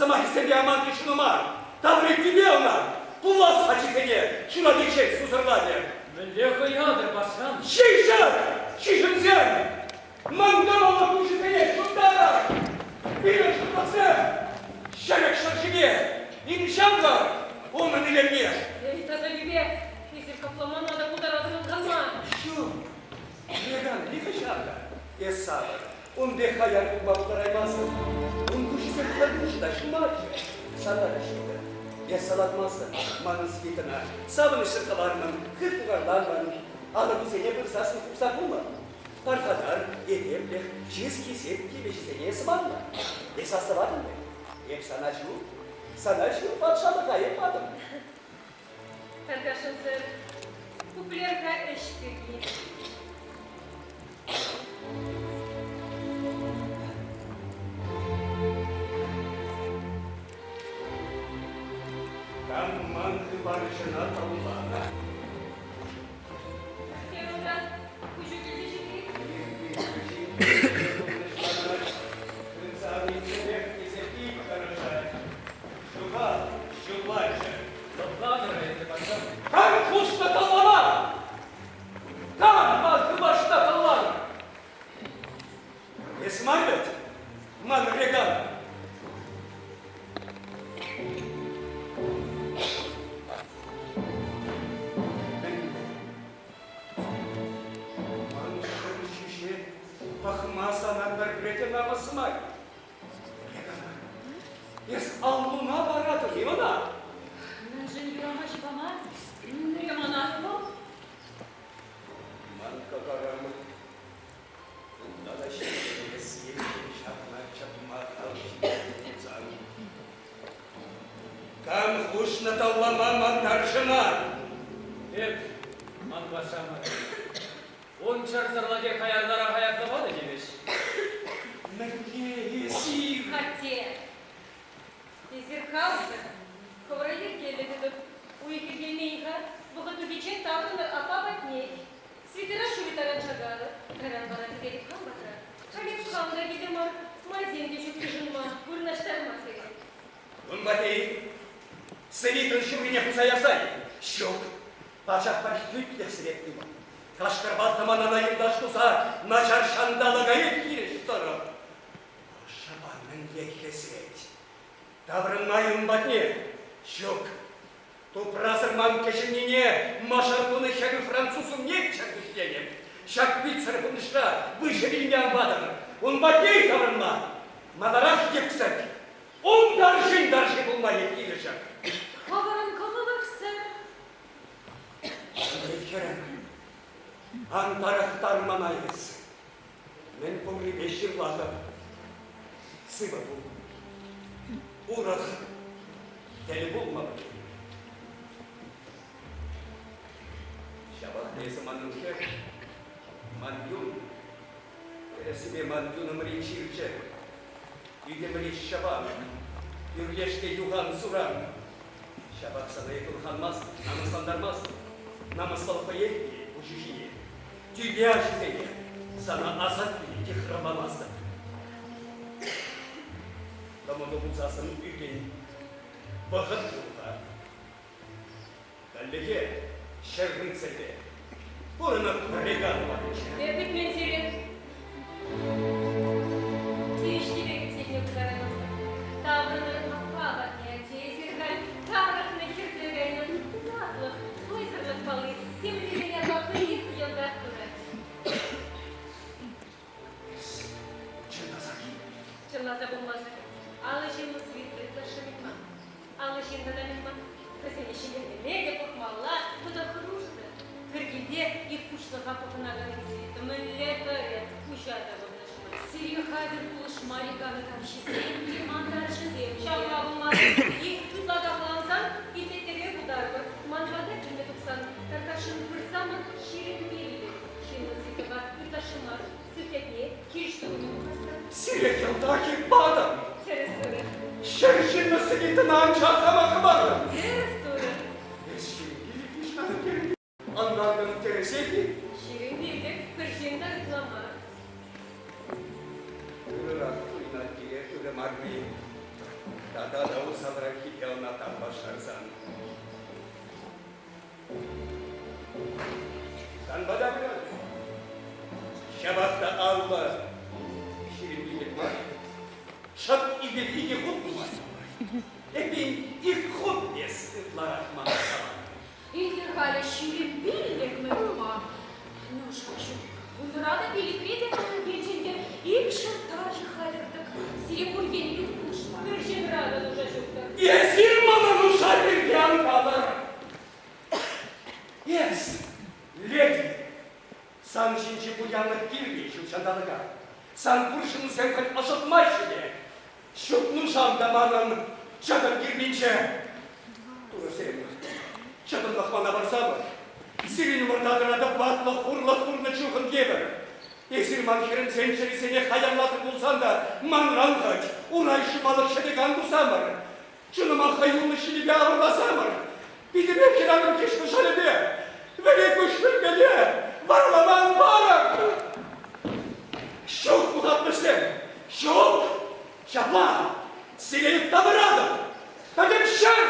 Сӑмахӗсемпе амантрӗ чунӑма. Таврӗ тӳпе ӑна. Пулас ачисене ҫуратиччен сусӑрлатӗ. Мӗнле хӑятӑр, патшам? Ҫиҫӗр! Ҫиҫӗмсем! Мӑн кӑмӑллӑ пуҫӗсене ҫунтарӑр! Пирӗн шутлӑхсем! Ҫӗрӗк шӑршипе имҫамлӑр унӑн илемне! Эй, таса тӳпе! Эсир капламана та пултаратӑр ылханма! Ҫук, Меган нихӑҫан та эс савӑр. Ун пек хаяр пулма пултараймастӑн. Ун куҫӗсем хӑрушӑ та ҫунатчӗ. Сана та ҫутӑ. Эс салатмастӑн манӑн свитӑна. Савӑнӑҫсӑр хӑвармӑн, хыт кукарланмӑн. Алӑкусене пырсассӑн хупса хумӑн. Пархатар, этемлӗх, чыс-хисеп тивӗҫӗсене эс маннӑ. Эс астӑватӑн вӗт? Эп сана ҫук, сана ҫук патшалӑха эп патӑм. Тархасшӑн, пуплер-ха ӗҫ пирки. Кам ман хыпарҫӑна тӑлланӑ? Сеунран куҫу килсе ҫитет. Кам хушнӑ тӑллама? Кам ман хыпарҫӑна тӑлланӑ? Эс мар вӗт, ман Реган. Ман шӑл ҫӳҫе пӑхма сана пӗрре те намӑс мар. Эс аллуна паратӑн-и ӑна? Мӗншӗн юрамасть пама? Мӗнре мана вӑл? Ман кӑкӑрӑм унта та ҫитес енчен ҫакна чӑтма хал ҫитернӗ пулсан. Кам хушнӑ тӑллама ман тарҫӑна? Эп, ман патшамӑр, ун чӑрсӑрлӑхӗ хаярларах аяклама та тивӗҫ. Мӗнле эсир? Атте, эсир халсӑр, хӑвӑра йӗркеллӗ тытӑр. Уйӑх иртеймен-ха, вӑхӑт тухиччен таврӑнӑр аппа патнех. Свитера ҫури таран чакарӑр, кайран вара кӗтерӗп хам патра. Халех хам та килте мар, майсем те ҫук йышӑнма, вырнаҫтарма сире. Ун патне свитӑн ҫуррине хуса ярса ҫук. Пачах пӗр хӳтлӗх сӗрет туман. Кашкӑрпа тӑманана юлташ туса начар ҫанталӑка хирӗҫ тӑрӑп. Ӑшӑпа мӗнле хӗсет. Таврӑнма-и ун патне? Ҫук. Тупрасӑр ман кӗҫӗннине мӑшӑр тунӑ хӗрӳ француз умне чӗркуҫленӗ. Ҫак пӳтсӗр пурнӑҫра выҫӑ вилме ан патӑр. Ун патне таврӑнма маларах йӗксӗк. Ун тарҫин тарҫи пулма килӗшӗр. Хӑвӑрӑн кӑмӑлӑрсӑр. Хӗрӗм, ан тарӑхтар мана эс. Мӗн пуррипе ҫырлахӑп. Сывӑ пул. Урӑх тӗл пулмӑпӑр. Ҫапах та эсӗ манӑн хӗр, ман юн. Тӗрӗссипе ман юнӑмри чир-чӗр, ӳтӗмри ҫӑпан, ӳрлешке юхан суран. Ҫапах сана эп ылханмастӑп, намӑслантармастӑп. Намӑслӑх хӑех килет пуҫу ҫине. Тӳпе ачисене сана асаттене те хӑрамамастӑп. Кӑмӑллӑ пулсассӑн ӳкӗн. Вӑхӑт пур-ха. Хальлӗхе ҫӗр рыцарьпе пурӑнӑп регат патӗнче. Эп кӗтмен сире. Тивӗҫлипе кӗтсе илме пултараймастӑп. Таврӑнӑр аппа патне, атте, эсир халь тарӑхнӑ хӗрсе кайнӑ ватлӑх, вӑйсӑрлӑх палли темле ятпа хӑех йӑлтах пырать. Чӑнласа-и? Чӑнласа пулмасӑр. Алӑ ҫыннӑ свитлӑ ытлашши мӗн-ма? Алӑ ҫын тата мӗн-ма? Вӗсене ҫӗнтермелле те пӑхмалла, тата хӑрушӑ та. Пӗр килте ик пуҫлӑха пӑхӑнакан свита мӗнле тӑрӗ, пуҫа та вырнаҫман. Сире хатӗр пулӑшма рекана тарҫисем те ман тарҫӑсем. Ҫавна пулмасӑр е ытла кахаллансан итлеттерме пултарӑпӑр. Ман пата килме тухсан тархасшӑн пырсамӑр 25 ҫыннӑн свитӑпа ытлашши мар. Сых ятне хирӗҫ тӑнине пӑхас-ха. Сире йӑлтах патӑм. Тӗрӗс турӑ. Ҫӗр ҫыннӑ свитӑна анчах хама хӑварнӑ. Тӗрӗс турӑ. Эс 25 Ӑнлантӑм тӗрӗсех-и? 25 пӗр ҫын та ытла мар. Ырӑрах туйӑнать пире ырӑ марри. Тата та усалраххипе ӑна танлаштарсан. Санпа та пырать. Ҫапах та 50, 25 мар. Шӑп икӗ хут пулать. Эппин, ик хут эс ытларах мана саван. Илтӗр халӗ 25 мӗн тума. Нуша ҫук. Унра та пилӗкре те енчен те икҫӗр тарҫӑ хатӗр-тӑк, сире пур енӗпе те пулӑшма. Пӗр ҫынра та нуша ҫук-тӑр. Эсир мана нуша пирки ан калӑр. Эс, леди, сан ҫинчи пуянлӑх килми ҫут ҫанталӑка. Сан пурҫӑнсем хӑть ӑшӑтмаҫҫӗ те. Ҫук нушам та манӑн чӑтӑм килминче. Турӑсем, чӑтӑмлӑх мана парсамӑр. Сирӗн умӑрта тӑратӑп ватлӑх, хурлӑх курнӑ чухӑн евӗр. Эсир ман хӗрӗмсен чӗрисене хаярлатӑр пулсан та манран хӑть урай ҫумалӑх ҫӗтӗк ан тусамӑр. Чунӑма хӑюллӑ ҫилӗпе авӑрласамӑр. Питӗпе хӗрарӑм хӗҫ-пӑшалӗпе, вӗри куҫҫульпеле варалама ан парӑр. Ҫук, пухатмӑшсем, ҫук! Ҫапла, сире тавӑратӑп. Пӗтӗм ҫӗр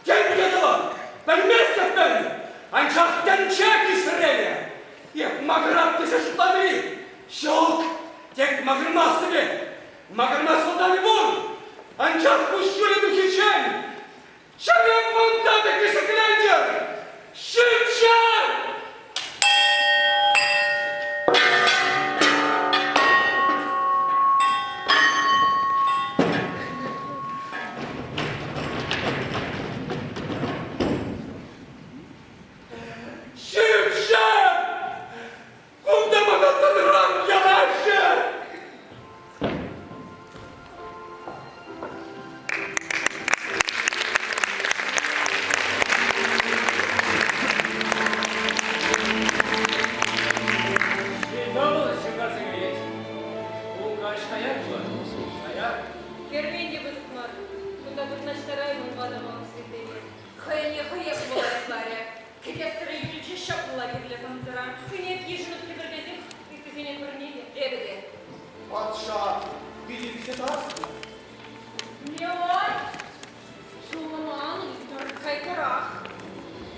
тенкӗ тӑвӑп, пӗлместӗп мӗн, анчах тӗнче кисренӗ. Эп макӑрап тесе шутланӑ-и? Ҫук, тек макӑрмастӑп эп. Макӑрма сӑлтавӗ пур, анчах куҫҫулӗ тухиччен чӗрем ман татӑк ӗсӗклентӗр! Ҫынҫӑр! Ҫӳп-ҫап! Кунта мана тӑнран яраҫҫӗ! Ҫил-тӑвӑл ҫывхарса килет. Ку каҫ хаяр пулать. Хаяр. Кермен те пысӑк мар. Кунта вырнаҫтараймӑн ватӑ-мӑнуксемпе. Хӑйне хӑех вӑл айӑпларӗ. Кӗтессӗр юлчӗ ҫапла кирлӗ кӑнтӑра. Кӗнек йышӑнӑп хӗпӗртесех ыттисене пӗрне те. Эпӗ те. Патша питӗ ӳссе тӑрас-и? Милорд, ҫулӑма ан ыйтӑр, кайтӑрах.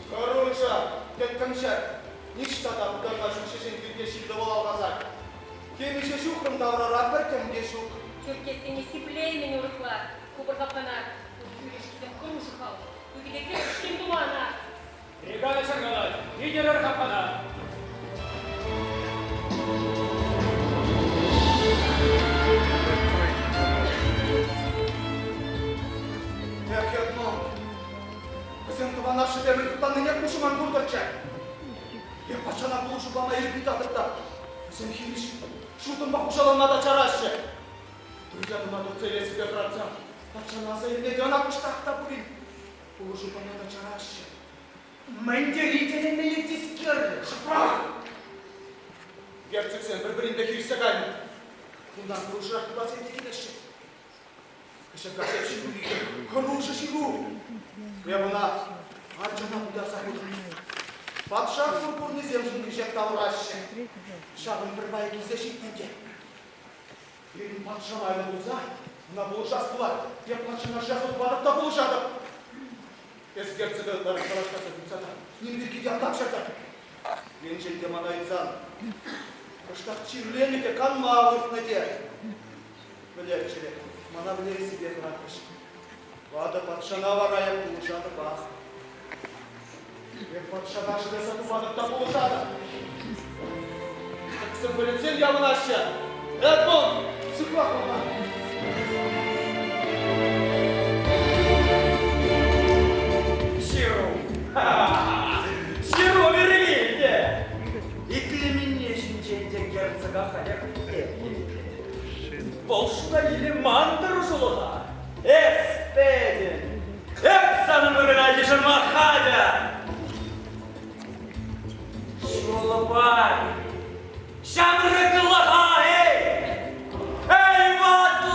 Хӑрушӑ, тӗттӗм ҫӗр. Ниҫта та пытанма ҫук ҫеҫен хирте ҫил-тӑвӑл алхасать. Темиҫе ҫухрӑм таврара пӗр тӗм те ҫук. Тӳрккессине сиплеймӗн урӑхла. Купӑр хапхана хӳрешкисем хӑрушӑ халӑх. Ӳкӗтекен ӗҫсем тума ӑна. Бригада чаркалать, питӗрӗр хапхана. Эх, Ятман, вӗсем тӑван ашшӗпе мӗн хӑтланнине куҫӑман куртӑрччӗ. Эп патшана пулӑшу пама ирӗк ыйтатӑп та, вӗсем хирӗҫ шутӑмпа хуҫаланма та чараҫҫӗ. Бригадӑна туртса илессипе хӑратса патшана аса илме те ӑна кӑштах та пулин пулӑшу пама та чараҫҫӗ. Мӗн тери тӗлӗнмелле тискерлӗх! Шӑпрах! Герцогсем пӗр-пӗринпе хирӗҫсе кайнӑ. Кунтан хӑрушӑрах хыпарсем те килеҫҫӗ. Кӗҫӗр ҫыру илтӗм. Хӑрушӑ ҫыру! Эп ӑна арчана пытарса хутӑм. Патша хур курнисемшӗн кӗҫех тавӑраҫҫӗ. Ҫавӑн пӗр пайӗ килсе ҫитнӗ те. Пирӗн патша майлӑ пулса ӑна пулӑшас пулать. Эп патшана шеф патӑп та пулӑшатӑп. Эс герцога ытларах калаҫтарса тытса та ним пирки те ан тапҫӑртӑр. Енчен те мана ыйтсан, кӑштах чирленӗ те канма выртнӑ те. Вӗлерчӗ, мана вӗлерессипе хӑратрӗҫ. Ватӑ патшана вара эп пулӑшатӑпах. Эп патшана шыраса тупатӑп та пулӑшатӑп. Тӗксӗм пӗлӗтсем явӑнаҫҫӗ. Эдмунд, сыхла хӑвна. Ҫыру. Ҫыру вермелле. Итлеменни ҫинчен те герцога халех эп илтетӗп. Вӑл шута илӗ ман тӑрӑшулӑха. Эс петӗн. Эп санӑн вырӑна йышӑнма хатӗр. Ҫулӑпай, ҫамрӑклӑха, эй! Эй, ватлӑха!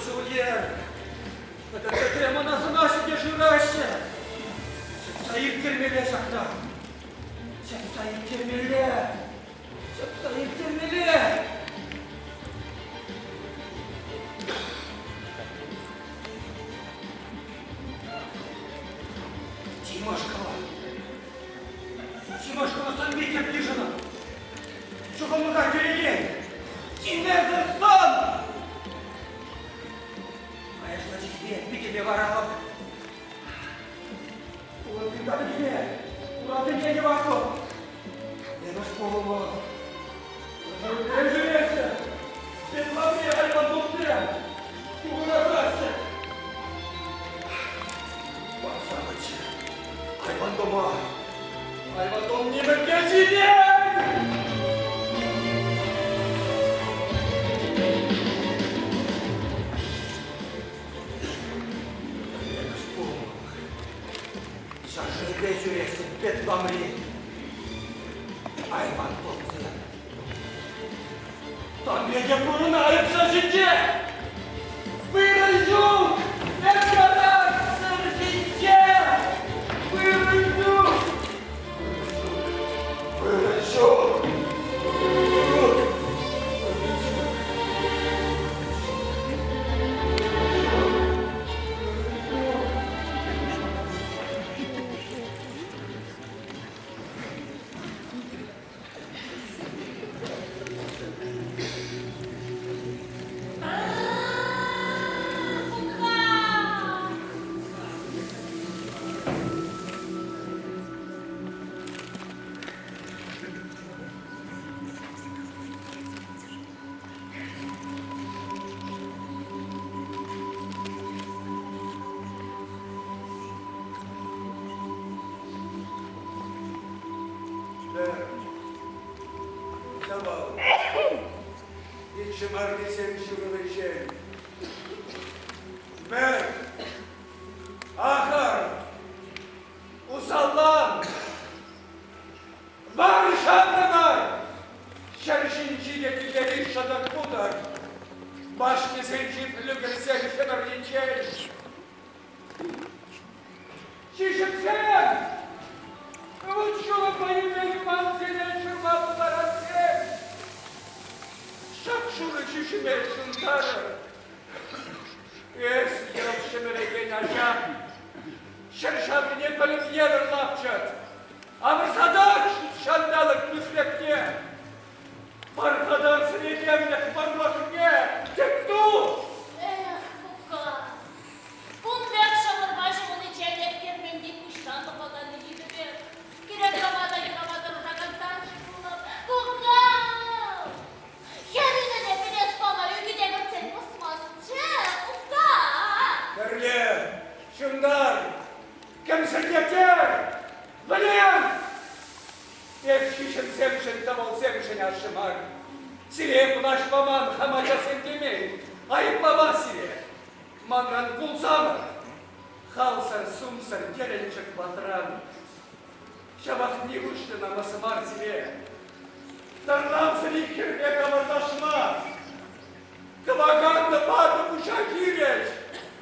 ҫул-йӗр. Пӗтӗм тӗтре мана сӑнаҫҫӗ те шыраҫҫӗ. Чӑтса ирттермелле ҫакна. Чӑтса ирттермелле. Чӑтса ирттермелле. Тимошкова. Тимошкова сӑнни тӗп йышӑнӑ. Чухӑнлӑха кӳрекен тимӗрсӗр сӑн! Каяшла чикпе питӗпе варалӑх. Улӑпи татӑкне, уратине йӑвашлӑх. Энӗш пулӑмӑ. Ҫӳреҫҫӗ. Светланпе айван туссем. Курӑнасаҫҫӗ. Парсамччӗ. Айван дома. Айван дом нимӗнте ҫитет! Шашӑнпе ҫӳреҫҫӗ Петламри айван тумсем. Томпе пурӑнайӑп ҫинче! Вырӑн ҫук! Эп сыр ҫинче! Вырӑн ҫук! Вырӑн ҫук! Вырӑн ҫук! Ҫавал. Ҫӑмартисем ҫурӑличчен. Мӗн? Ахӑр! Усаллан! Вар шантӑмӑр! Ҫӗр ҫинчи те тӳпери шӑтӑк-путӑк башньӑсенчи пӗлӳкӗрсем хӗмӗрнинчен Чишӗксем! Вут-ҫулӑмпа илме юмансене ҫурма пултарассем! Шап-шурӑ ҫӳҫӗме ҫунтарӑр! Эс, йӑлт ҫӗмӗрекен ача, ҫӗр ҫаврине пӗлӗт евӗр лапчӑт! Авӑрсатах ҫутҫанталӑк пӳслекне! Пархатар сӗретемлӗх вӑрлӑхне тӗп ту! Эх, кукка, кун пек ҫӑкӑрпа ҫӑвӑниччен лектерменни пуҫран тухакан йытӑ пек. Кирек кама та юрама тӑрӑшакан тарҫӑ пулӑп. Кукка! Хӗрӳсене пӗтес пама ӳкӗте кӗртсен пӑсмастчӗ, кукка! Пӗрле, ҫунтар, кӗмсӗртеттер, вӗлер! Эп ҫиҫӗмсемшӗн, тӑвӑлсемшӗн ашшӗ мар. Сире пӑлаҫламан хам ачасем темен, айӑплама сире. Манран кулсамӑр, халсӑр, сумсӑр, йӗрӗнчӗк ватран. Ҫапах нихӑҫлӑ намӑс мар сире. Тӑрлавсӑр ик хӗрпе каварлашма. Кӑвакарнӑ ватӑ пуҫа хирӗҫ.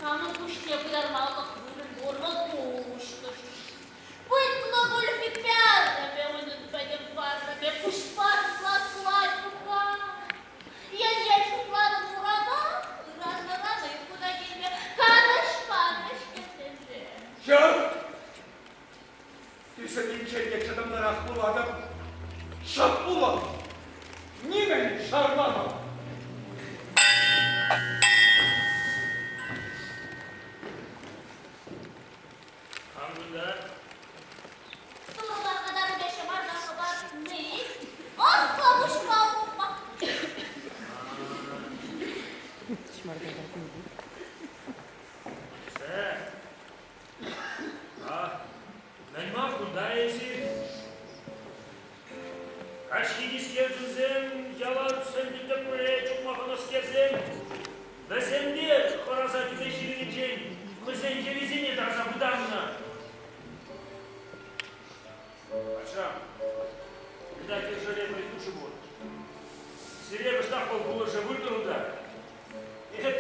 Камӑн пуҫне пытармалӑх вырӑн пур, вӑл пуҫлӑ. Пытлӑ пуль пӗрремӗ унӑн пӗтӗм парӑмӗ пуҫпа шутласлать кукка. Енчен шутланӑ урапа ыран-ыран ыйхуна килме канӑҫ памӗ-ҫке тесе. Ҫук! Ӳсӗмӗнчен те чӑтӑмлӑрах пулатӑп. Шӑп пулӑп. Нимӗн шарламӑп. Кам кунта? Турӑ кӑтартнӑ ҫӑмарта хӑпартни ӑслӑ пуҫпа ухмах. Сэр. А, мӗн-ма кунта эсир? Каҫхи тискер чунсем ялан сӗнтӗ тӗпре чупма хӑнӑхскерсем, вӗсем те хӑраса тӳпе ҫывӑхӗнчен хӑйсен йӑвисене тарса пытаннӑ. Ачам, кунта кӳршӗре пӗр хушӑ пур. Сире кӑштах вӑл пулӑшӗ выртӑр унта. Эп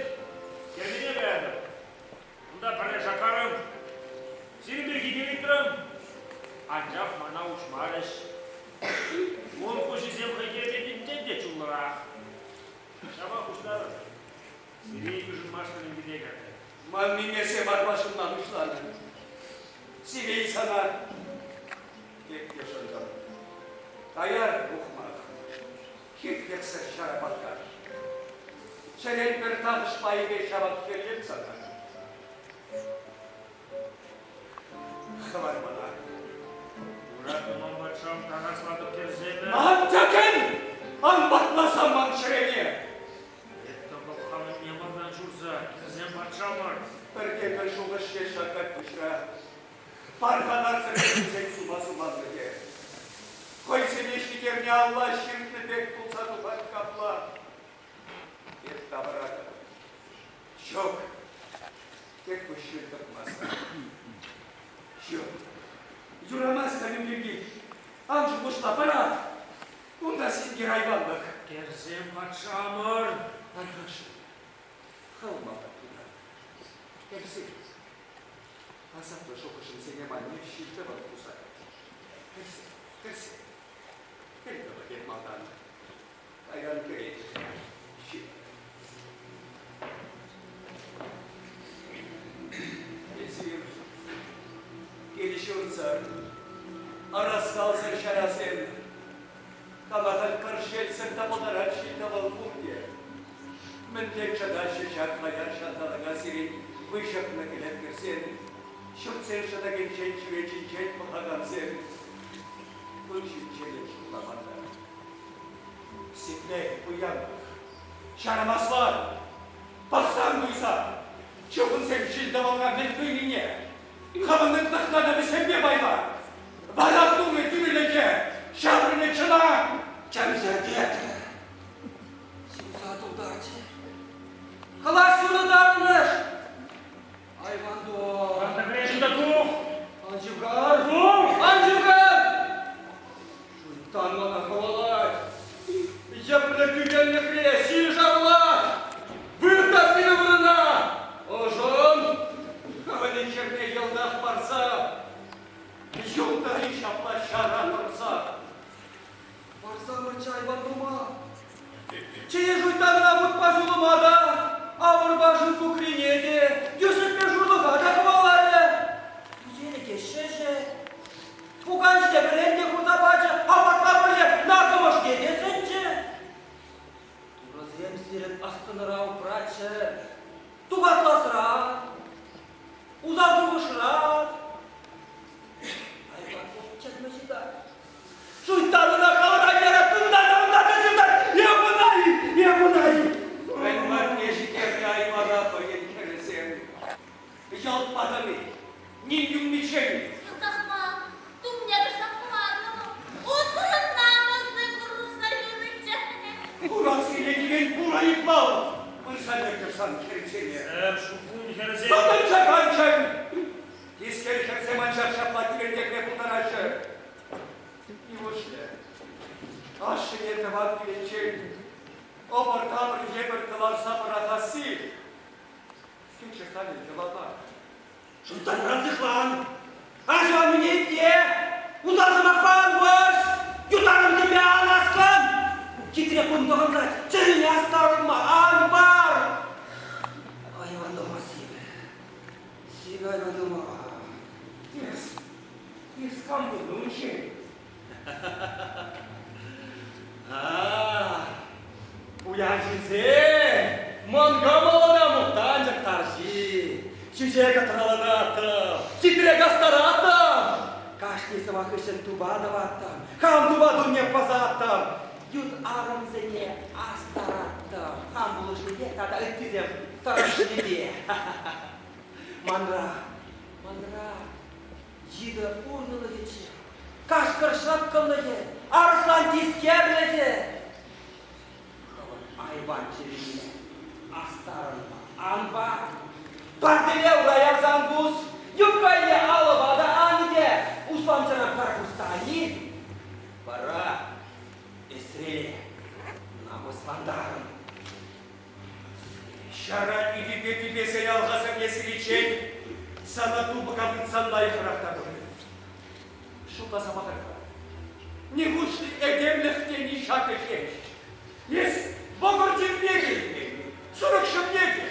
Сире йышӑнмашкӑн ӳкӗте кӗртӗ. Ман мимесем арпашӑнма пуҫланӑ. Сивей сана тек йышӑнтӑм. Каяр, ухмах, хитлӗхсӗр ҫарапакка. Чӗрен пӗр тахӑш пайӗпе ҫавах хӗрлет сана. Хӑвар мана. Юратнӑ патшам тархаслатӑп кӗрсемӗр. Ан тӗкӗн! Ан ватласа ман чӗрене! Эп хамӑнне малтан ҫурса кӗрсем патшамӑр. Пӗртен-пӗр шухӑш ҫеҫ шаккать пуҫра. Пархатарсӑр ҫынсен сума суманлӑхӗ. Хӑйсене ҫитернӗ алла ҫыртнӑ пек пулса тухать капла. Эп тавӑратӑп. Ҫук, тек куҫҫуль тӑкмастӑп. Ҫук, юрамасть Калюм пирки. Ан шухӑшла, пӑрах. Унта синкер айванлӑх. Кӗрсем, патшамӑр! Тархасшӑн, хӑв малтан тутар. Кӗрсем. Асаплӑ шухӑшӑмсене манне ҫил-тӑвӑл пусать. Кӗрсем, кӗрсем. Кӗл тӑвӑп эп малтан. Кайран кӗрет. Ҫил. Эсир кил-ҫуртсӑр, ӑраскалсӑр ҫарасем, кама халь кӗршетсӗр тапӑлтарать ҫил-тӑвӑл пурте. Мӗнле чӑтаҫҫӗ ҫак хаяр ҫанталӑка сирӗн выҫӑхнӑ кӗлеткӗрсем, ҫуртсен шӑтӑкӗнчен чӳречинчен пӑхакансем? Кун ҫинченех шутламан та. Сиплет пуянлӑх. Ҫарамасла, пӑхсан туйса, чухӑнсем ҫил-тӑвӑлра мӗн туйнине, хӑвӑн ытлӑхна та вӗсемпе пайла. Вара тумӗ тӳрӗлӗхе, ҫаврӑнӗ чӑна Чӗмсӗртетрӗ. Сӳнса тултарчӗ. Хӑлаҫ юрӑтарнӑш! Айван тух! Ан та тух! Ан ҫывхар! Тух! Ан ҫывхар! Шуйттан мана хӑвалать. Йӗплӗ кӳкенлӗхре ҫил шавлать. Вырт та сивӗ вырӑна. Ӑшӑн. Хӑвӑнӗн хӗрне йӑлтах парса, юлтӑр-и ҫапла ҫара тӑрса. Парсамӑрччӗ айван тума. Чее шуйттанра вутпа ҫулӑма та, авӑрпа шыв кукрине те, тӳсӗкпе шурлӑха та хӑваларӗ. Тӳселӗке ҫӗҫӗ, пукан ҫине вӗрен те хурса пачӗ, апатпа пӗрле наркӑмӑшне те сӗнчӗ. Турӑсем сирӗн ӑс-тӑнӑра упраччӗ, тухатласра, усал шухӑшра. Айван чӗрмӗ ҫытать. Шуйттан ӑна халӑха ярать, тунта тунта та ҫыртать. Эп ӑна-и, эп ӑна-и. Мӗн патне ҫитернӗ айвана хӑйӗн хӗрӗсем. Йӑлт патӑн-и? Ним юлмиччен. Йӑлтах мар, тумне тӑрса хӑварнӑ. Унсӑрӑн намӑслӑ курӑнса юлӗччӗ. Хурах сире пур айӑплав. Пырса лекрӗ сан хӗрсене. Сэр, шукун хӗрсем. Сутӑнчӑк анчӑн! Тискер хӗрсем анчах ҫапла тӳрлентерме пултараҫҫӗ. Нивушлӗ ашшӗне тӑван килӗнчен ӑпӑр-тапӑр евӗр кӑларса пӑрахасси кӗчӗ халӗ йӑлана. Шуйттанран сыхлан! Аҫу-аннӳне итле! Усал сӑмахпа ан вӑрҫ! Ют арӑмсемпе ан аскӑн! Хитре кун тӑхӑнса чӗрӳне астарма ан пар! Айван тума сивӗ. Сивӗ айван тума. Эс, эс кам пулнӑ унччен? А, пуян ҫынсем, мӑн кӑмӑллӑ мухтанчӑк тарҫи. Ҫӳҫе кӑтралататтӑм, хитре кастараттӑм. Кашни сӑмах хыҫҫӑн тупа тӑваттӑм, хам тупа тунне пӑсаттӑм. Ют арӑмсене астараттӑм, хам пулӑшнипе тата ыттисем тӑрӑшнипе. Манра, манра йытӑ урнӑлӑхӗччӗ, кашкӑр ҫӑткӑнлӑхӗ, арӑслан тискерлӗхӗ. Хӑвӑн айван чӗрине астарӑнма ан пар. Партине ура ярсан пус, юбкайне алӑпа та ан ӳке, усламҫӑран пӗр кустани. Вара эсреле намӑслантарӑн. Ҫара ӳтӗпе тӳпесе ялхасӑрне сириччен сана тупӑка тытсан лайӑхрах та пулӗ. Шутласа пӑхӑр-ха. Нихушлӗ этемлӗх тени ҫакӑ ҫеҫ. Эс вӑкӑр тирне те илмен, сурӑх ҫӑмне те.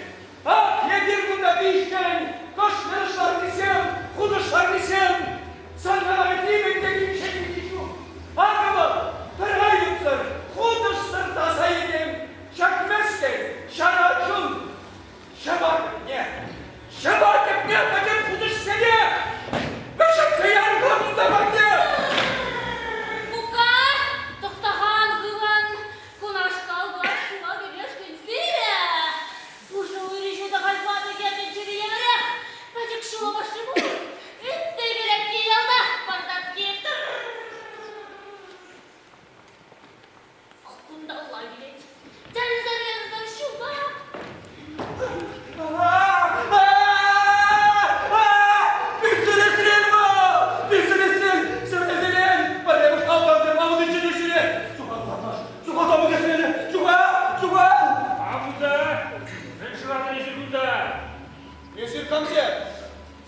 Эсир камсем?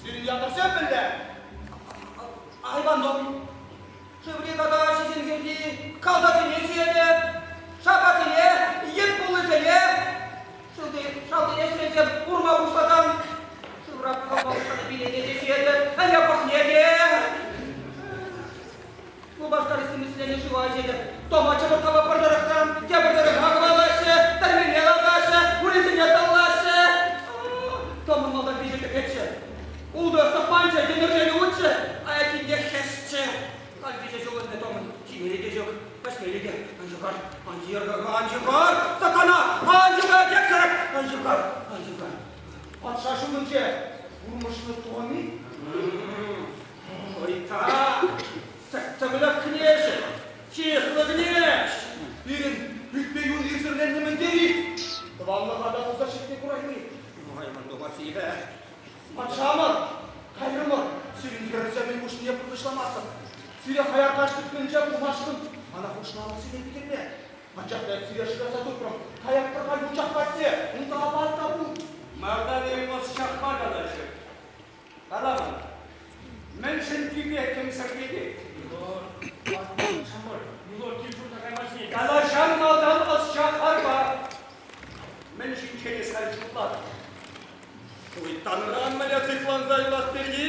Сирӗн ятӑрсем мӗнле? Айван Дом. Шыври тата ҫеҫенхирти калтасене ҫиетӗп, шапасене, йӗп пуллисене, шывти шалти эсрелсем урма пуҫласан, шывра пӑхӑнма пуҫланӑ пилӗке те ҫиетӗп, ӗне пӑхне те. Лупашкари симӗсленӗ шыва ӗҫетӗп. Тома чӑмӑртама пӗр тӑрӑхран тепӗр тӑрӑха хӑвалаҫҫӗ, тӗрмене лартаҫҫӗ, урисене тӑллаҫҫӗ. Томӑн малтан виҫӗ кӗпеччӗ. Ултӑ сӑпманчӗ, йӗнӗрленӗ утчӗ, аяккинче хӗсчӗ. Халь виҫӗ ҫул ӗнтӗ Томӑн ҫимелли те ҫук, ӗҫмелли те. Ан ҫухар, ан йӗр, ан ҫухар, сатана, ан ҫухар, тексӗр, ан ҫухар, ан ҫухар. Патша ҫумӗнче урмӑшнӑ Томи? Шуйта! Тӗттӗмлӗх кнеҫӗ! Чыслӑ кнеҫ! Пирӗн ӳтпе юн ирсӗрленнӗ мӗн тери! Тӑванлӑха та туса ҫитме курайми. Нумай-ман тухас-и-ха? Патшамӑр, кайрӑмӑр, сирӗн хӗрӗрсем хушнине пурнӑҫламастӑп. Сире хаяр каҫ тыткӑнӗнче пулмашкӑн мана хушнӑ алӑсене питӗрме. Анчах та эп сире шыраса тупрӑм, каятпӑр-ха вучах патне, унта апат та пур. Малтан эп ӑсчахпа калаҫӑп. Каламӑн, мӗншӗн тӳпе кӗмсӗртетет? Милорд, патшамӑр, милорд кил-ҫурта кайма чӗнет. Калаҫан малтан ӑсчах арпа. Мӗн ҫинчен эс халь шутлатӑн? Шуйттанран мӗне сыхланса юлас пирки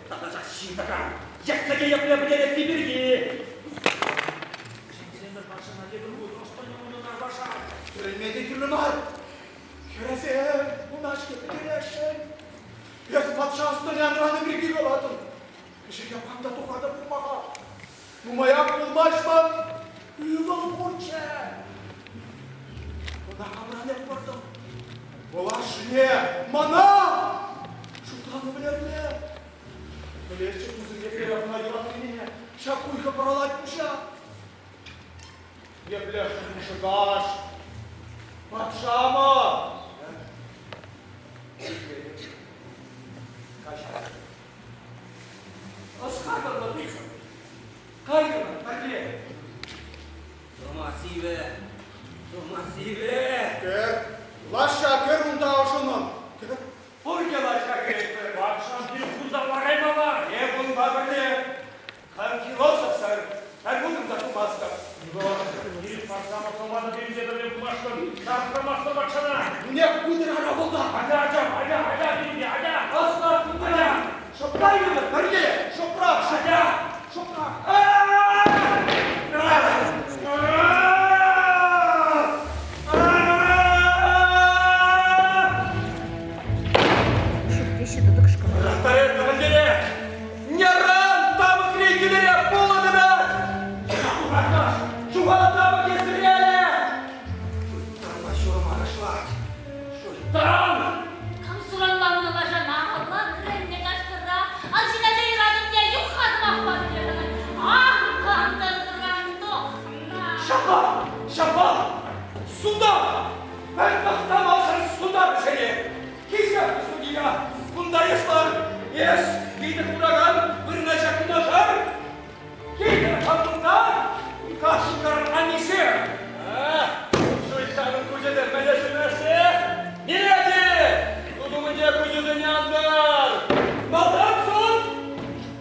тата ҫын такам йӗксӗке епле пӗтересси пирки. Чӗнсемӗр патшана тепӗр хут ӑс-тӑнӗ унӑн арпаша. Вӗренме те кирлӗ мар. Хӗрӗсем уна-ҫке пӗтересшӗн. Эс патша ӑс-тӑнӗ анранӑ пирки калатӑн. Кӗҫех япкам та тухатӑп пулмаха. Нумаях пулмасть ман ывӑл пурччӗ. Ӑна хамран эп пӑртӑм. Вӑл ашшӗне мана шутланӑ вӗлерме. Пӗлесчӗ тусӑм еплерех ӑна юратнине, ҫак хуйхӑ пӑралать пуҫа. Епле шӑкаш, патшамӑр! Каҫар. Ӑс-хакӑллӑ тусӑм, кайрӑмӑр пӗрле. Тома сивӗ, тома сивӗ. Кӗр, лаша кӗр унта ӑшӑнӑн. Кӗр. Пурте лаша кӗретпӗр. Патшан пир хурса лараймалла. Эп унпа пӗрле хам философсӑр пӗр утӑм та тумастӑп. Ир парсамӑр тӑманӑ пирӗнпе пӗрле пымашкӑн тарӑхтармастӑр патшана. Мӗнех пытӑр ара вӑлта. Атя, ачам, атя, атя пирӗнпе, атя. Ӑслӑ Атя. Шӑпра пӗрле. Шӑпра, Атя. шӑпра. Няран тамӑкри килӗре пулӑ тытать! Ҫухалнӑ тамӑк эсрелӗ! Шуйттанла ҫурӑма кашлать. Шуйттан! Кам суранланнӑ лашана алла вӗреннӗ кашкӑра, арҫын ача юратӑп те юхха сӑмах панӑ Ах, кантӑртӑран тухнӑ! Ҫапла, ҫапла! Суда! Пӗр тӑхтамасӑр суда вӗсене! Хисеплӗ судья, кунта эс мар, эс витӗр куракан вырӑна ҫакнашар. Килтӗр-ха кунта кашкӑр анисем. Шуйттанӑн куҫӗсем мӗне ҫунаҫҫӗ? Миледи! Суд умӗнче куҫӗсене ан тар! Малтан суд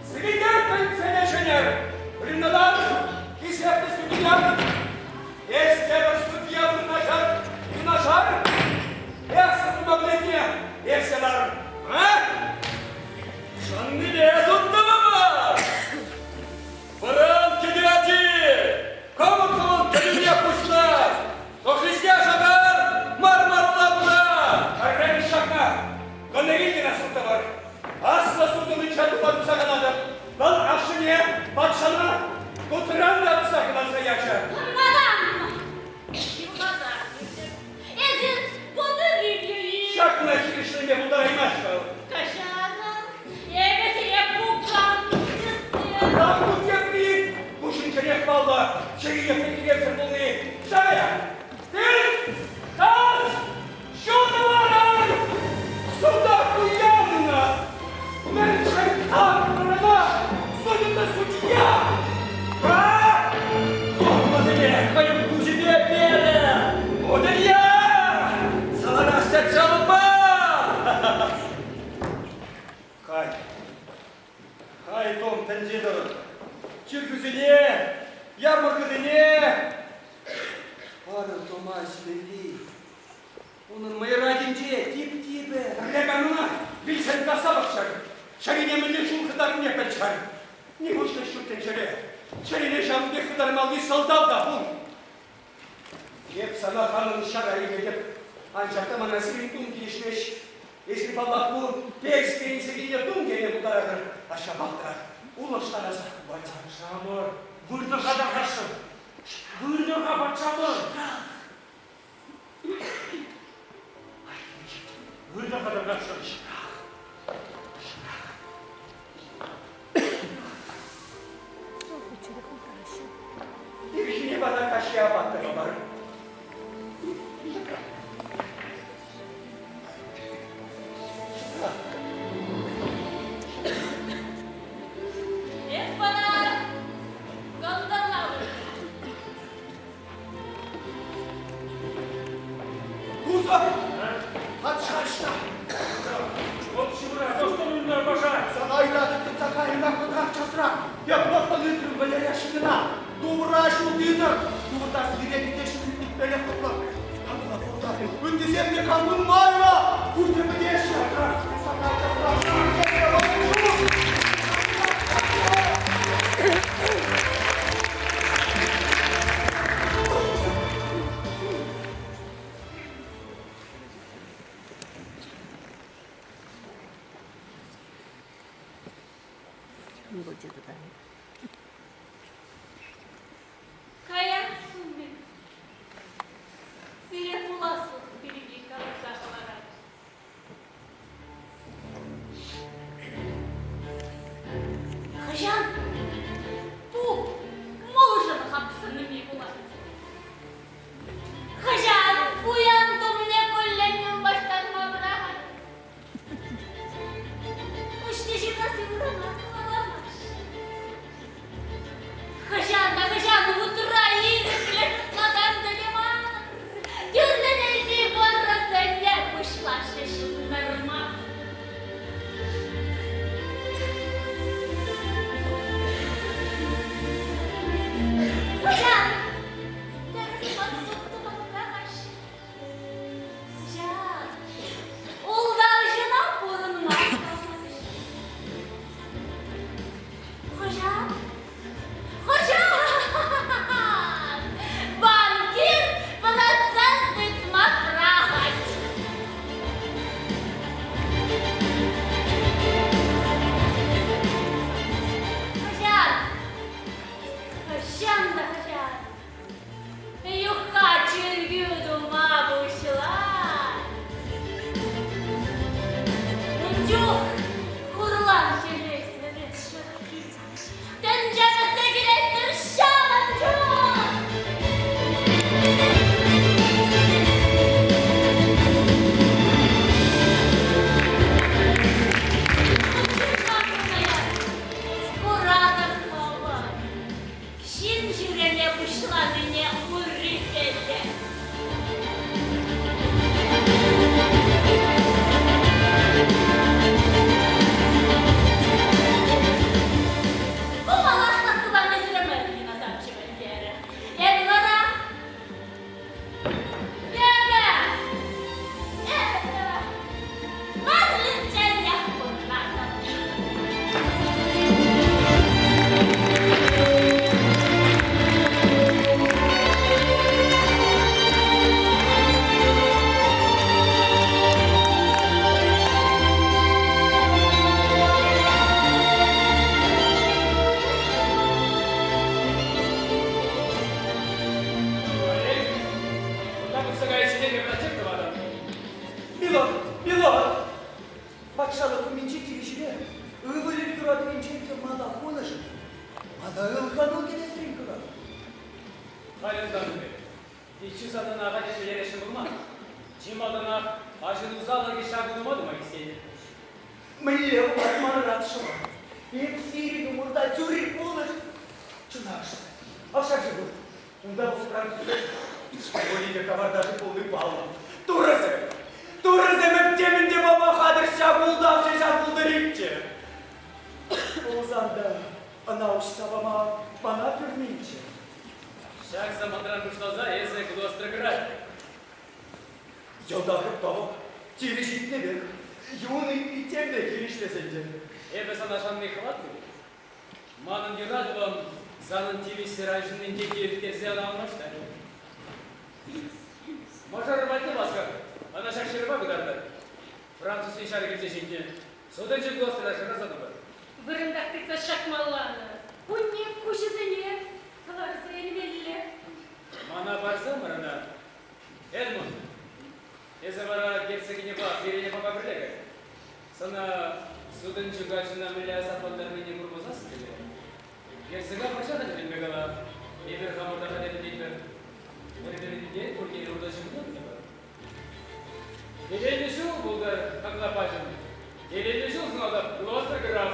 свидетельсене чӗнӗр. Рыннӑдан хисеплӗ судья Эс тепӗр судья вырнаҫар, юнашар. Эс тума пӗлетне, эс янар. А? Чӑннипе суттӑмӑр! Вырӑн кӗтӳ Кӑмӑл-кӑмӑл кӗтӳне пуҫла! Тохлисне шакар, мар-марла туна! Пӗрремӗш ҫакна Гонориллина суттӑмӑр. Аслӑ сутӑнӑҫа тума туса калатӑп. Вӑл ашшӗне патшана кутран та туса кӑларса ячӗ. Мадам! Ҫывхарсах килчӗ. Эсир Гонорилле-и? Ҫакна хирӗҫлеме пултараймасть вӑл. Каҫарӑр, эпӗ сире пукан тесе. Лахмут тепри куҫӗнченех паллӑ, чӗри епле килесӗр пулни. Шая! Тӗл! Тас! Ҫутӑларан! Суда пуяннӑ! Мӗншӗн тарӑнна судьбы судья? А? Тухмасене хӑйӗн куҫӗпе перӗ! Удӑрья! Саланаҫҫӗ чалӑпа! Сутуҫӑсене, ярмӑркӑсене. Павел Томась вӗлли. Унӑн мӑйракинче тип-типӗ. Пӗрле кануна вилсен касса пӑхчӑр. Чӗрине мӗнле чул хытарнине пӗлччӗр. Нивушлӗ ҫут тӗнчере чӗрине ҫавӑн пек хытармалли сӑлтав та пур. Эп сана хамӑн ҫара илетӗп. Анчах та мана сирӗн тум килӗшмест. Эсир, паллах, ку перспе илсе килнӗ тум теме пултаратӑр. А ҫапах та улӑштарасах пулать. Патшамӑр, выртӑр-ха тархасшӑн. Выртӑр-ха, патшамӑр. Выртӑр-ха тархасшӑн. Ирхине вара каҫхи апат тӑвӑпӑр. Эс мана кӑнтӑрла Тусӑм, патша ӑҫта? Вӑл ҫывӑра тӑстӑн паша. Сана ыйтатӑп тытса кайрӑмах кӑтрах часрах. Эп вӑрттӑн ыйтрӑм вӗлереҫҫӗ кӑна. Турра ҫул тытӑр. Турта сире кӗтеҫҫӗ ӳкмеллех хӑтлӑх. Ыттисем те канун майлӑ. Пурте пӗтеҫҫӗ. Тытса кай часрах. Каяс умӗн сире пуласлӑх пирки каласа хӑварать. Хӑҫан пуп мулшӑн хапсӑнни пулать? Хӑҫан пуян тумне куллен ылмаштарма пӑрахать? Пуҫне ҫыхасси вырӑна хӑваламасть. Хӑҫан та хӑҫан вутра ирӗклӗ шутлакансене мар, тӳрленелли вӑрӑсене пуҫлаҫҫӗ ҫунтарма. Хӑҫан тӗрӗс мар суд тума пӑрахаҫҫӗ? Хӑҫан ултавҫӑна пурӑнма памаҫҫӗ? Хӑҫан? Хӑҫан? Банкир процент тытма пӑрахать. Хӑҫан? Хӑҫан та хӑҫан? Юхха чиркӳ тума пуҫлать. Ун чух хурлан хӗреслӗ шӑрки. Тӗнче пӗтсе килет-тӗр ҫавӑн чух. Куратӑр хӑвӑр. Ҫын ҫӳреме пуҫланине уррипелле. Ку малашлӑх хыпарне сире асамҫӑ пӗлтерӗ. Эпӗ вара... Эпӗ! Эпӗ! Ватличченех пурӑнатӑп. Олег, кунта тухса кайиччен библиотека тӑватӑп. Милорд, милорд! Патшалӑх умӗнчи тивӗҫре ывӑлӗн юратӑвӗнчен те мана хунӑшӑн мана ылхану килесрен хӑрать. Халь ӑнлантӑм эп. Иччӳ санӑн ахаль ӗҫлересшӗн пулман. Чи малтанах арҫын усаллӑхӗ ҫак утӑма тума хистенӗ. Мӗнле пулать манран шӑпа? Эп сирӗн умӑрта тӳрӗ пулнӑшӑн чӑнах Ӑша пур. Унта вӑл французсем Школьникӗ кавардашӗ пулни паллӑ. Турӑсем! Турӑсем эп темӗн те пама хатӗр ҫак ултавҫӑ ҫав пултӑриччӗ. Пулсан та ӑна уҫса пама мана. Паянтан пуҫласа эсӗ Глостер график. Йӑлтах тӑвӑп, тивӗҫ ҫитнӗ пек, юн тем пек хирӗҫлесен те. Эпӗ сана шанни хӑватлӑ пек. Манӑн юратӑвӑм санӑн тивӗҫсӗр арҫыннинче ирттерсе ӑна ӑнӑҫтарӗ. Мӑшӑрӑм патне васкӑр, ӑна ҫак ҫырӑва кӑтартӑр. Французсен ҫарӗ килсе ҫитнӗ. Сутӑнчӑк Глостера шыраса тупӑр. Вырӑнтах тытса ҫакмалла ӑна. Кунне куҫӗсене кӑларса илмелле. Мана парсамӑр ӑна. Эдмунд, эсӗ вара герцогиньӑпа Вереньӑпа пӗрле кай. Сана сутӑнчӑк арҫынна мӗнле асаплантарнине курмасассӑн те герцога вӑрҫа хатӗрленме кала. Эпир хамӑр та хатӗрленетпӗр. Пӗр-пӗринпе пурте юрта ҫыхӑнатпӑр. Телейлӗ ҫул пултӑр, хаклапаҫӑм. Телейлӗ ҫул сунатӑп, Глостер граф.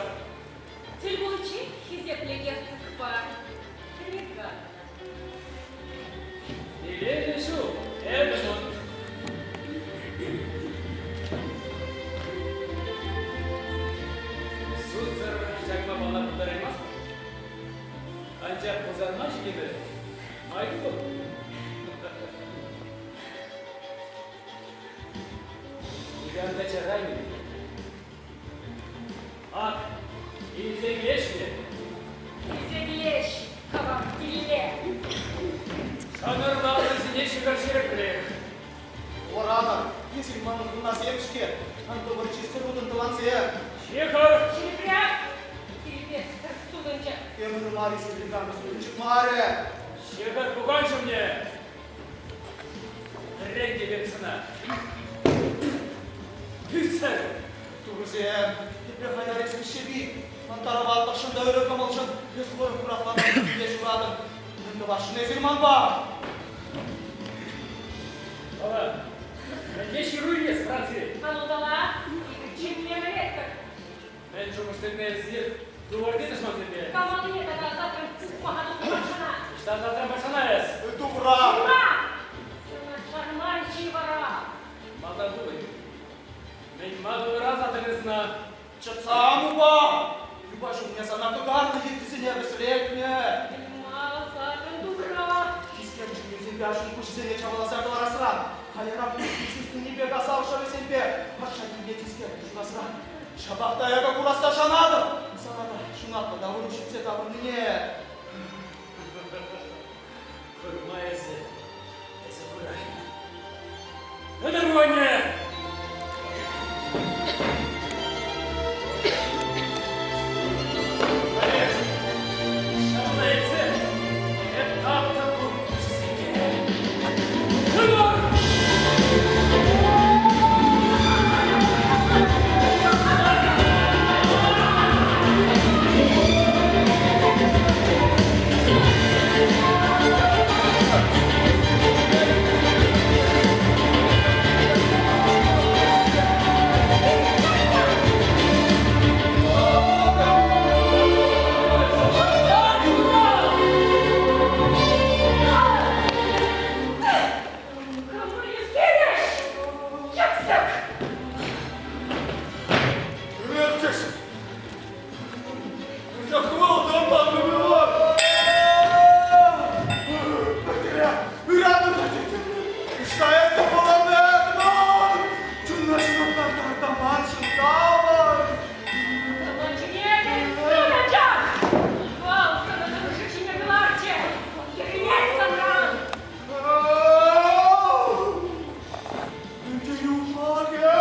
Тӗл пуличчен хисеплӗ герцогпа Регана. Телейлӗ ҫул, Эдмунд. Судсӑр ҫакма палла пултараймастӑп. Анчах пусарма ҫитӗпӗр. Май пур. Никам та чараймӗ. Ак, илсе килеҫ-ме? Илсе килеҫ, кӑвак тилле. Шӑнӑрланӑ сине ҫӑкӑр ҫирӗпрех. Вӑранӑр, эсир манӑн хунасем-ҫке, ан тӑвӑр чыссӑр утӑн тӑвансем. Ҫыхӑр! Ҫирӗпрех! Килпетсӗр сутӑнчӑк. Эпӗ мар-и сирӗн сутӑнчӑк мар-и? Ҫыхӑр пукан ҫумне! Вӗрен те пек сана. Пӳтсӗр! Турӑсем, епле хаяр эс виҫҫепи, ман тараватлӑхшӑн та ырӑ кӑмӑлшӑн эс вӑрӑм хурахланма киле ҫуратӑн. Мӗн тӑвасшӑн эсир манпа? Ала, мӗнле ҫыру илес Францире? Калутала, чӗнме вӗретпӗр. Мӗн шухӑшланӑ эсир туварти тӑшмансемпе? Камалине тата завтра пухма тухма патшана. Ӑҫтан завтра патшана эс? Тупра! Тупра! Сана чарман-ши вара? Малтан тупӑн. Мӗн-ма тувара сатӑрӑсна? Чӑтсам упа! Юпа ҫумне сана кӑкарнӑ йыттисене вӗсретнӗ. Мӗн-ма сакӑн тупра? Тискер чӗнӳсемпе арҫын куҫӗсене чаваласа кӑларасран, каярах сыснинипе касал шӑлӗсемпе патша килне тискер ҫунасран. Ҫапах та эпӗ курасса шанатӑп. Сана та ҫунатлӑ тавӑру ҫитсе таврӑннине. Курма эсӗ, эсӗ курай. Тӑтӑр ванне! Олег, ҫавна илсе, эп таптӑм ун куҫӗсене. Тӑтӑр! Кому хирӗҫ? Йӗксӗк! Ӗрчӗш! Ҫаквал панӑ Ӑҫта эсӗ пулан, Чунна ҫунатлантар маншӑн тавӑр! Тӑман чӗнетӗн, сутӑнчӑк! Вӑл сана тӑрӑшӑ ҫине кӑларчӗ, йӗрӗнет санран! Ӗнтӗ юхмарӗ!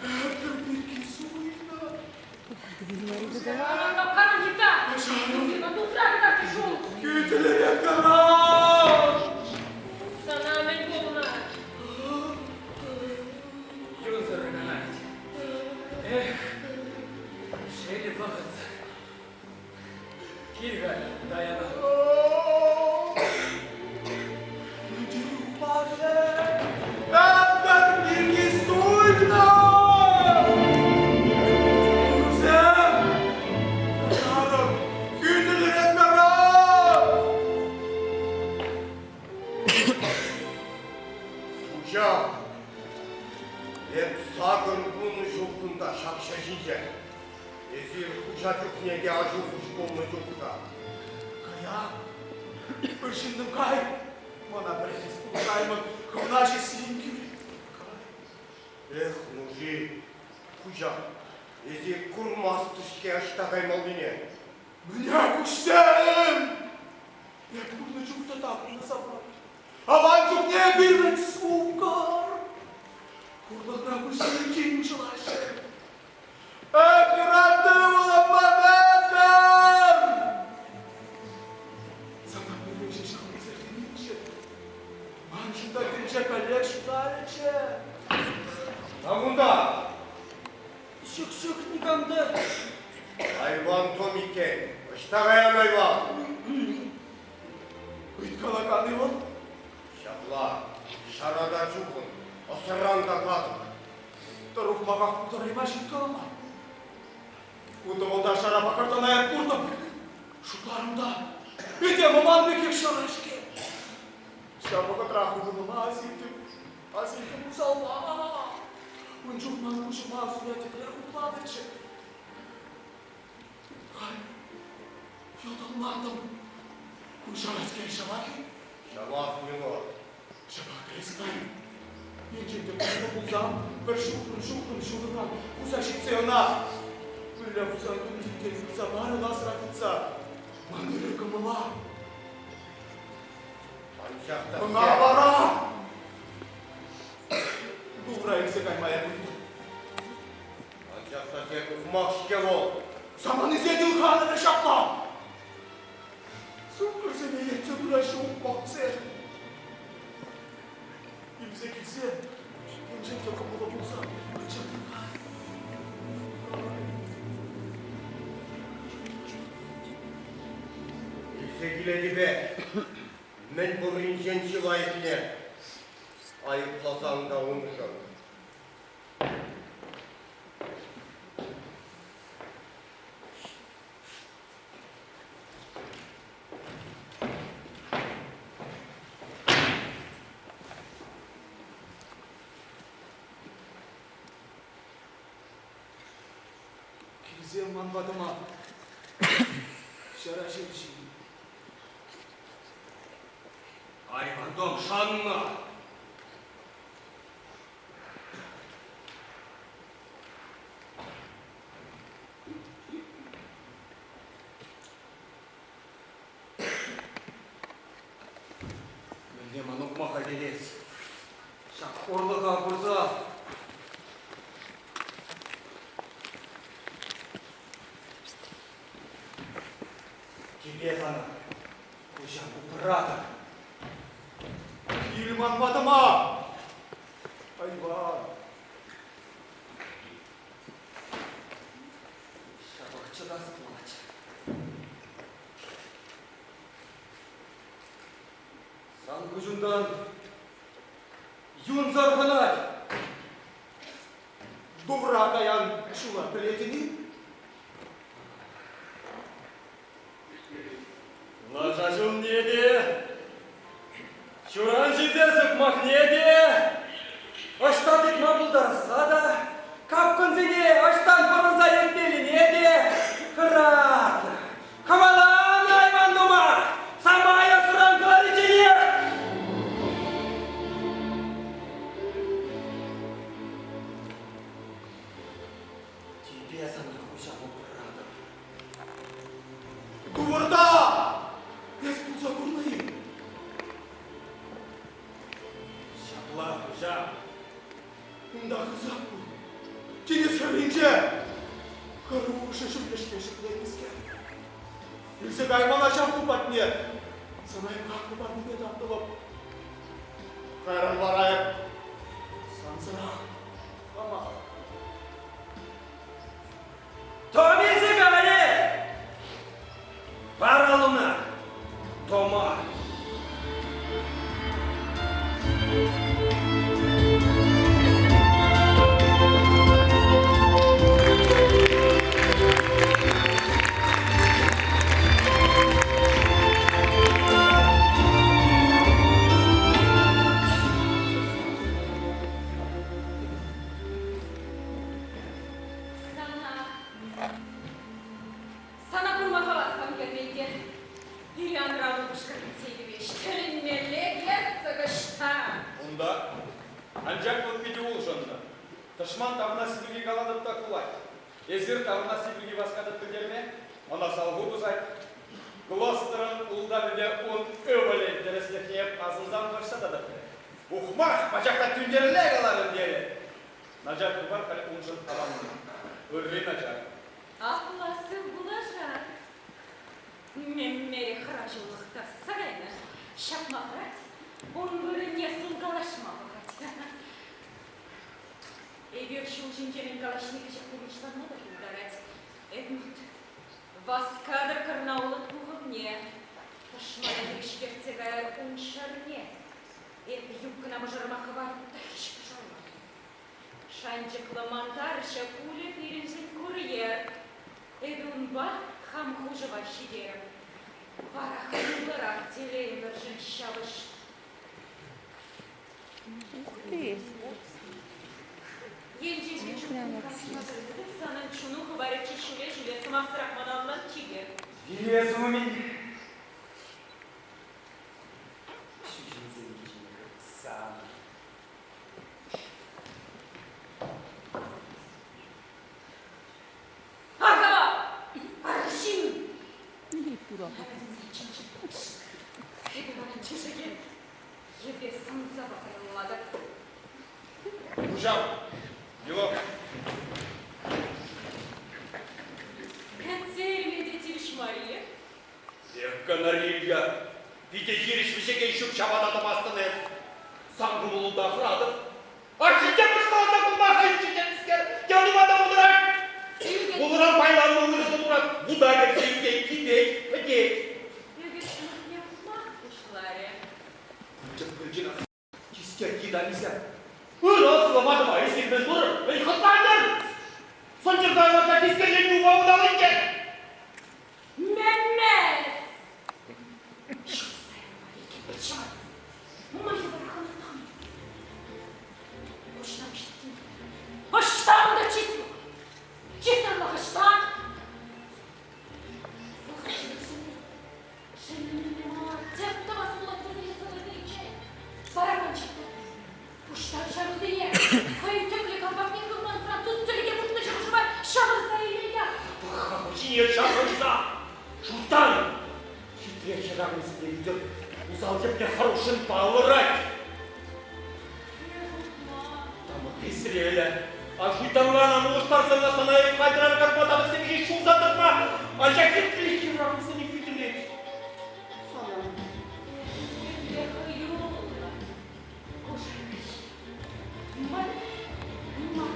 Пӗр пирки суйнӑ. Капкаран йытта! Тухра кӑтартрӗ ҫул! Хӳтӗлере кӑран! Сана мӗн пулнӑ? Юнсӑр канать. Эх, шел вӑхӑтсӑр. Кил-ха, Даяна. Ӗмӗр пирки суйнӑ! Турӑсем, каҫарӑр, хӳтӗлӗр Хуҫа, эп сакӑр кун ҫул кунта ҫак ҫӗр ҫинче. Эсир хуҫа чухне те аҫу хуҫ пулнӑ чух-ха. Кая. Ыр ҫыннӑм, кай! Мана пӗрех эс пулӑшаймӑн, хӑвна ҫеҫ сиен кӳрӗ. Кай! Эх, нуши, хуҫа, эсир курмастӑр-ҫке ӑҫта каймаллине. Мӗне куҫсем? Эп курнӑ чух та тапӑннӑ сапа. Аван чухне пирӗн суккӑр. Хурлӑхра куҫсем тин уҫӑлаҫҫӗ. Эп юратнӑ ывӑлӑмпа пӗтӗм! Сана пӗрре ҫеҫ хӑрсерленинччӗ. Маншӑн та тӗнче каллех ҫуталӗччӗ. А кунта? Ҫук, ҫук, никам та. Айван Том иккен. Ӑҫта каян айван? Ыйткалакан-и вӑл? Ҫапла, шарада чухӑн, ӑсран та катӑк. Тӑрухмаках пултараймасть ыйткалама. Ку тӑвӑлта шарапа картана эп куртӑм. Шутларӑм та, этем ӑман пекех шара-ҫке. Ҫав вӑхӑтрах ывӑлӑма асилтӗм. Асилтӗм усалпа. Ун чух ман куҫӑма суя тӗтре хупланӑччӗ. Халь йӑлтӑлмантӑм. Ку ҫаваскер ҫавах-и? Ҫавах, милорд. Ҫапах та эс кай. Енчен те куҫлӑ пулсан, пӗр ҫухрӑм ҫухрӑм ҫурӑран хуса ҫитсе ӑна мӗнле хусан тунтинчен хывса парӑн асра тытса. Ман ырӑ кӑмӑла. Анчах та Ӑна вара Турра илсе кайма эп ыйтӑм. Анчах та сек ухмах-ҫке вӑл. Саманисен ылханӑвӗ ҫапла. Суккӑрсене ертсе пыраҫҫӗ ухмахсем. Илсе килсе, енчен те кӑмӑллӑ пулсан, анчах та кай. Илсе килетӗпе. Мӗн пурринчен чылайӑшне айӑпласан та уншӑн. Килсем ман патӑма ҫара ҫерҫи. Айван Том шаннӑ. Мӗнле ман ухмаха вилес? Ҫак хурлӑха курса Киле сана, куҫа упратӑр. Кил ман патӑма! Айван! Ҫапах чӑтас пулать. Сан куҫунтан юн сӑрхӑнать. Дувра каян ҫула пӗлетӗн-и? Лаша ҫумне те, ҫуран ҫитсе сукмакне те, ӑҫта тытма пултарасса та, капкӑнсене ӑҫтан пӑрӑнса иртмеллине те хӑратнӑ. Хӑваланӑ айван тума, самай ӑсран кӑларичченех. Тӳпе сана хуҫа упратӑп. Тувӑрта! Эс пулса курнӑ-и? Ҫапла, хуҫа. Унта хысак пур. Тинӗс хӗрринче хӑрушӑ ҫӳллӗшне ҫӗкленнӗскер. Илсе каймалла ҫав ту патне. Сана эп хаклӑ парнепе тав тӑвӑп. Кайран вара эп сансӑрах хамах. Том илсе кайӗ! Пар аллуна, Тома! Тӑшман таврӑнасси пирки калатӑп та кулать. Эсир таврӑнасси пирки васкатӑп пӗлтерме, ӑна салху пӑсать. Глостерӑн ултавӗпе ун ывӑлӗн тӗрӗслӗхне асӑнсан вӑрҫса татӑтрӗ. Ухмах, пачах та тӳнтерле каларӑн терӗ. Начар хыпар халь уншӑн аван мар. Ырри начар. Апла сывпуллашар. Меммере хӑраҫӑлӑх та сарайнӑ. Ҫапма хӑрать, ун вырӑнне сулкалашма пӑхать. Эпир ҫул ҫинче мӗн калаҫни кӗҫех пурнӑҫланма та пултарать. Эдмунд, васкатӑр Карнаулӑн пухӑвне. Тӑшмана хирӗҫ ертсе каяр ун ҫарне. Эп юбкӑна мӑшӑрӑма хӑварӑп та хӗҫ-пӑшаллӑ. Шанчӑклӑ мантарҫӑ пулӗ пирӗншӗн курьер. Эпӗ унпа хам хушӑва ҫитерӗп. Вара хӑюллӑрах телейӗмӗршӗн ҫапӑҫ. Ух ты! Енчен те санӑн чуну хӑварӗччӗ ҫӳле-ҫӳле сӑмахсӑрах мана ӑнланччӗ-ке. Вилес умӗн ҫӳҫенсен ҫине хыпсан. Акӑ! Арҫын! Эпӗ вара чышӑкӗ йӗпе сӑмсапа каяллатӑп. Хуҫам, Белов. Кӗтсе илме те тивӗҫ мар-и? Эх, Канарилья, питӗ хирӗҫ вӗҫекен ҫӳп-ҫапа та тӑмастӑн эс. Сан кӑмӑлунта хӑратӑп. Арҫынсем пуҫласа кулма хӑйччӗ темскер, янӑма та пултарать. Вулӑран пайланнӑ ырӑ турат вута кӗрсе ӳкет, типет, пӗтет. Ӳкӗт сӑмахне ухмах пуҫларӗ. Тискер йытанисем. Ырӑ ӑслӑ ватӑпа эсир мӗн турӑр? Мӗн хӑтлантӑр? Сӑнчӑрта ларса тискерленни упа уталӗнче. Меммес! Ҫук сайра иккен пӗччен. Мӑйӑр хӑнӑхнӑ. Пуҫна ӑҫта Ӑҫта унта числӗх? Чыслӑх ӑҫта? Тӗп тӑвас пулать вӗсене сӑвӑрнинче. Барабан ҫитнӗ. Пуҫтар ҫарусене хӑйӗн тӗклӗ колпакне хывман француз тӗлӗке путнӑ ҫӗршыва ҫавӑрса илет. Пӑх-ха ҫине ҫаврӑнса! Шуйттан! Хитре хӗрарӑмсене витӗр усал епле хӑрушшӑн палӑрать. Тамӑк Израиля, а шуйттанланӑ улӑштарсан сана эп хальтран картма татӑксем ҫеҫ ҫулса тӑкма, анчах хитре хӗрарӑмсене хӳтӗлет. Сана. Епле хӑюллӑ кушакаҫ. Ман, ман.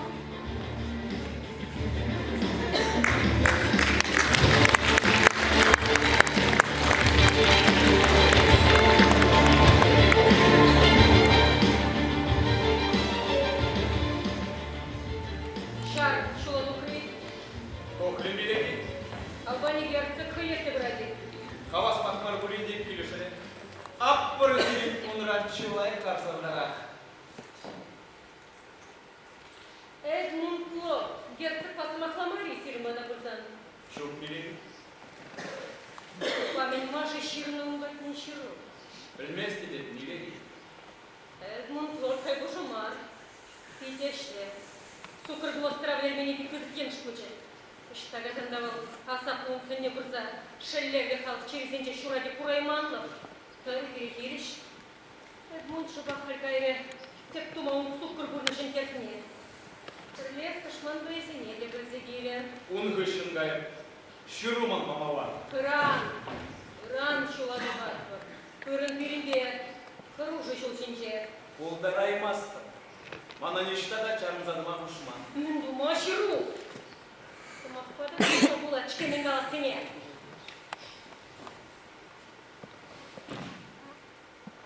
Ҫар ҫула тухрӗ. Тухрӗ миледи. Албани герцог хӑй ертсе пырать. Хаваспах мар пулин те килӗшрӗ. Аппӑр сирӗн унран чылай харсӑртарах. Эдмунд Ло, герцогпа сӑмахламарӗ сирӗн мана пырсан. Ҫук, миледи. Памӗн Маша ҫырнӑ ун патне ҫыру. Пӗлместӗп эп, миледи. Эдмунд Лорд хӑй пушӑ мар. Питӗ ӗҫлӗ. Суккӑр пулас вӗлерменни пит пысӑк йӑнӑш пулчӗ. Ӑҫта кайсан та вӑл асаплӑ ун сӑнне курса шеллевлӗ халӑх чирӗсенче ҫурать курайманлӑх. Тӑр хире-хирӗҫ. Эдмунд шӑпах халь кайрӗ тӗп тума ун суккӑр пурнӑҫӗн тертне. Пӗрлех тӑшман вӑйӗсене те пӗлсе килӗ. Ун хыҫҫӑн кайӑп. Ҫыру ман памалла. Ыран, ыран ҫула тухатпӑр. Ырӑн пирӗнпе хӑрушӑ ҫул ҫинче. Пултараймастӑп. Мана ниҫта та чарӑнса тӑма хушман. Мӗн тума ҫыру? Сӑмахпа та тума пулать-ҫке мӗн калассине.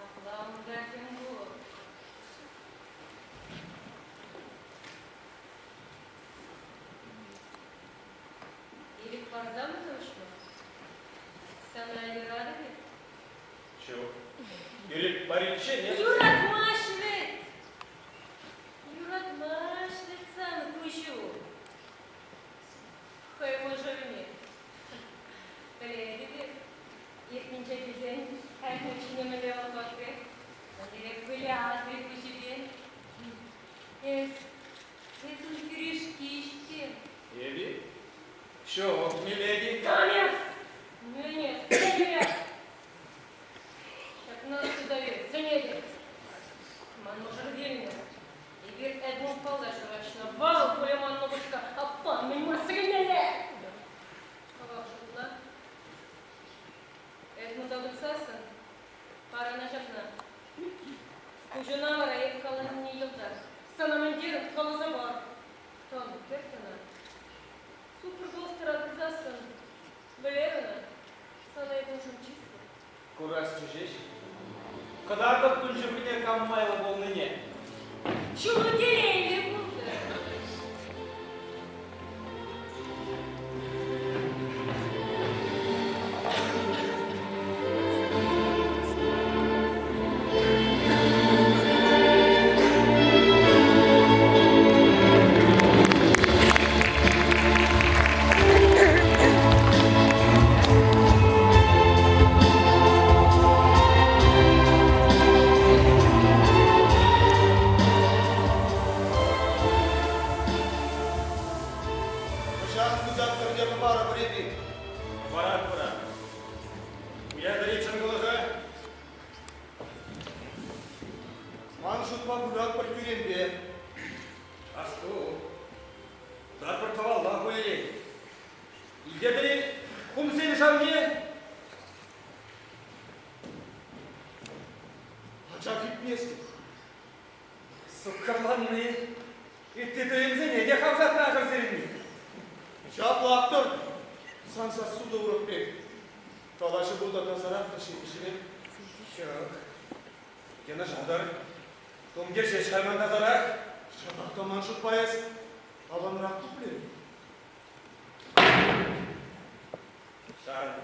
Апла унта тем пур. Ирӗк парсан калаҫма. Сана юратӑп-и? Ҫук. Ирӗк париччен эс... Юратмасть вӗт! Юратмасть вӗт сан куҫу. Хӑй мӑшӑрне. Пӗлетӗп-и, иртнинче килсен Эдмунд ҫине мӗнле вӑл пӑхрӗ? Мӗнлерех вылятрӗ куҫӗпе. Эс, эс ун Ҫук, миледи. Кам эс? Мӗн эс? Мӗн Ҫакна туса сӗнетӗп. Ман мӑшӑр вилнӗ. Эпир Эдмундпа ҫураҫнӑ. Вӑл пулӗ ман упӑшка. Аппа, мӗн ма сӗкӗнмелле? Хӑвах шутла. Эдмунда тупсассӑн пар ӑна ҫакна. Пуҫуна вара эп каланине йӑлтах. Сана мӗн терӗм, каласа пар. Тӑн кӗрт ӑна. Супӑр кластера пырсассӑн вӗлер ӑна. Сана эп уншӑн чыслӑ. Курасчӗ ҫеҫ. Кӑтартӑп кун чухне кам майлӑ пулнине. Чуну телейлӗ пултӑр. Хӑҫан пусатпӑр те хӑпарӑпӑр эпир? Хӑпаратпӑр. Уятӑр-и чӑнкӑлӑха? Ман шутпа пыратпӑр тӳремпе. Асту, утатпӑр тӑвалла хуллен. Илтетӗр-и хумсен шавне? Пачах илтместӗп. Суккӑрланни ытти туйӑмсене те хавшатнӑ ахӑр сирӗнни. Ҫаплах-тӑр, сан сассу та урӑх пек. Калаҫӑву та тасарах та ҫепӗҫрех. Ҫук, йӑнӑшатӑр. Тумтир ҫеҫ кайман тасарах. Ҫапах та ман шутпа эс аванрах пуплен. Ҫарӑн.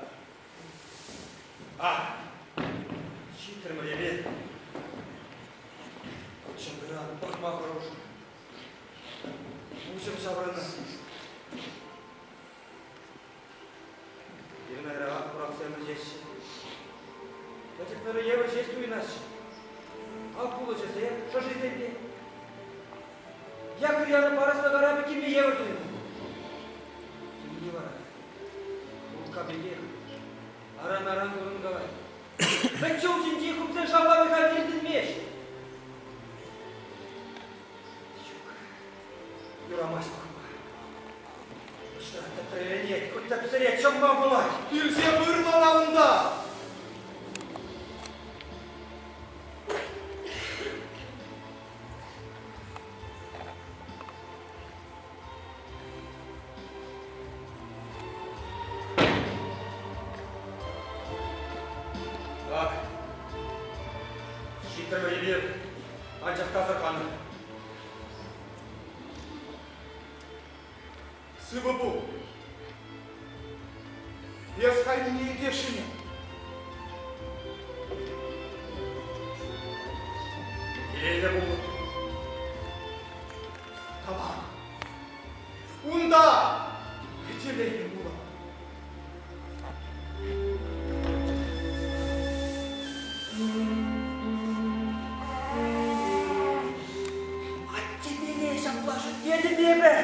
Ах, ҫитрӗмӗр эпир. Чӑнкӑран пӑхма хӑрушӑ. Пуҫӑм ҫаврӑннӑ. Пирӗн кураксем вӗҫеҫҫӗ. Пӗчӗк нӑрӑ евӗр ҫеҫ туйӑнаҫҫӗ. Ак пулӑҫӑсем, шӑшисем те. Якорь янӑ парӑслӑ карапӗ кимӗ евӗр туйӑнать. Кимми вара улка пекех аран-аран курӑнкалать. Вӗт ҫул ҫинчи хумсен шавлавӗ халь илтӗнмест. Ҫук, юрамасть пӑхма. Ӑҫта тӗтреленет, хуть тӗпсӗре чӑмма пулать. Илсе пыр мана унта! Ак, ҫитрӗмӗр эпир, анчах та асӑрханӑ. Сывӑ пул. Эс хайнине илтесшӗн-и? Телейлӗ пулӑр. Тавах. Унта телейлӗ пулӑр. Аттене ҫапла шӳтлетӗп эпӗ.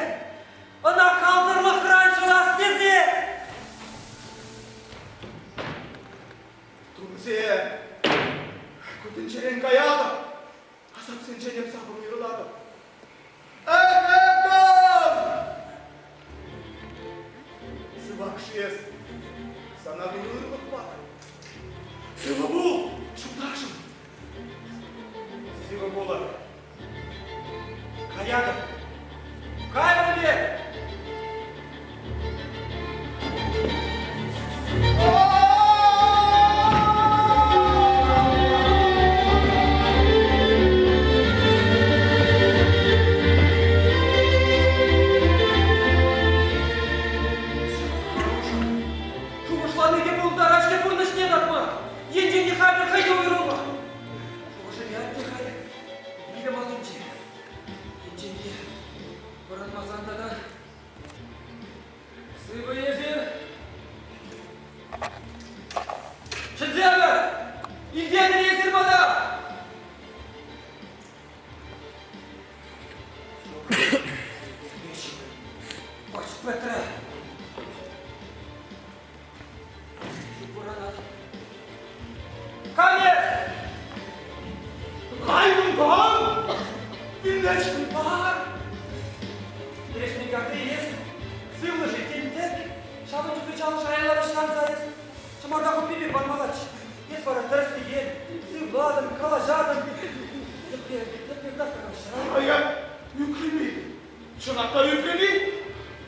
Ӑна халсӑрлӑхран ҫӑлас тесе. Тумсе, ку тӗнчерен каятӑп. Асапсенчен эп сапӑр уйрӑлатӑп. Эх-эх-эх! Сывах-ши эс? Сана Турӑ ырлӑх патӑр. Сывӑ пул, ҫулташӑм! Сывӑ пулӑр. Каятӑп. Кайрӑм эп! Шухӑшлани те пултарать-ҫке пурнӑҫне татма. Енчен те хатӗр хӑй уйрӑлма. Шухӑшӗ атте халӗ вилӗм аллинче. Енчен те вӑранмасан тата Сывӑ эсир? Чӗнсемӗр! Илтетӗр эсир мана? Пач пӗтрӗ. карти эс, сывлӑшӗ тен тӗк, ҫавӑн чухлӗ чалӑш аялла вӑҫланса эс, ҫӑмарта хуппипе панмаллаччӗ. Эс вара тӗрӗс-тӗкел, сывлатӑн, калаҫатӑн. Епле, епле калаҫран? Ая, ӳкрӗм-и? Чӑнах та ӳкрӗм-и?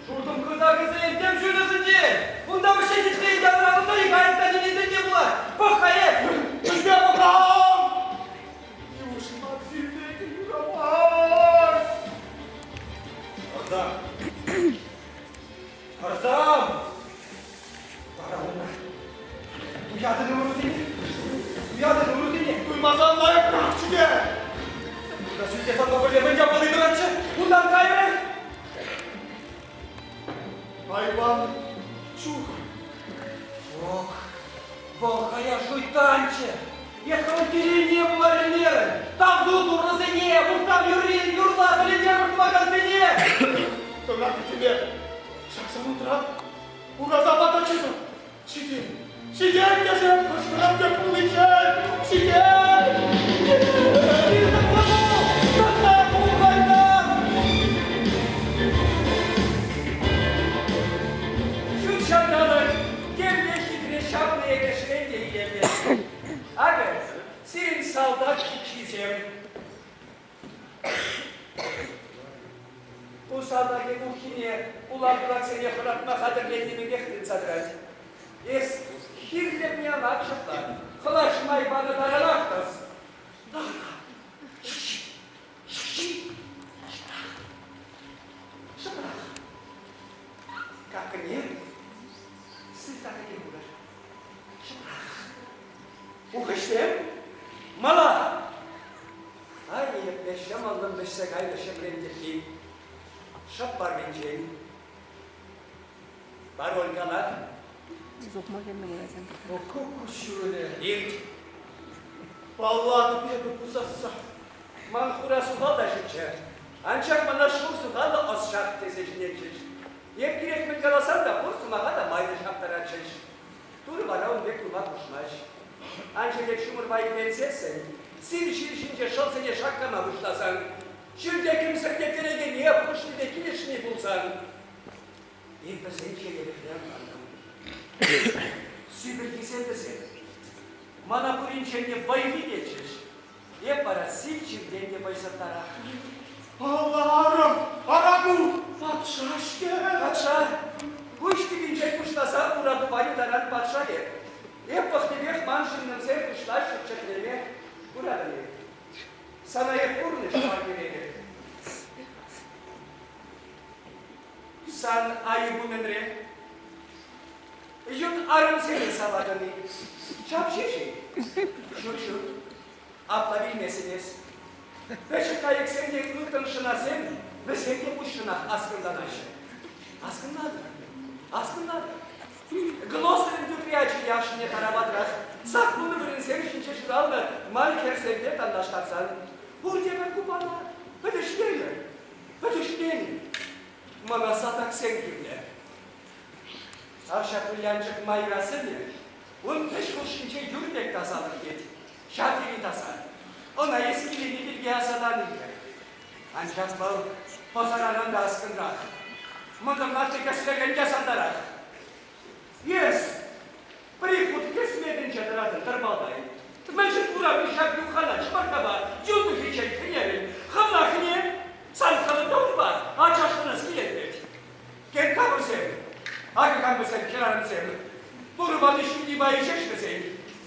Шуртӑм хысакӗсен тем ҫӳлӗшӗнчен! Унта вӗҫсе ҫитсен янӑранӑ тӑри кайӑк та тени пулать. Пӑх-ха эс! Мӗнпе пӑхам? Юшма сивве юрамасть! Ӑрсам! Ӑрсам! Вара уна. Туятӑн урусене? Туятӑн урусене? Туймасан лайӑхрахчӗ те! Унта сӳлте санпа пӗрле мӗн япали тӑратчӗ? Унтан кайрӗ! Айван чух. Ох, вӑл хая шуйттанччӗ! Эс хӑвӑн телейне пула вилмерӗн! Тав ту турӑсене, мухтав юрри юрла тӗлӗнтермӗш тӑвакансене! Тӑна кӗтеме ҫак самантра урасапа та чӑтӑр. Ҫитет! Ҫитет тесе кӑшкӑрать те пуличчен! Ҫитет! Ҫут ҫанталӑк темле хитре ҫапнӑ эрешрен те илемлӗ. Акӑ, сирӗн салтак укҫисем. Ку салтакӗ куххине ула-кулаксене хӑратма хатӗрленнӗ пекех тытса тӑрать. Эс хирлепне ан ҫапла, хӑлаҫ май панӑ таранах тӑс. Шӑпрах. Какӑне сывтаракӗ пулар. Шӑпрах. Ухӑҫсем, мала! Ай, епле ҫӑмӑллӑн вӗҫсе кайнӑ ҫӗмрен тӗппи. Шӑп варринчен. Пароль калар. Ку куҫҫулӗ. Ирт. Паллатӑп эпӗ пусасса. Ман хура сухал та ҫукчӗ. Анчах мана шур сухаллӑ ӑсчах тесе чӗнетчӗҫ. Эп кирек мӗн каласан та пур сӑмаха та майлӑ ҫаптаратчӗҫ. Турӑ вара ун пек тума хушмасть. Анчах эп ҫумӑрпа икленсессӗн, сив ҫил ҫинче шӑлсене шаккама пуҫласан, ҫӳлте кӗмсӗртеттерекене хушнипе килӗшни пулсан, эп вӗсен чеелӗхне ӑнлантӑм. Сӳпӗлтисем вӗсем. Мана пуринчен те вӑйли тетчӗҫ. Эп вара сив чиртен те вӑйсӑртарах. Алла-арӑм, ара ку патша-ҫке! Патша, пуҫ тӳпинчен пуҫласа ура тупанӗ таран патша эп. Эп пӑхнипех ман ҫыннӑмсем пуҫлаҫҫӗ чӗтреме. Куратӑн-и? Сана эп пурнӑҫ парнелетӗп. Сан айӑпу мӗнре? Ют арӑмсене саватӑн-и? Ҫав ҫеҫ-и? Ҫук-ҫук. Апла вилмесен эс. Пӗчӗк кайӑксем те ылтӑн шӑнасем вӗсем те пуҫшӑнах аскӑнланаҫҫӗ. Аскӑнлатӑр. Аскӑнлатӑр. Глостерӑн тӳпри ачи яшшине тараватрах саккунлӑ вырӑнсем ҫинче ҫуралнӑ ман хӗрсемпе танлаштарсан пурте пӗр купана пӗтӗҫленӗ. Пӗтӗҫленӗ. Мана салтаксем кирлӗ. Ав ҫак вылянчӑк майра сӗнӗ, ун пӗҫ хушшинче юр пек тасалӑх тет. Ҫав тери таса. Ӑна эс киленни пирки асатан илтӗр. Анчах вӑл пӑсаранан та аскӑнрах. Мӑнтӑрлатнӑ кӗсрекен те сантарах. Эс прихут хӗсметӗнче тӑратӑн тӑрпалтай. Мӗншӗн куратӑн ҫак юххана чӑмӑртава юн тухиччен хӗнерӗн? Хӑвна хӗне! Сан хӑвӑн та унпа ачашланас килет вӗт. Кентаврсем, акӑ кам вӗсем, хӗрарӑмсем. Турӑ пани ҫутти пайӗ ҫеҫ вӗсен.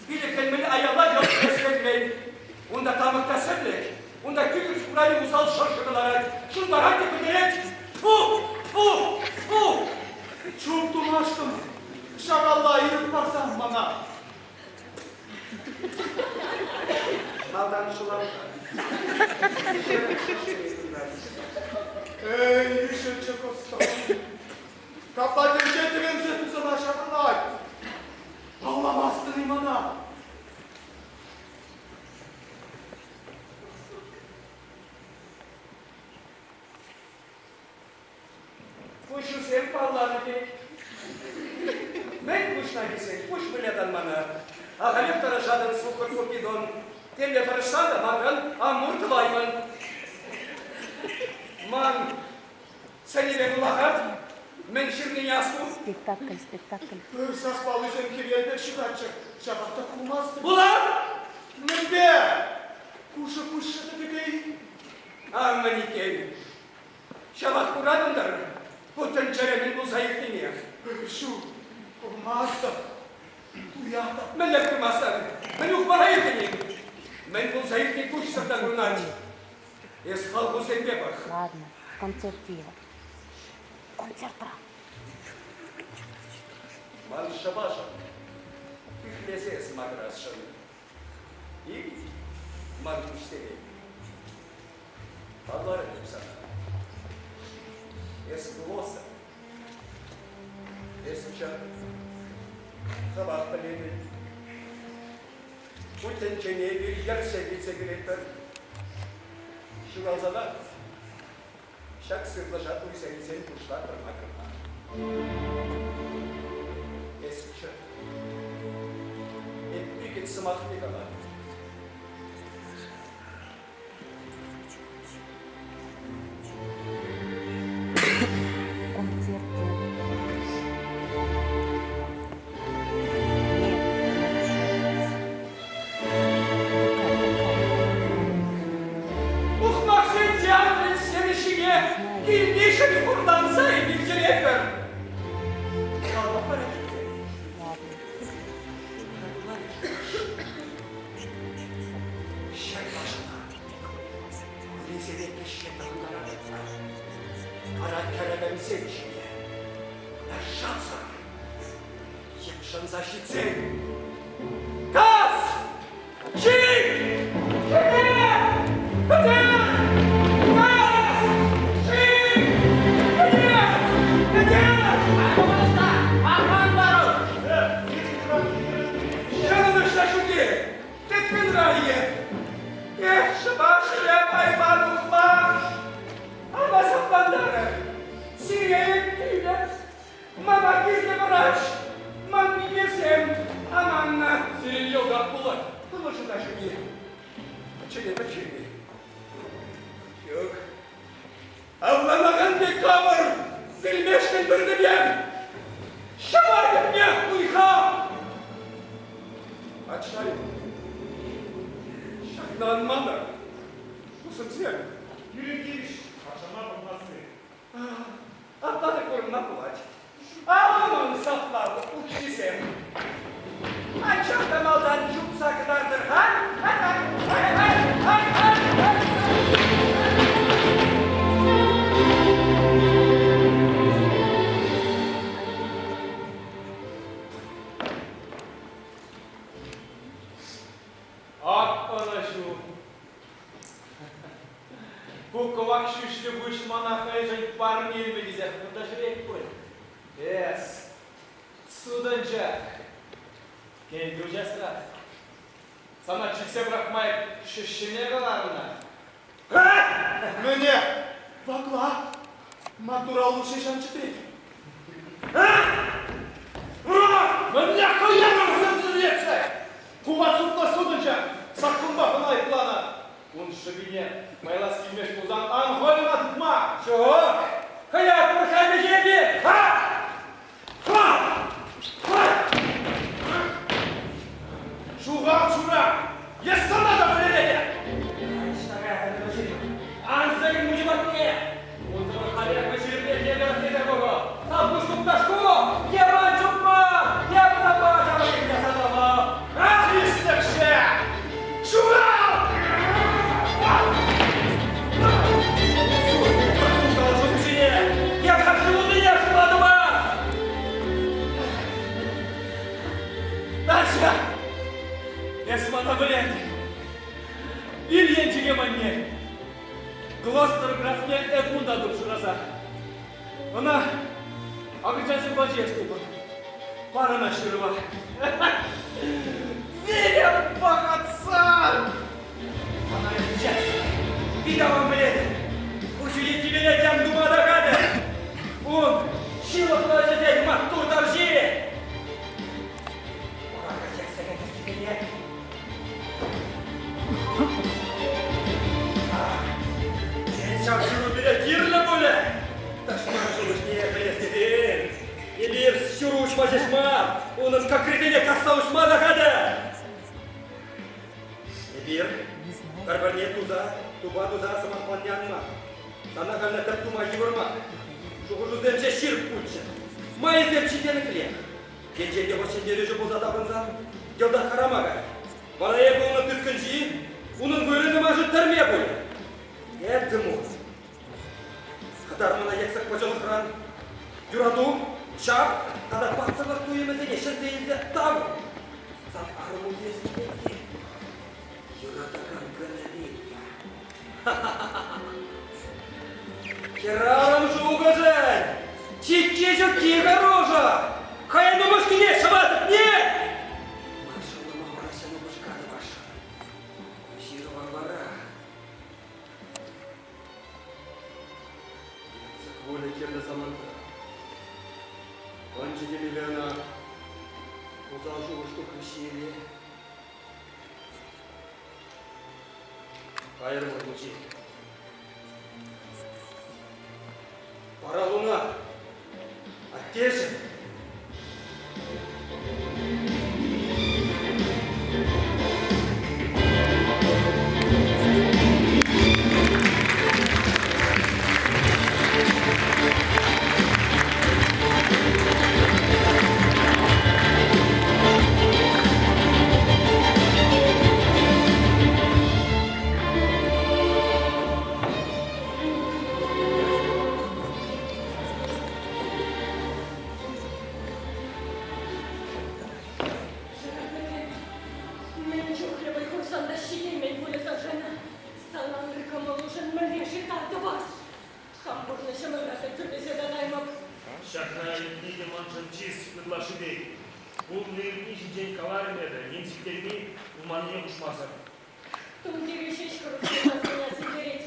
Пилӗкрен-мӗн аяла йӑлт кӗсменмен. Унта тамӑк та сӗрлӗк, унта кӳкӗрт хурайӗ усал шӑршӑ кӑларать, ҫунтарать те пӗтерет. Фу! Фу! Фу! Чуп тумашкӑн ҫавалла ирӗк парсан мана. Малтан шӑлам-ха. Эй, ишӗлчӗ кӑстӑм. Капла тӗнче тӗвенсе тусана ҫаврӑнать. Палламастӑн-и мана? Куҫусем палланӑ пек. Мӗн куҫна тесен, куҫ вылятан мана. Ахалех тӑрӑшатӑн суккӑр Купидон. Темле тӑрӑшсан та манран амур тӑваймӑн. Ман Сӗнӗве вулахать. Мӗн ҫырнине асту. Спектакль, спектакль. Ыр саспаллисем хӗвел пек ҫутатчӗ, ҫапах та курмастӑп. Вула! Мӗнпе? Пушӑ пуҫ шӑтӑкӗпе-и? Ан мӗн иккен. Ҫавах куратӑн-тӑр, ку тӗнчере мӗн пулса иртнине. Ҫук, курмастӑп. Туятӑп. Мӗнле курмастӑн? Мӗн ухмаха иртӗн-и? Мӗн пулса иртни куҫсӑр та курӑнать. Эс халхусемпе пӑх. Ладно, концерт тиевӗр. Концертра. Ман шӑпашӑн пӳхлесе эс макӑрасшӑн. Ил, ман куҫсене. Палларӑм эп сана. Эс глоса. Эс чӑн. Хӑвах пӗлетӗн. Ку тӗнчене эпир йӗрсе килсе кӗретпӗр. Ҫуралсанах ҫак сывлӑша туйса илсен пуҫлатпӑр макӑрма. Эс чӑн. Эп ӳкӗт сӑмахне калатӑп. Ухмахсен театрӗн сцени ҫине килнишӗн хурланса илтеретпӗр. Калама парать иккен. Ҫак лашана курисене кӗҫҫе тӑхӑнтарать. Вара кӗрӗвӗмсем ҫине шансӑр йӑпшӑнса ҫитсен Кас! Чик! Кӗте! Пӗтер! Кас! Чик! Кӗте! Пӗтер! Ҫӑлӑнӑҫла ҫути! Тӗттӗмра е! Эх, шӑпа ҫӗре кайма тухма! Ама саплантарӑр! Сире килӗп! Мана кирлӗ врач! Ман мимесем аманнӑ! Сирӗн йӑлтах пулать. Пулӑшу та ҫук-и? Пӗччене пӗччен-и? Ҫук. Авланакан пек капӑр вилмешкӗн пӗртӗпем! Ҫӑва тӗпне хуйха! Патша-и? Ҫакна ан манӑр, тусӑмсем. Пирӗн тивӗҫ патшана пӑхмасси. Апла та курӑнма пулать. Авланӑн саплав укҫисем. Анчах та малтан чупса кӑтартӑр-ха. Ак ӑнӑҫу! Ку кӑвак ҫӳҫлӗ пуҫ мана хӑйшӗн парне илме тесех кунта ҫӳрет пуль. Эс, сутӑнчӑк, кӗлту часрах. Сана чиксе пӑрахма ҫӗҫҫӗне кӑларнӑ. Мӗне? Вакла? Маттур аллу ҫеҫ ан чӗтрет. Мӗнле хӑянӑр сӗмсӗрлетсе? Кума сутнӑ сутӑнчӑк саккунпа хӑна айӑпланӑ. Ун шӑпине майлас килмест пулсан ан хӑй ӑна тытма. Ҫук, хӑятпӑр хальлӗхе Ха! Ха! Ха! Ҫухал чура! Эс сана та вӗлеретӗп! Ан сӗкӗн мучи патне! Унсӑрӑн халех вӗҫерме евӗр тесе пӑхӑ. Сан пуҫ тупташку! Е ман чупма! Е пӑсапа ҫавӑн сатама! Тислӗкҫӗ! Ҫухал! Я хочу меня шуладыма! Дальше! Эс мана вӗрент. Ил енчӗке манне. Глостер графне Эдмунда тупшыраса. Ӑна акӑлчансем пачӗ эс тупӑр. Пар ӑна ҫырӑва. Вилӗм пӑхӑтсан! Мана сейчас. Питӗ аван пӗлетӗп. Куҫуне тивӗле тем тума та хатӗр. Ун ҫылӑхлӑ ӗҫӗсен маттур тарҫи. Ура качакса кӗтессисене. Тен, ҫав ҫыру пире кирлӗ пулӗ. хуҫма ҫеҫ мар, унӑн кӑкрисене касса уҫма та хатӗр. Эпир пӗр-пӗрне туса, тупа туса сӑмах патне анман. Сана халӗ тӗп тума йывӑр мар. Шухӑшусем ҫеҫ ҫирӗп пулччӑр. Майӗсем ҫителӗклех. Енчен те вӑл ҫӗнтерӳҫӗ пулса таврӑнсан, йӑлтах харама каять. Вара эпӗ унӑн тыткӑнчи, унӑн вырӑнӗ маншӑн тӗрме пулӗ. Эдмунд, хӑтар мана йӗксӗк пӑчӑлӑхран. Юрату, чап тата паттӑрлӑх туйӑмӗсене ҫӗнсе илсе тав. Сан арӑму вилес килет-и? Юратакан Гонория. Хӗрарӑм шухӑшӗн чикки-ҫукки хӑрушӑ! Хӑйӗн упӑшкине ҫӑва тӗпне! Ман шӑллӑма вара упӑшка тӑвасшӑн. Ку ҫырӑва вара Герцог воля кирлӗ самантра. Пӑнчӑ темелле ӑна. Усал шухӑш тухрӗ ҫиеле. Кайрӑмӑр, мучи. Пора луна. Аттешӗн. Мӗн чухлӗ вӑй хурсан та ҫитеймен пулӗ Сашӑна. Саламри кӑмӑлушӑн мӗнле-ши тав тӑвас? Хам пурнӑҫӑмӑра та тӳлесе татаймӑп. Ҫакна илтни те маншӑн чыс ытлашшипех. Пулни-иртни ҫинчен каларӑм эпӗ, ним сиктерми, пулманнине хушмасӑр. Тумтирӗ ҫеҫ хӑрушсӑрланнине асилтерет.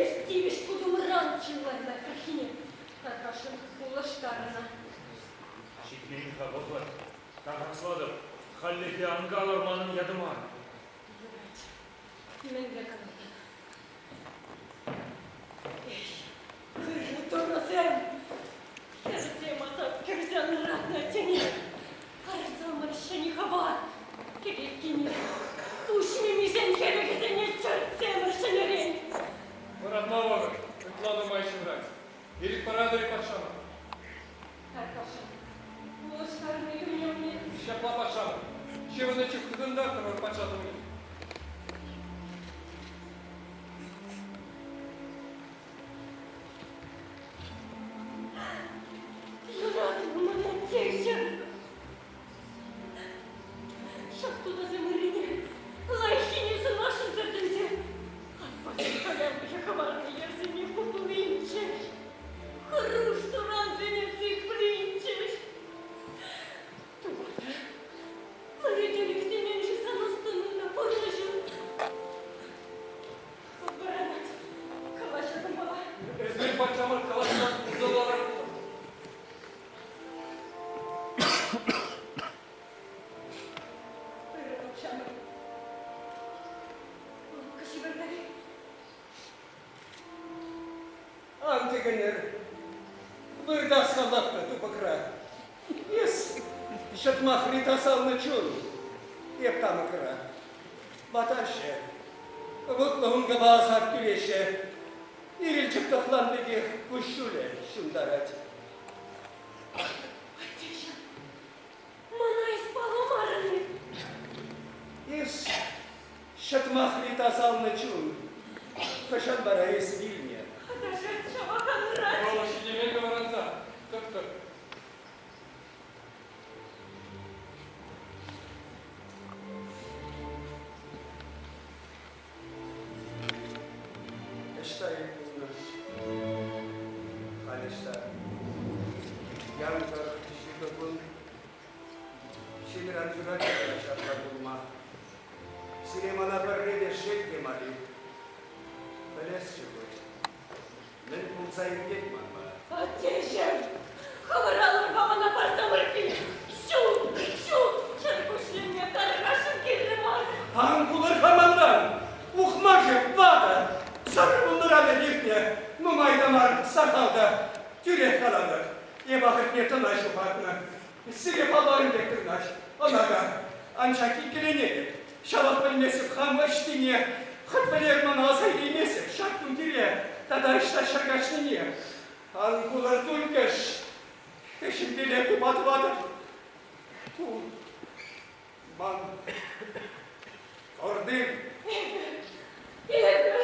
Эс тивӗҫ кутӑмран чылай лайӑхраххине тархасшӑн улӑштарнӑ. Ҫитмен-ха вӑхӑт. Тархаслатӑп, хальлӗхе ан калӑр манӑн ятӑма. Юрать. Мӗнле калатӑн? Эй, ырӑ турӑсем! Хӗрсем асап кӗрсе анратнӑ тӗне. Парсамӑр ҫӗнӗ хӑва кӗлеткине. Пуҫ мимисен хӗлӗхӗсене чӗртсемӗр ҫӗнӗрен. Вӑратма вӑхӑт ытла нумай ҫыврать. Ирӗк паратӑр-и патшама? Тархасшӑн, улӑштарни туйӑмне. Ҫапла патшам, ҫывӑннӑ чух тытӑнтартӑмӑр патша тумне. Юратнӑ мана теҫҫӗ. Ҫак тутасем ыррине, лайӑххине сӑнасшӑн сӗртӗнсе, аппасем халялӑхӗ хӑварнӑ йӗрсене хуплинччӗҫ. Хӑруш сурансене сиплинччӗҫ. Тупата, вӗрентекенсене сан ӑс-тӑну та пурнӑҫу. Вӑранать, калаҫатӑмпала. Эсир патшамӑр калаҫсан усӑллӑрах пулать. Ырӑ патшамӑр. Лӑпкӑ ҫывӑртӑр-и? Ан тӗкӗнӗр. Выртас-ха лӑпкӑ тупӑкра. Эс ҫӑтмахри тасалнӑ чун. Эп тамӑкра. Ватаҫҫӗ. Вутлӑ ункӑпа асап кӳреҫҫӗ. Ирӗлчӗк тӑхлан пекех куҫҫулӗ ҫунтарать. Аттеҫӗм, мана эс палламарӑн-и? Эс ҫӑтмахри тасалнӑ чун. Хӑҫан вара эс вилнӗ? Аташать ҫавах анрать. Вӑл ҫитемен вӑранса, тӑп-тӑп. Ӑҫта эп пулнӑ? Халь ӑҫта? Янкӑр ҫутӑ кун. Ҫилран юрать кӑна ҫапла пулма. Сире мана пӗрре те шел те мар-и? Пӗлесчӗ пуль. Мӗн пулса иртет манпа? Аттеҫӗм, хӑвӑр аллӑрпа мана парсамӑр кил. Ҫук, ҫук, чӗркуҫленме тархасшӑн кирлӗ мар. Ан кулӑр-ха манран! Ухмахӗ, ватӑ! Сакӑр вуннӑран иртнӗ. Нумай та мар, сахал та. Тӳрех калатӑп, эп ахӑртне тӑна ҫухатнӑ. Сире палларӑм пек тытӑнать. Ӑна та. Анчах иккӗленетӗп. Ҫавах пӗлместӗп хам ӑҫтине. Хӑть вӗлер мана аса илейместӗп ҫак тумтире тата ӑҫта ҫӗр каҫнине. Ан кулӑр тульккӑш. Ӗҫӗмпеле тупа тӑватӑп. Ку ман орден. Эпӗ.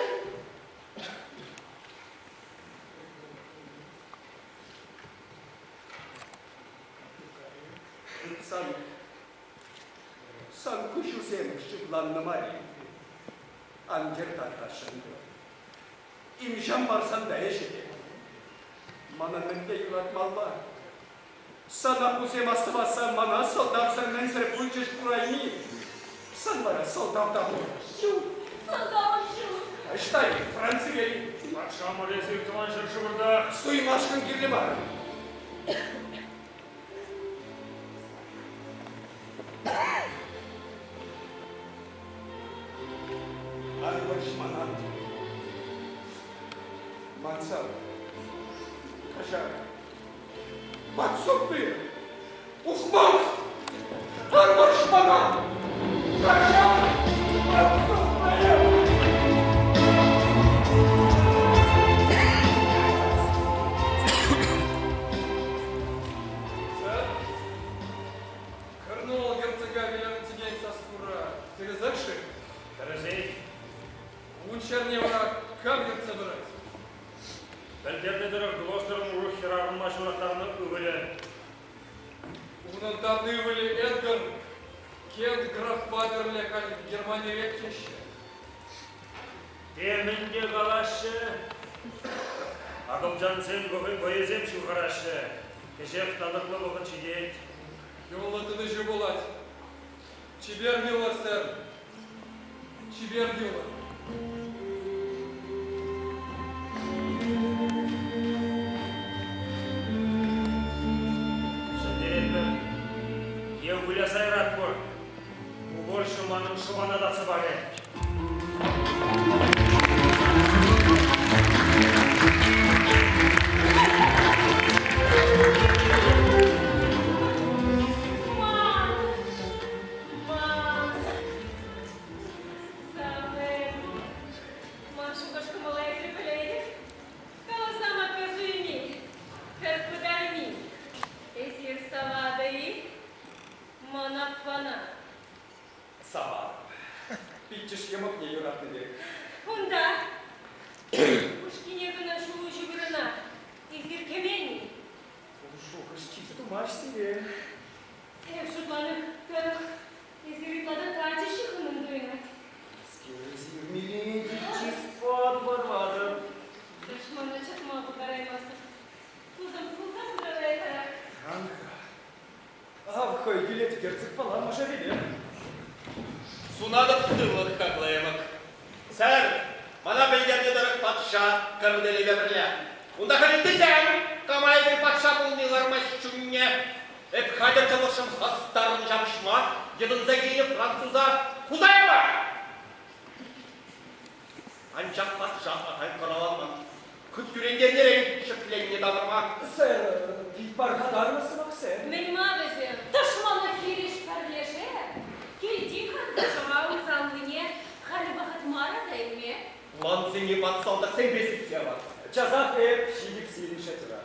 Сан, сан куҫусем шывланнӑ мар-и? Ан йӗр тархасшӑн. Имҫам парсан та ӗҫӗ те. Мана мӗнле юратмалла? Сана кусем астӑвасса мана сӑлтавсӑр-мӗнсӗр пулчӗҫ курайми. Сан вара сӑлтав та пур. Ҫук, сӑлтавӑм ҫук. Ӑҫта-и, Францире-и? Патшамӑр эсир тӑван ҫӗршывӑрта. Суймашкӑн кирлӗ мар. Ан вӑрҫ мана. Мансам, каҫар. Подсобные! Ухмах! Ан вӑрҫ мана! Каҫар! Подсобные! Сэр, Корнуолл герцога вилӗм текен сас-хура тӗрӗсех-ши? Тӗрӗсех. Ун ҫӗрне вара кам ертсе пырать? Пӗлтернӗ тӑрӑх Глостерӑн урӑх хӗрарӑмпа ҫураттарнӑ ывӑлӗ. Унӑн тан ывӑлӗ Эдгар Кент графпа пӗрле халь Германире теҫҫӗ. Темӗн те калаҫҫӗ. Акӑлчансен вӑйӗсем ҫывхараҫҫӗ. Кӗҫех татӑклӑ вӑхӑт ҫитет. Юлнӑ тытӑҫу пулать. Чипер юлӑр, сэр. Чипер юлӑр. Ҫӗнтеретпӗр. Е выляса яратпӑр. Ку вӑрҫӑ манӑн шӑпана татса парӗ. Ман! Ман! Савен! Ман шухӑш-кӑмӑла эсир пӗлетӗр. Каласам пӗр суйми, пӗр пытарми. Эсир саватӑр-и? Ман аппана. Саватӑп. Пиччӗш йӑмӑкне юратнӑ пек. Унта упӑшкине кӑна ҫул уҫӑ вырӑна эсир кӗмен-и? Ку шухӑш чыс тумасть сире. Эп шутланӑ тӑрӑх, эсир ытла та тачӑ ҫыхӑннӑн туйӑнать. Эсир миледи чыспа тупатӑр. Тӑшмана чӑтма пултараймастӑп. Тусӑм пулсан та лайӑхрах. Анка, ав хӑй килет герцогпала мӑшӑрӗпе. Сунатӑп сывлӑх хаклӑ Сэр, мана пӗлтернӗ тӑрӑх патша Корнелипе пӗрле. Унта халь ыттисем Камаевӑн патша пулни лармасть чунне. Эп хатӗр тӑлӑхшӑн хастаррӑн ҫапӑҫма йӑтӑнса килнӗ француза хуса яма! Анчах патша ахаль кӑраланман. Хыт кӳрентернӗрен ҫӗкленнӗ тавӑрма. Сэр, пит пархатарлӑ сӑмахсем. Мӗн-ма вӗсем тӑшмана хирӗҫ пӗрлеше килти хӑртӑшӑва усаллине халь вӑхӑт мар аса илме? Плансене ват салтаксемпе сӳтсе явать. Часах эп ҫитӗп сирӗн шатра.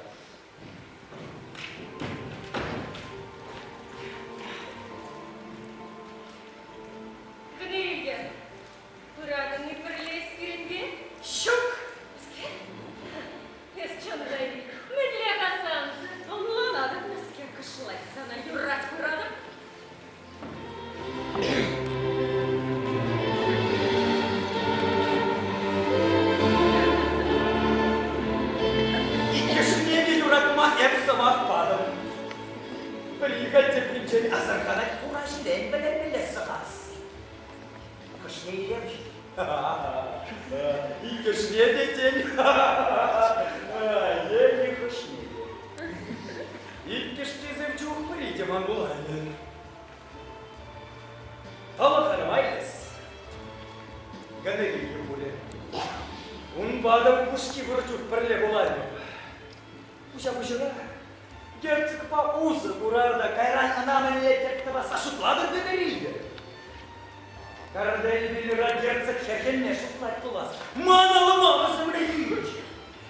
Гниль Пыратӑн-и пӗрле эс пирӗнпе? Ҫук! Мӗскер? Эс чӑн та мӗнле касан? Ӑнланатӑп мӗскер кӑшлать сана юрать пыратӑп. Иккӗшне те юратма эп сӑмах патӑм. Пӗри тепринчен асӑрханать хура ҫӗлен вӗлермелле сӑхас. Хӑшне илем-ши? Иккӗшне те тен. Е нихӑшне те. Иккӗш тесем чух пӗри те ман пулаймӗ. Тӑлӑх арӑмайлӑс. Гонорилью пулӗ. Унпа та упӑшки пур чух пӗрле пулаймӑп. Пуҫа-пуҫӑра. Герцогпа усӑ курар та кайран ӑна мӗнле тӗп тӑвасса шутлатӑр тетӗр-и? Кордель Миллера герцог хӗрхенме шутлать пулас. Ман алӑма вӗсемре хирӗҫ.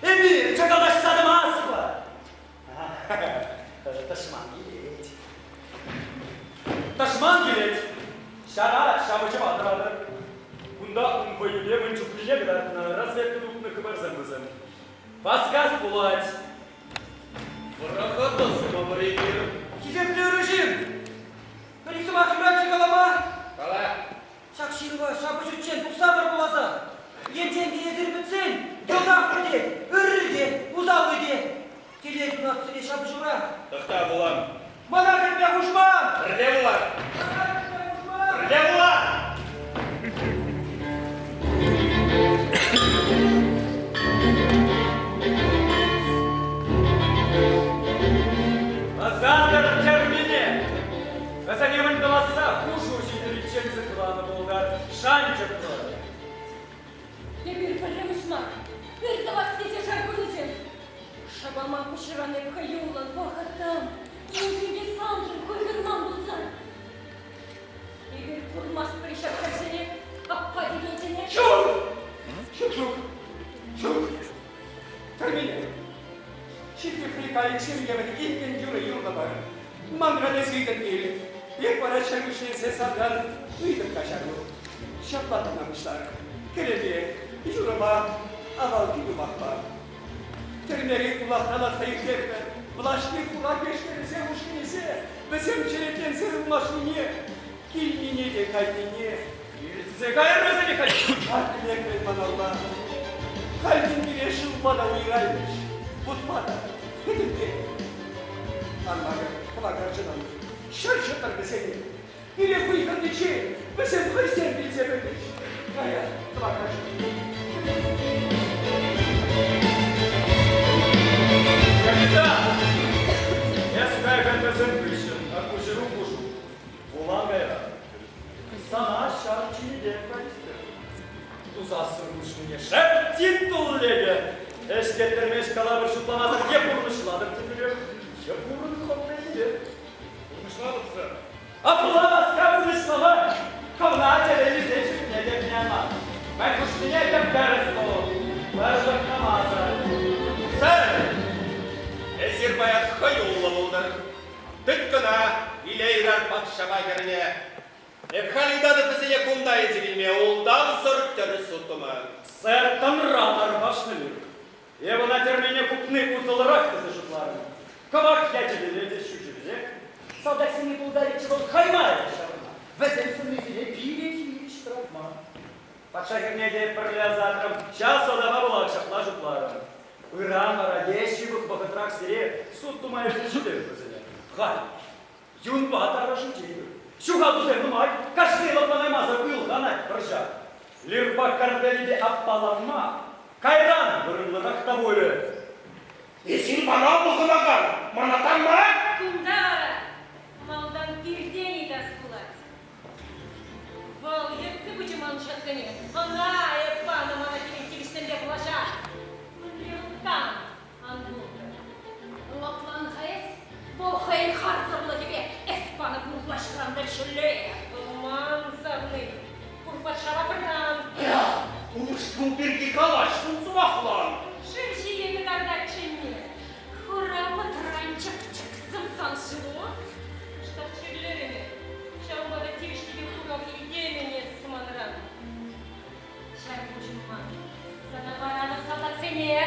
Эпир чакалашса тӑмастпӑр. Тӑшман килет. Тӑшман килет. Ҫара ҫапӑҫӑва тӑратӑр. Кунта ун вӑйӗпе мӗн чухлине кӑтартнӑ разведка тупнӑ хыпарсем вӗсем. Васкас пулать. Вӑраха тӑсмӑпӑр эпир. Хисеплӗ ырӑ ҫын! Пӗр-ик сӑмах юрать-ши калама? Кала. Ҫак ҫырӑва ҫапӑҫуччен тухса пӗр вуласа. Енчен те эсир пӗтсен, йӑлтах пӗтет, ырри те, усалли те. Телей сунать сире ҫапӑҫура. Тӑхта, вулам. Мана кӗртме хушман! Пӗрле вулар. Мана кӗртме хушман! Пӗрле вула! Ӑсатӑр тӗрмене! Вӗсене мӗн тӑвасса хушу ҫитериччен сыхланӑ пултар, шанчӑклӑ. Эпир пӗрремӗш мар, пӗр тӑвас тесе шар курнисем. Шӑпама куҫран эп хӑюллӑн пӑхӑттӑм, енчен те саншӑн хуйхӑрман пулсан. Эпир курмастпӑр-и ҫак хӗрсене, аппа текенсене? Ҫук! Ҫук, ҫук, ҫук. Тӗрмене. Ҫитлӗхри кайӑксем евӗр иккӗн юрӑ юрлӑпӑр. Манран эс ыйтӑн кил. Эп вара чӗркуҫленсе санран ыйтӑп каҫару. Ҫапла тума пуҫларӑм. Кӗлӗпе, юрӑпа, авалхи юмахпа. Тӗрмери улахра лартса ирттернӗ влаҫри хура пешкерӗсем ушкӑнӗсем вӗсем черетленсе ылмашнине, килнине те кайнине Иртсе кайрӗ вӗсене халь. Ак лекрӗн маналла. Халь пире шывпа та уйӑраймӗҫ, вутпа та, пӗтӗмпе. Ан макӑр, кӑвакарчӑнӑм, ҫӗр ҫӑтӑр вӗсене. Пире хуйхӑрниччен вӗсем хӑйсем вилсе пӗтӗҫ. Кая, кӑвакарчӑн. Капитан! Эс кайӑкӑн вӗсем хыҫҫӑн акуҫӑру хушу. Вулан кайран. Сана ҫав чирпе кайстӑр. Тусассӑн хушнине шеп титул лекӗ. Ӗҫлеттермеш калавӑр шутламасӑр е пурнӑҫлатӑп тетӗрех, е пурӑн хӑвна Пурнӑҫлатӑп, сэр. Апла васка пурнӑҫлама хӑвна телейлисен шутне кӗртме мар. Мӗн хушнине тӗп тӗрӗс ту. Пӗр Сэр, эсир паян хӑюллӑ пултӑр. Тыткӑна илейрӗр патшапа хӗрне. Эп халь ыйтатӑп вӗсене кунта илсе килме ултавсӑр тӗрӗс суд тума. Сэр тӑнра тарпашнӑ-и? Эп ӑна тӗрмене хупни усӑллӑрах тесе шутларӑм. Кӑвак ячӗпеле те ҫӳҫӗпеле салтаксене пултариччӗ вӑл хӑймарӗ ҫавна. Вӗсем сӑннисене пире хирӗҫ тӑратман. Патша хӗрне те пӗрле ӑсатрӑм, ҫав сӑлтава пулах ҫапла шутларӑм. Ыран вара е ҫывӑх вӑхӑтрах сире суд тума илсе ҫитерӗп вӗсене. Халь юнпа тарӑшӗнче Ҫухатусем нумай, кашни лӑпланаймасӑр ылханать вӑрҫа. Лирпа картелӗпе аппаланма кайран вырӑнлӑрах та пулӗ. Эсир мана пӑхӑнакан, мана танма? Кунта вара малтан пиртен ыйтас пулать. Вӑл ертсе пычӗ ман ҫаксене. Ӑна эп панӑ мана килен тивӗҫсемпе влаҫа. Мӗнле ылтан ан пултӑр. Лӑплан-ха эс, вӑл хӑйӗн харсӑрлӑхӗпе эс панӑ пур влаҫран та ҫӳллӗ. Вӑл ман савни, пур патшапа пӑран. Упӑшку пирки калаҫрӑн сӑмахлан. Шыв ҫие кӑтартать чӗнне. Хура пӑтранчӑк чӗксӗм сан ҫыру. Кӑштах чирлерӗн Ҫавӑнпа та тивӗҫлипе хурав илтеймӗн эс манран. Ҫак пуҫӑмма сана паратӑп салтаксене,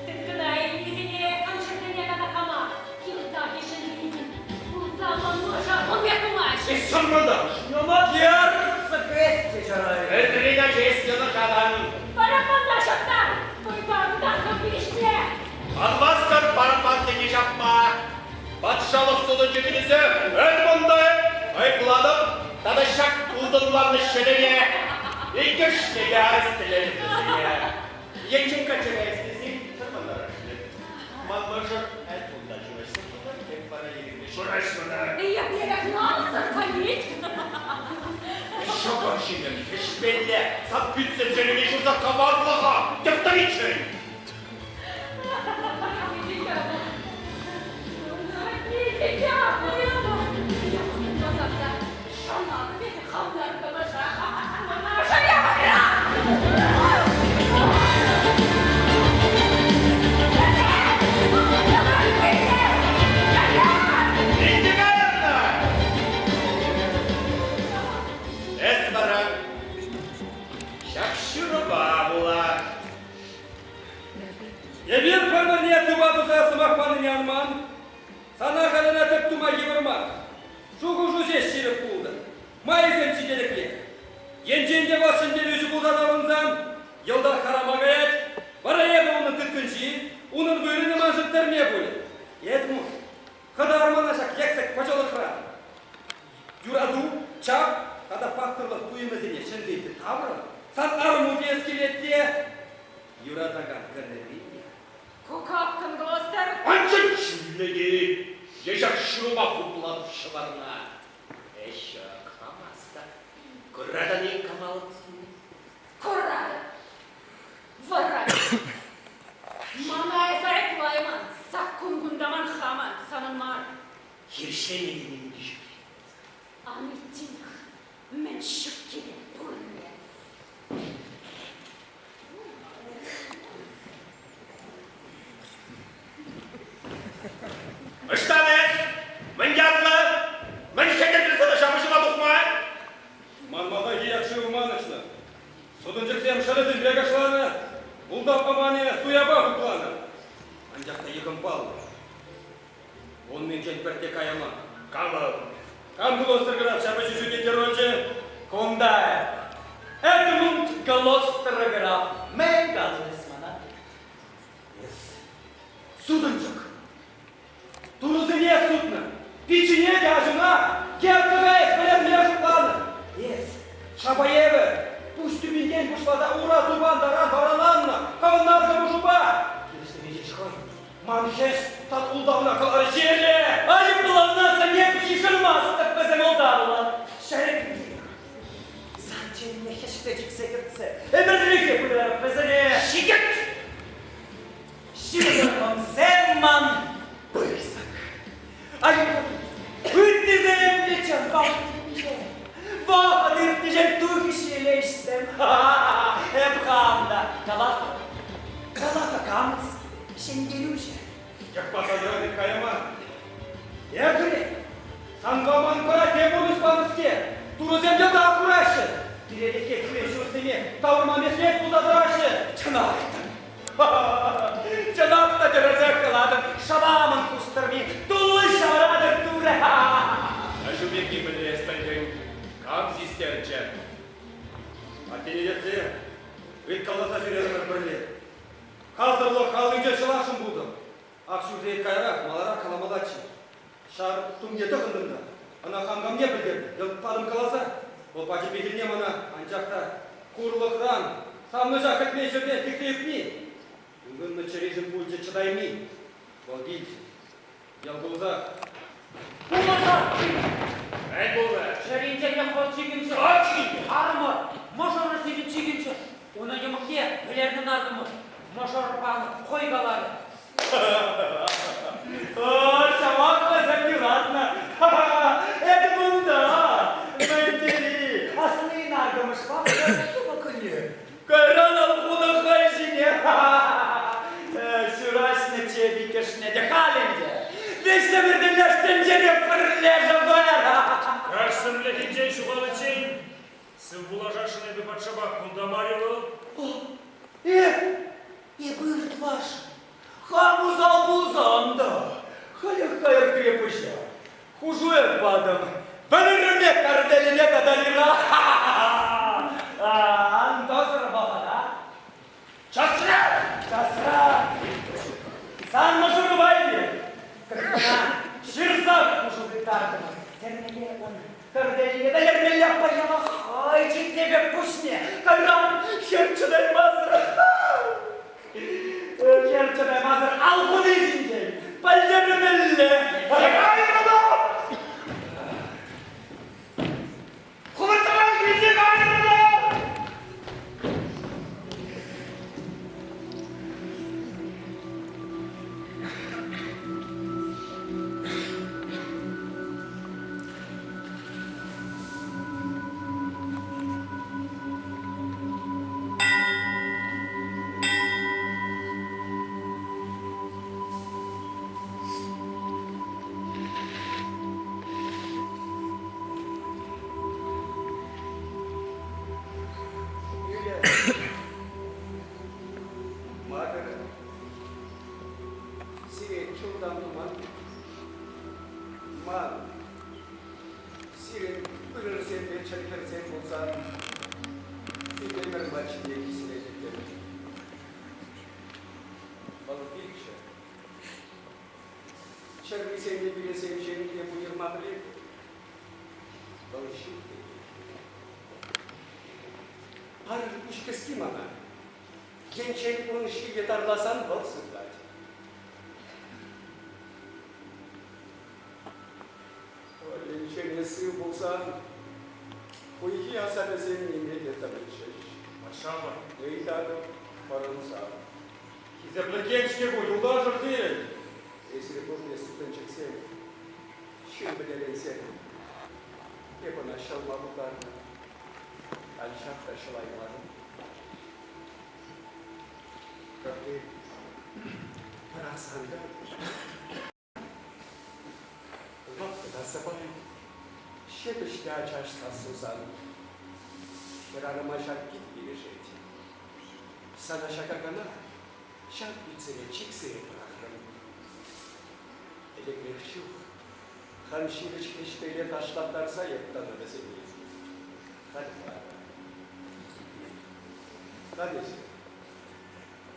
тыткӑна илнисене, ӑнҫӑсене тата хама. Йӑлтах ӗҫӗнсене пулса ман мӑшӑр кун пек пулмасть. Эс чӑннӑ Герцог эс те чарай. Пӗтрен ача эс йӑнӑшатан. Параппанна ҫаптар, вӑйпа кӑтартӑп тивӗҫне. Ан васкӑр параппансене ҫапма. Патшалӑх сутӑнчӑкӗ тесе Эдмонда айӑплатӑп тата ҫак ылтӑнланнӑ ҫӗлене иккӗшне те арестленӗ вӗсене. Енчен качча каяс тесен чӑрмантарасшӑн. Ман мӑшӑр Эдмонда ҫураҫса пулать, эп вара ирӗкне ҫураҫмӑна. Еплерех намӑссӑр калить. Ҫӑкӑр ҫинӗм хӗҫпелле сан пӳтсӗр чӗрӳне ҫурса каварлӑха тӗп тӑриччен. Сана халь ӑна тӗп тума йывӑр мар. Шухӑшу ҫеҫ ҫирӗп пултӑр. Майӗсем ҫителӗклех. Енчен те вӑл ҫӗнтерӳҫӗ пулса таврӑнсан, йӑлтах харама каять. Вара эпӗ унӑн тыткӑнҫи, унӑн вырӑнӗ маншӑн тӗрме пулӗ. Эдмунд, хӑтар мана ҫак йӗксӗк пӑчӑлӑхра. Юрату, чап тата паттӑрлӑх туйӑмӗсене ҫӗнсе илсе таврӑн. Сан арӑму теес килет те, юратакан кӗнӗри. Ку капкӑн Глостер. Анчах ҫӳллӗ-и е ҫак ҫурӑма хуплап ҫӑварна. Ӗҫ памастӑп. Куратӑн-и Камаловсене? Куратӑп. Вӑратӑп. Мана эс айӑплайман. Саккун кунта ман хамӑн, санӑн мар. Хирӗҫлеме те нимӗн те ҫук. Ан иттинех, мӗн ҫуккипе пурӑнмӗ. Ӑҫтан эс? Мӗн ятлӑ? Мӗн хӗтӗртрӗ сана ҫапӑҫӑва тухма? Ман малтанхи ят шыв манӑҫнӑ. Сутӑнчӑксем шӑлӗсемпе кашланӑ, ултав памане суяпа хупланӑ. Анчах та йӑхӑм паллӑ. Уннинчен пӗртте кая мар. Кам вӑл? Кам Глостерград ҫапӑҫу ҫӳте террорчӗ? Кунта Эдмунд Глостерограф. Мӗн калӑн эс мана? Эс сутӑнчӑк. Турӑсене сутнӑ, пиччӗне те аҫуна герцога эс вӗлерме шутланӑ. Эс, шапа евӗр, пуҫ тӳпинчен пуҫласа ура тупан таран вараланнӑ хӑвӑн наркӑмӑшупа. Хирӗҫлеме ҫеҫ хӑй. Ман хӗҫ тат ултавна кӑларҫеле! Айӑпланасса эп йышӑнмастӑп вӗсем ултавлӑ. Ҫӗрӗкнех. Сан чӗннӗ хӗҫпе чиксе кӗртсе ӗмӗрлӗхе пытарӑп вӗсене. Ҫитет! Ҫывӑхӑмсем ман пысӑк. Айӑплӑ ыттисем те чӑн вӑхӑт Вӑхӑт иртнӗҫем тухӗҫ лешсем. Эп хам та калатӑп. Калатӑ камӑс ҫӗнтерӳҫӗ. Йӑхпа санран кая мар. Эпӗ санпа ман пӗр пурнӑҫ панӑскер. Турӑсем йӑлтах кураҫҫӗ. Пире леке ҫуртсене тавӑрма меслет пулса тӑраҫҫӗ. Чӑнах та. Чӑнах та тӗрӗсех калатӑн. Шӑпамӑн кустӑрми тулли ҫавӑратӑр турӗ. Аҫу пирки мӗнле пӗлтӗн? Кам систерчӗ? Аттене ертсе ыйткаласа ҫӳрерӗмӗр пӗрле. Хасӑрлӑх аллинче ҫӑласшӑн пултӑм. Ак ҫурсерен каярах маларах каламаллаччӗ. Ҫар тумне тӑхӑнтӑм та ӑна хам камне пӗлтертӗм. Йӑлт патӑм каласа. Вӑл пачӗ пехилне мана, анчах та хурлӑхран савнӑҫа кӗтмен ҫӗртен сиксе ӳкни ывӑннӑ чӗрешӗн пулчӗ чӑтайми. Вӑл килчӗ. Йӑл кулса. Пулмасан! Мӗн пулнӑ? Чӗринчен вӑл чикӗнчӗ. Арӑмӑр, мӑшӑрӑр сирӗн чикӗнчӗ. Унӑн йӑмӑкне вӗлернӗ наркӑмӑш. Мӑшӑр панӑ, хӑй каларӗ. Ҫавах вӗсем юратнӑ. Эдмунда, мӗн тери асли наркӑмӑшпа йӑмӑкне. Кайран хунӑ хӑй ҫине. Ҫураҫнӑ чепикӗшне те халь ӗнтӗ. Виҫсӗмӗртен леш тӗнчере пӗрлешӗпӗр. Каҫсӗмлӗхӗнчен ҫухаличчен сывпуллашасшӑн эпӗ патшапа кунта мар-и вӑл? Эп, эп ыртваш. Хам усал пулсан та, халех кайӑр крепоҫа. Хушу эп патӑм. Вӗлерме картелле тата лира. Ан тӑсӑр вӑхӑта. Часра! Часра! Сан мӑшӑрупа иле. Кӑна ҫырса хушу тыттартӑмӑр. Тӗрмене ун картелле вӗлермелле паяла хӑй чикнӗ пек пуҫне. Кайран хӗр чӑтаймасӑр. Хӗр чӑтаймасӑр ал хуни ҫинчен пӗлтермелле. Хӑвӑртрах илсе кайрӑмӑр! Вилсен те вилесенчен те уйӑрма пӗлетӗп. Вӑл ҫук текех. Парӑр куҫкӗски мана. Енчен ун ҫийӗ тарласан вӑл сывлать. Енчен сыв пулсан, хуйхи асапӗсем ниме те тӑмӗччӗҫ. Патшамӑр. Ыйтатӑп пӑрӑнса. Хисеплекен-ҫке ку, юлташӑр сирӗн. Эсир пурте сутӑнчӑксем, ҫын пӗтеренсем. Эп ӑна ҫӑлма пултарнӑ, анчах та ҫӑлаймарӑм. Кӑрти пӑрахсан та лӑпкӑ та сӑпай, ҫепӗҫ те ачаш сассу сан. Хӗрарӑма ҫак пит килӗшет. Сана ҫакакана ҫак ӳтсене чиксе пӑрахрӑм. Ӗлӗкрех чух хам ҫивӗч хӗҫпеле ташлаттарса йӑттанӑ вӗсене. Халь вара. Халь эсӗ,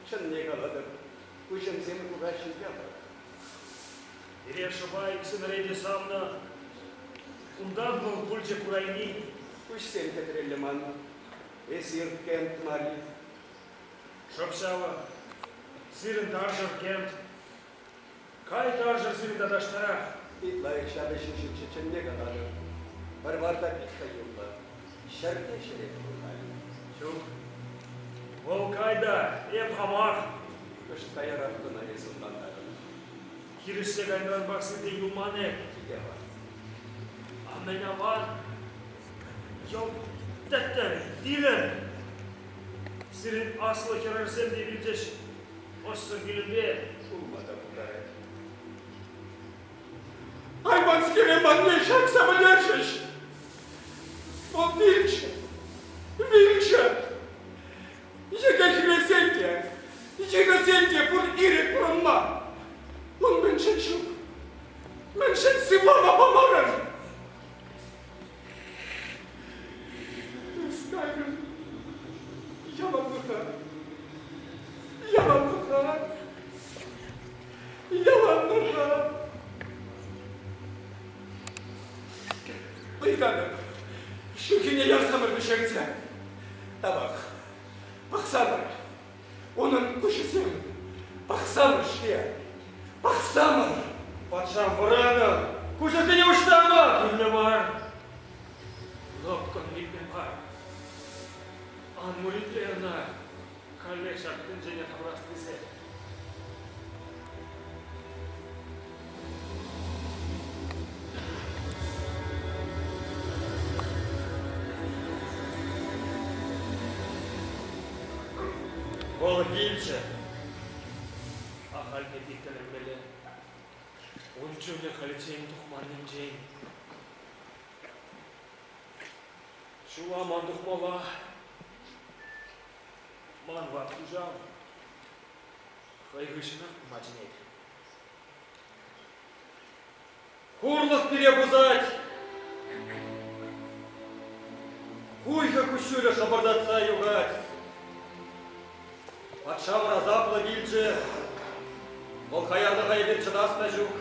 чӑнне калатӑп, куҫӑмсем кураҫҫӗ япӑх. Пире шӑпа иксӗмӗре те савнӑ. Унтан вӑл пулчӗ курайми. Куҫсем тӗтреллӗ ман. Эсир Кент мар-и? Шӑп ҫавӑ. Сирӗн тарҫӑр Кент. Кай тарҫӑр сирӗн тата Пит лайӑх ҫапӑҫу ҫукчӗ чӗнме калатӑп. Вӑр-вар та пит хӑюллӑ. Ҫӗрте ҫӗрет вӑл халь. Ҫук. Вӑл кай та, эп хамах. Кӑшт каярах кӑна эс ӑнлантарӑн. Хирӗҫсе кайнӑранпах сиртен юлман эп. Питӗ аван. А мӗн аван? Йӑлт тӗттӗм, вилӗм. Сирӗн аслӑ хӗрӗрсем те вилчӗҫ. Ӑссӑр вилӗмпе. Пулма та пултарать. Айванскере манне ҫакса вӗлерчӗҫ. Вӑл вилчӗ. Вилчӗ. Йӗке хӗресен те, йӗкӗсен те пур ирӗк пурӑнма. Ун мӗншӗн ҫук? Мӗншӗн сывлама памарӑр? Эс кайрӑн. Яланлӑха. Яланлӑха. Яланлӑха. Ыйтатӑп. Ҫухине ярсамӑр вӗҫертсе. Тавах. Пӑхсамӑр. Унӑн куҫӗсем пӑхсамӑр-ҫке. Пӑхсамӑр. Патшам вӑранӑ. Куҫӗсене уҫсамӑр. Кирлӗ мар. Лӑпкӑн вилме мар. Ан муритле ӑна. Каллех ҫак тӗнчене таврас тесе. Вӑл килчӗ. Ахаль те пит тӗлӗнмелле. Ун чунӗ халиччен тухманнинчен. Ҫула ман тухмалла. Ман ват хуҫам хӑй хыҫҫӑнах пыма чӗнет. Хурлӑх пире пусать. Хуйхӑ куҫҫулӗ шӑпӑртатса юхать. Патшамӑр асаплӑ килчӗ. Вӑл хаярлӑха эпир чӑтас та ҫук.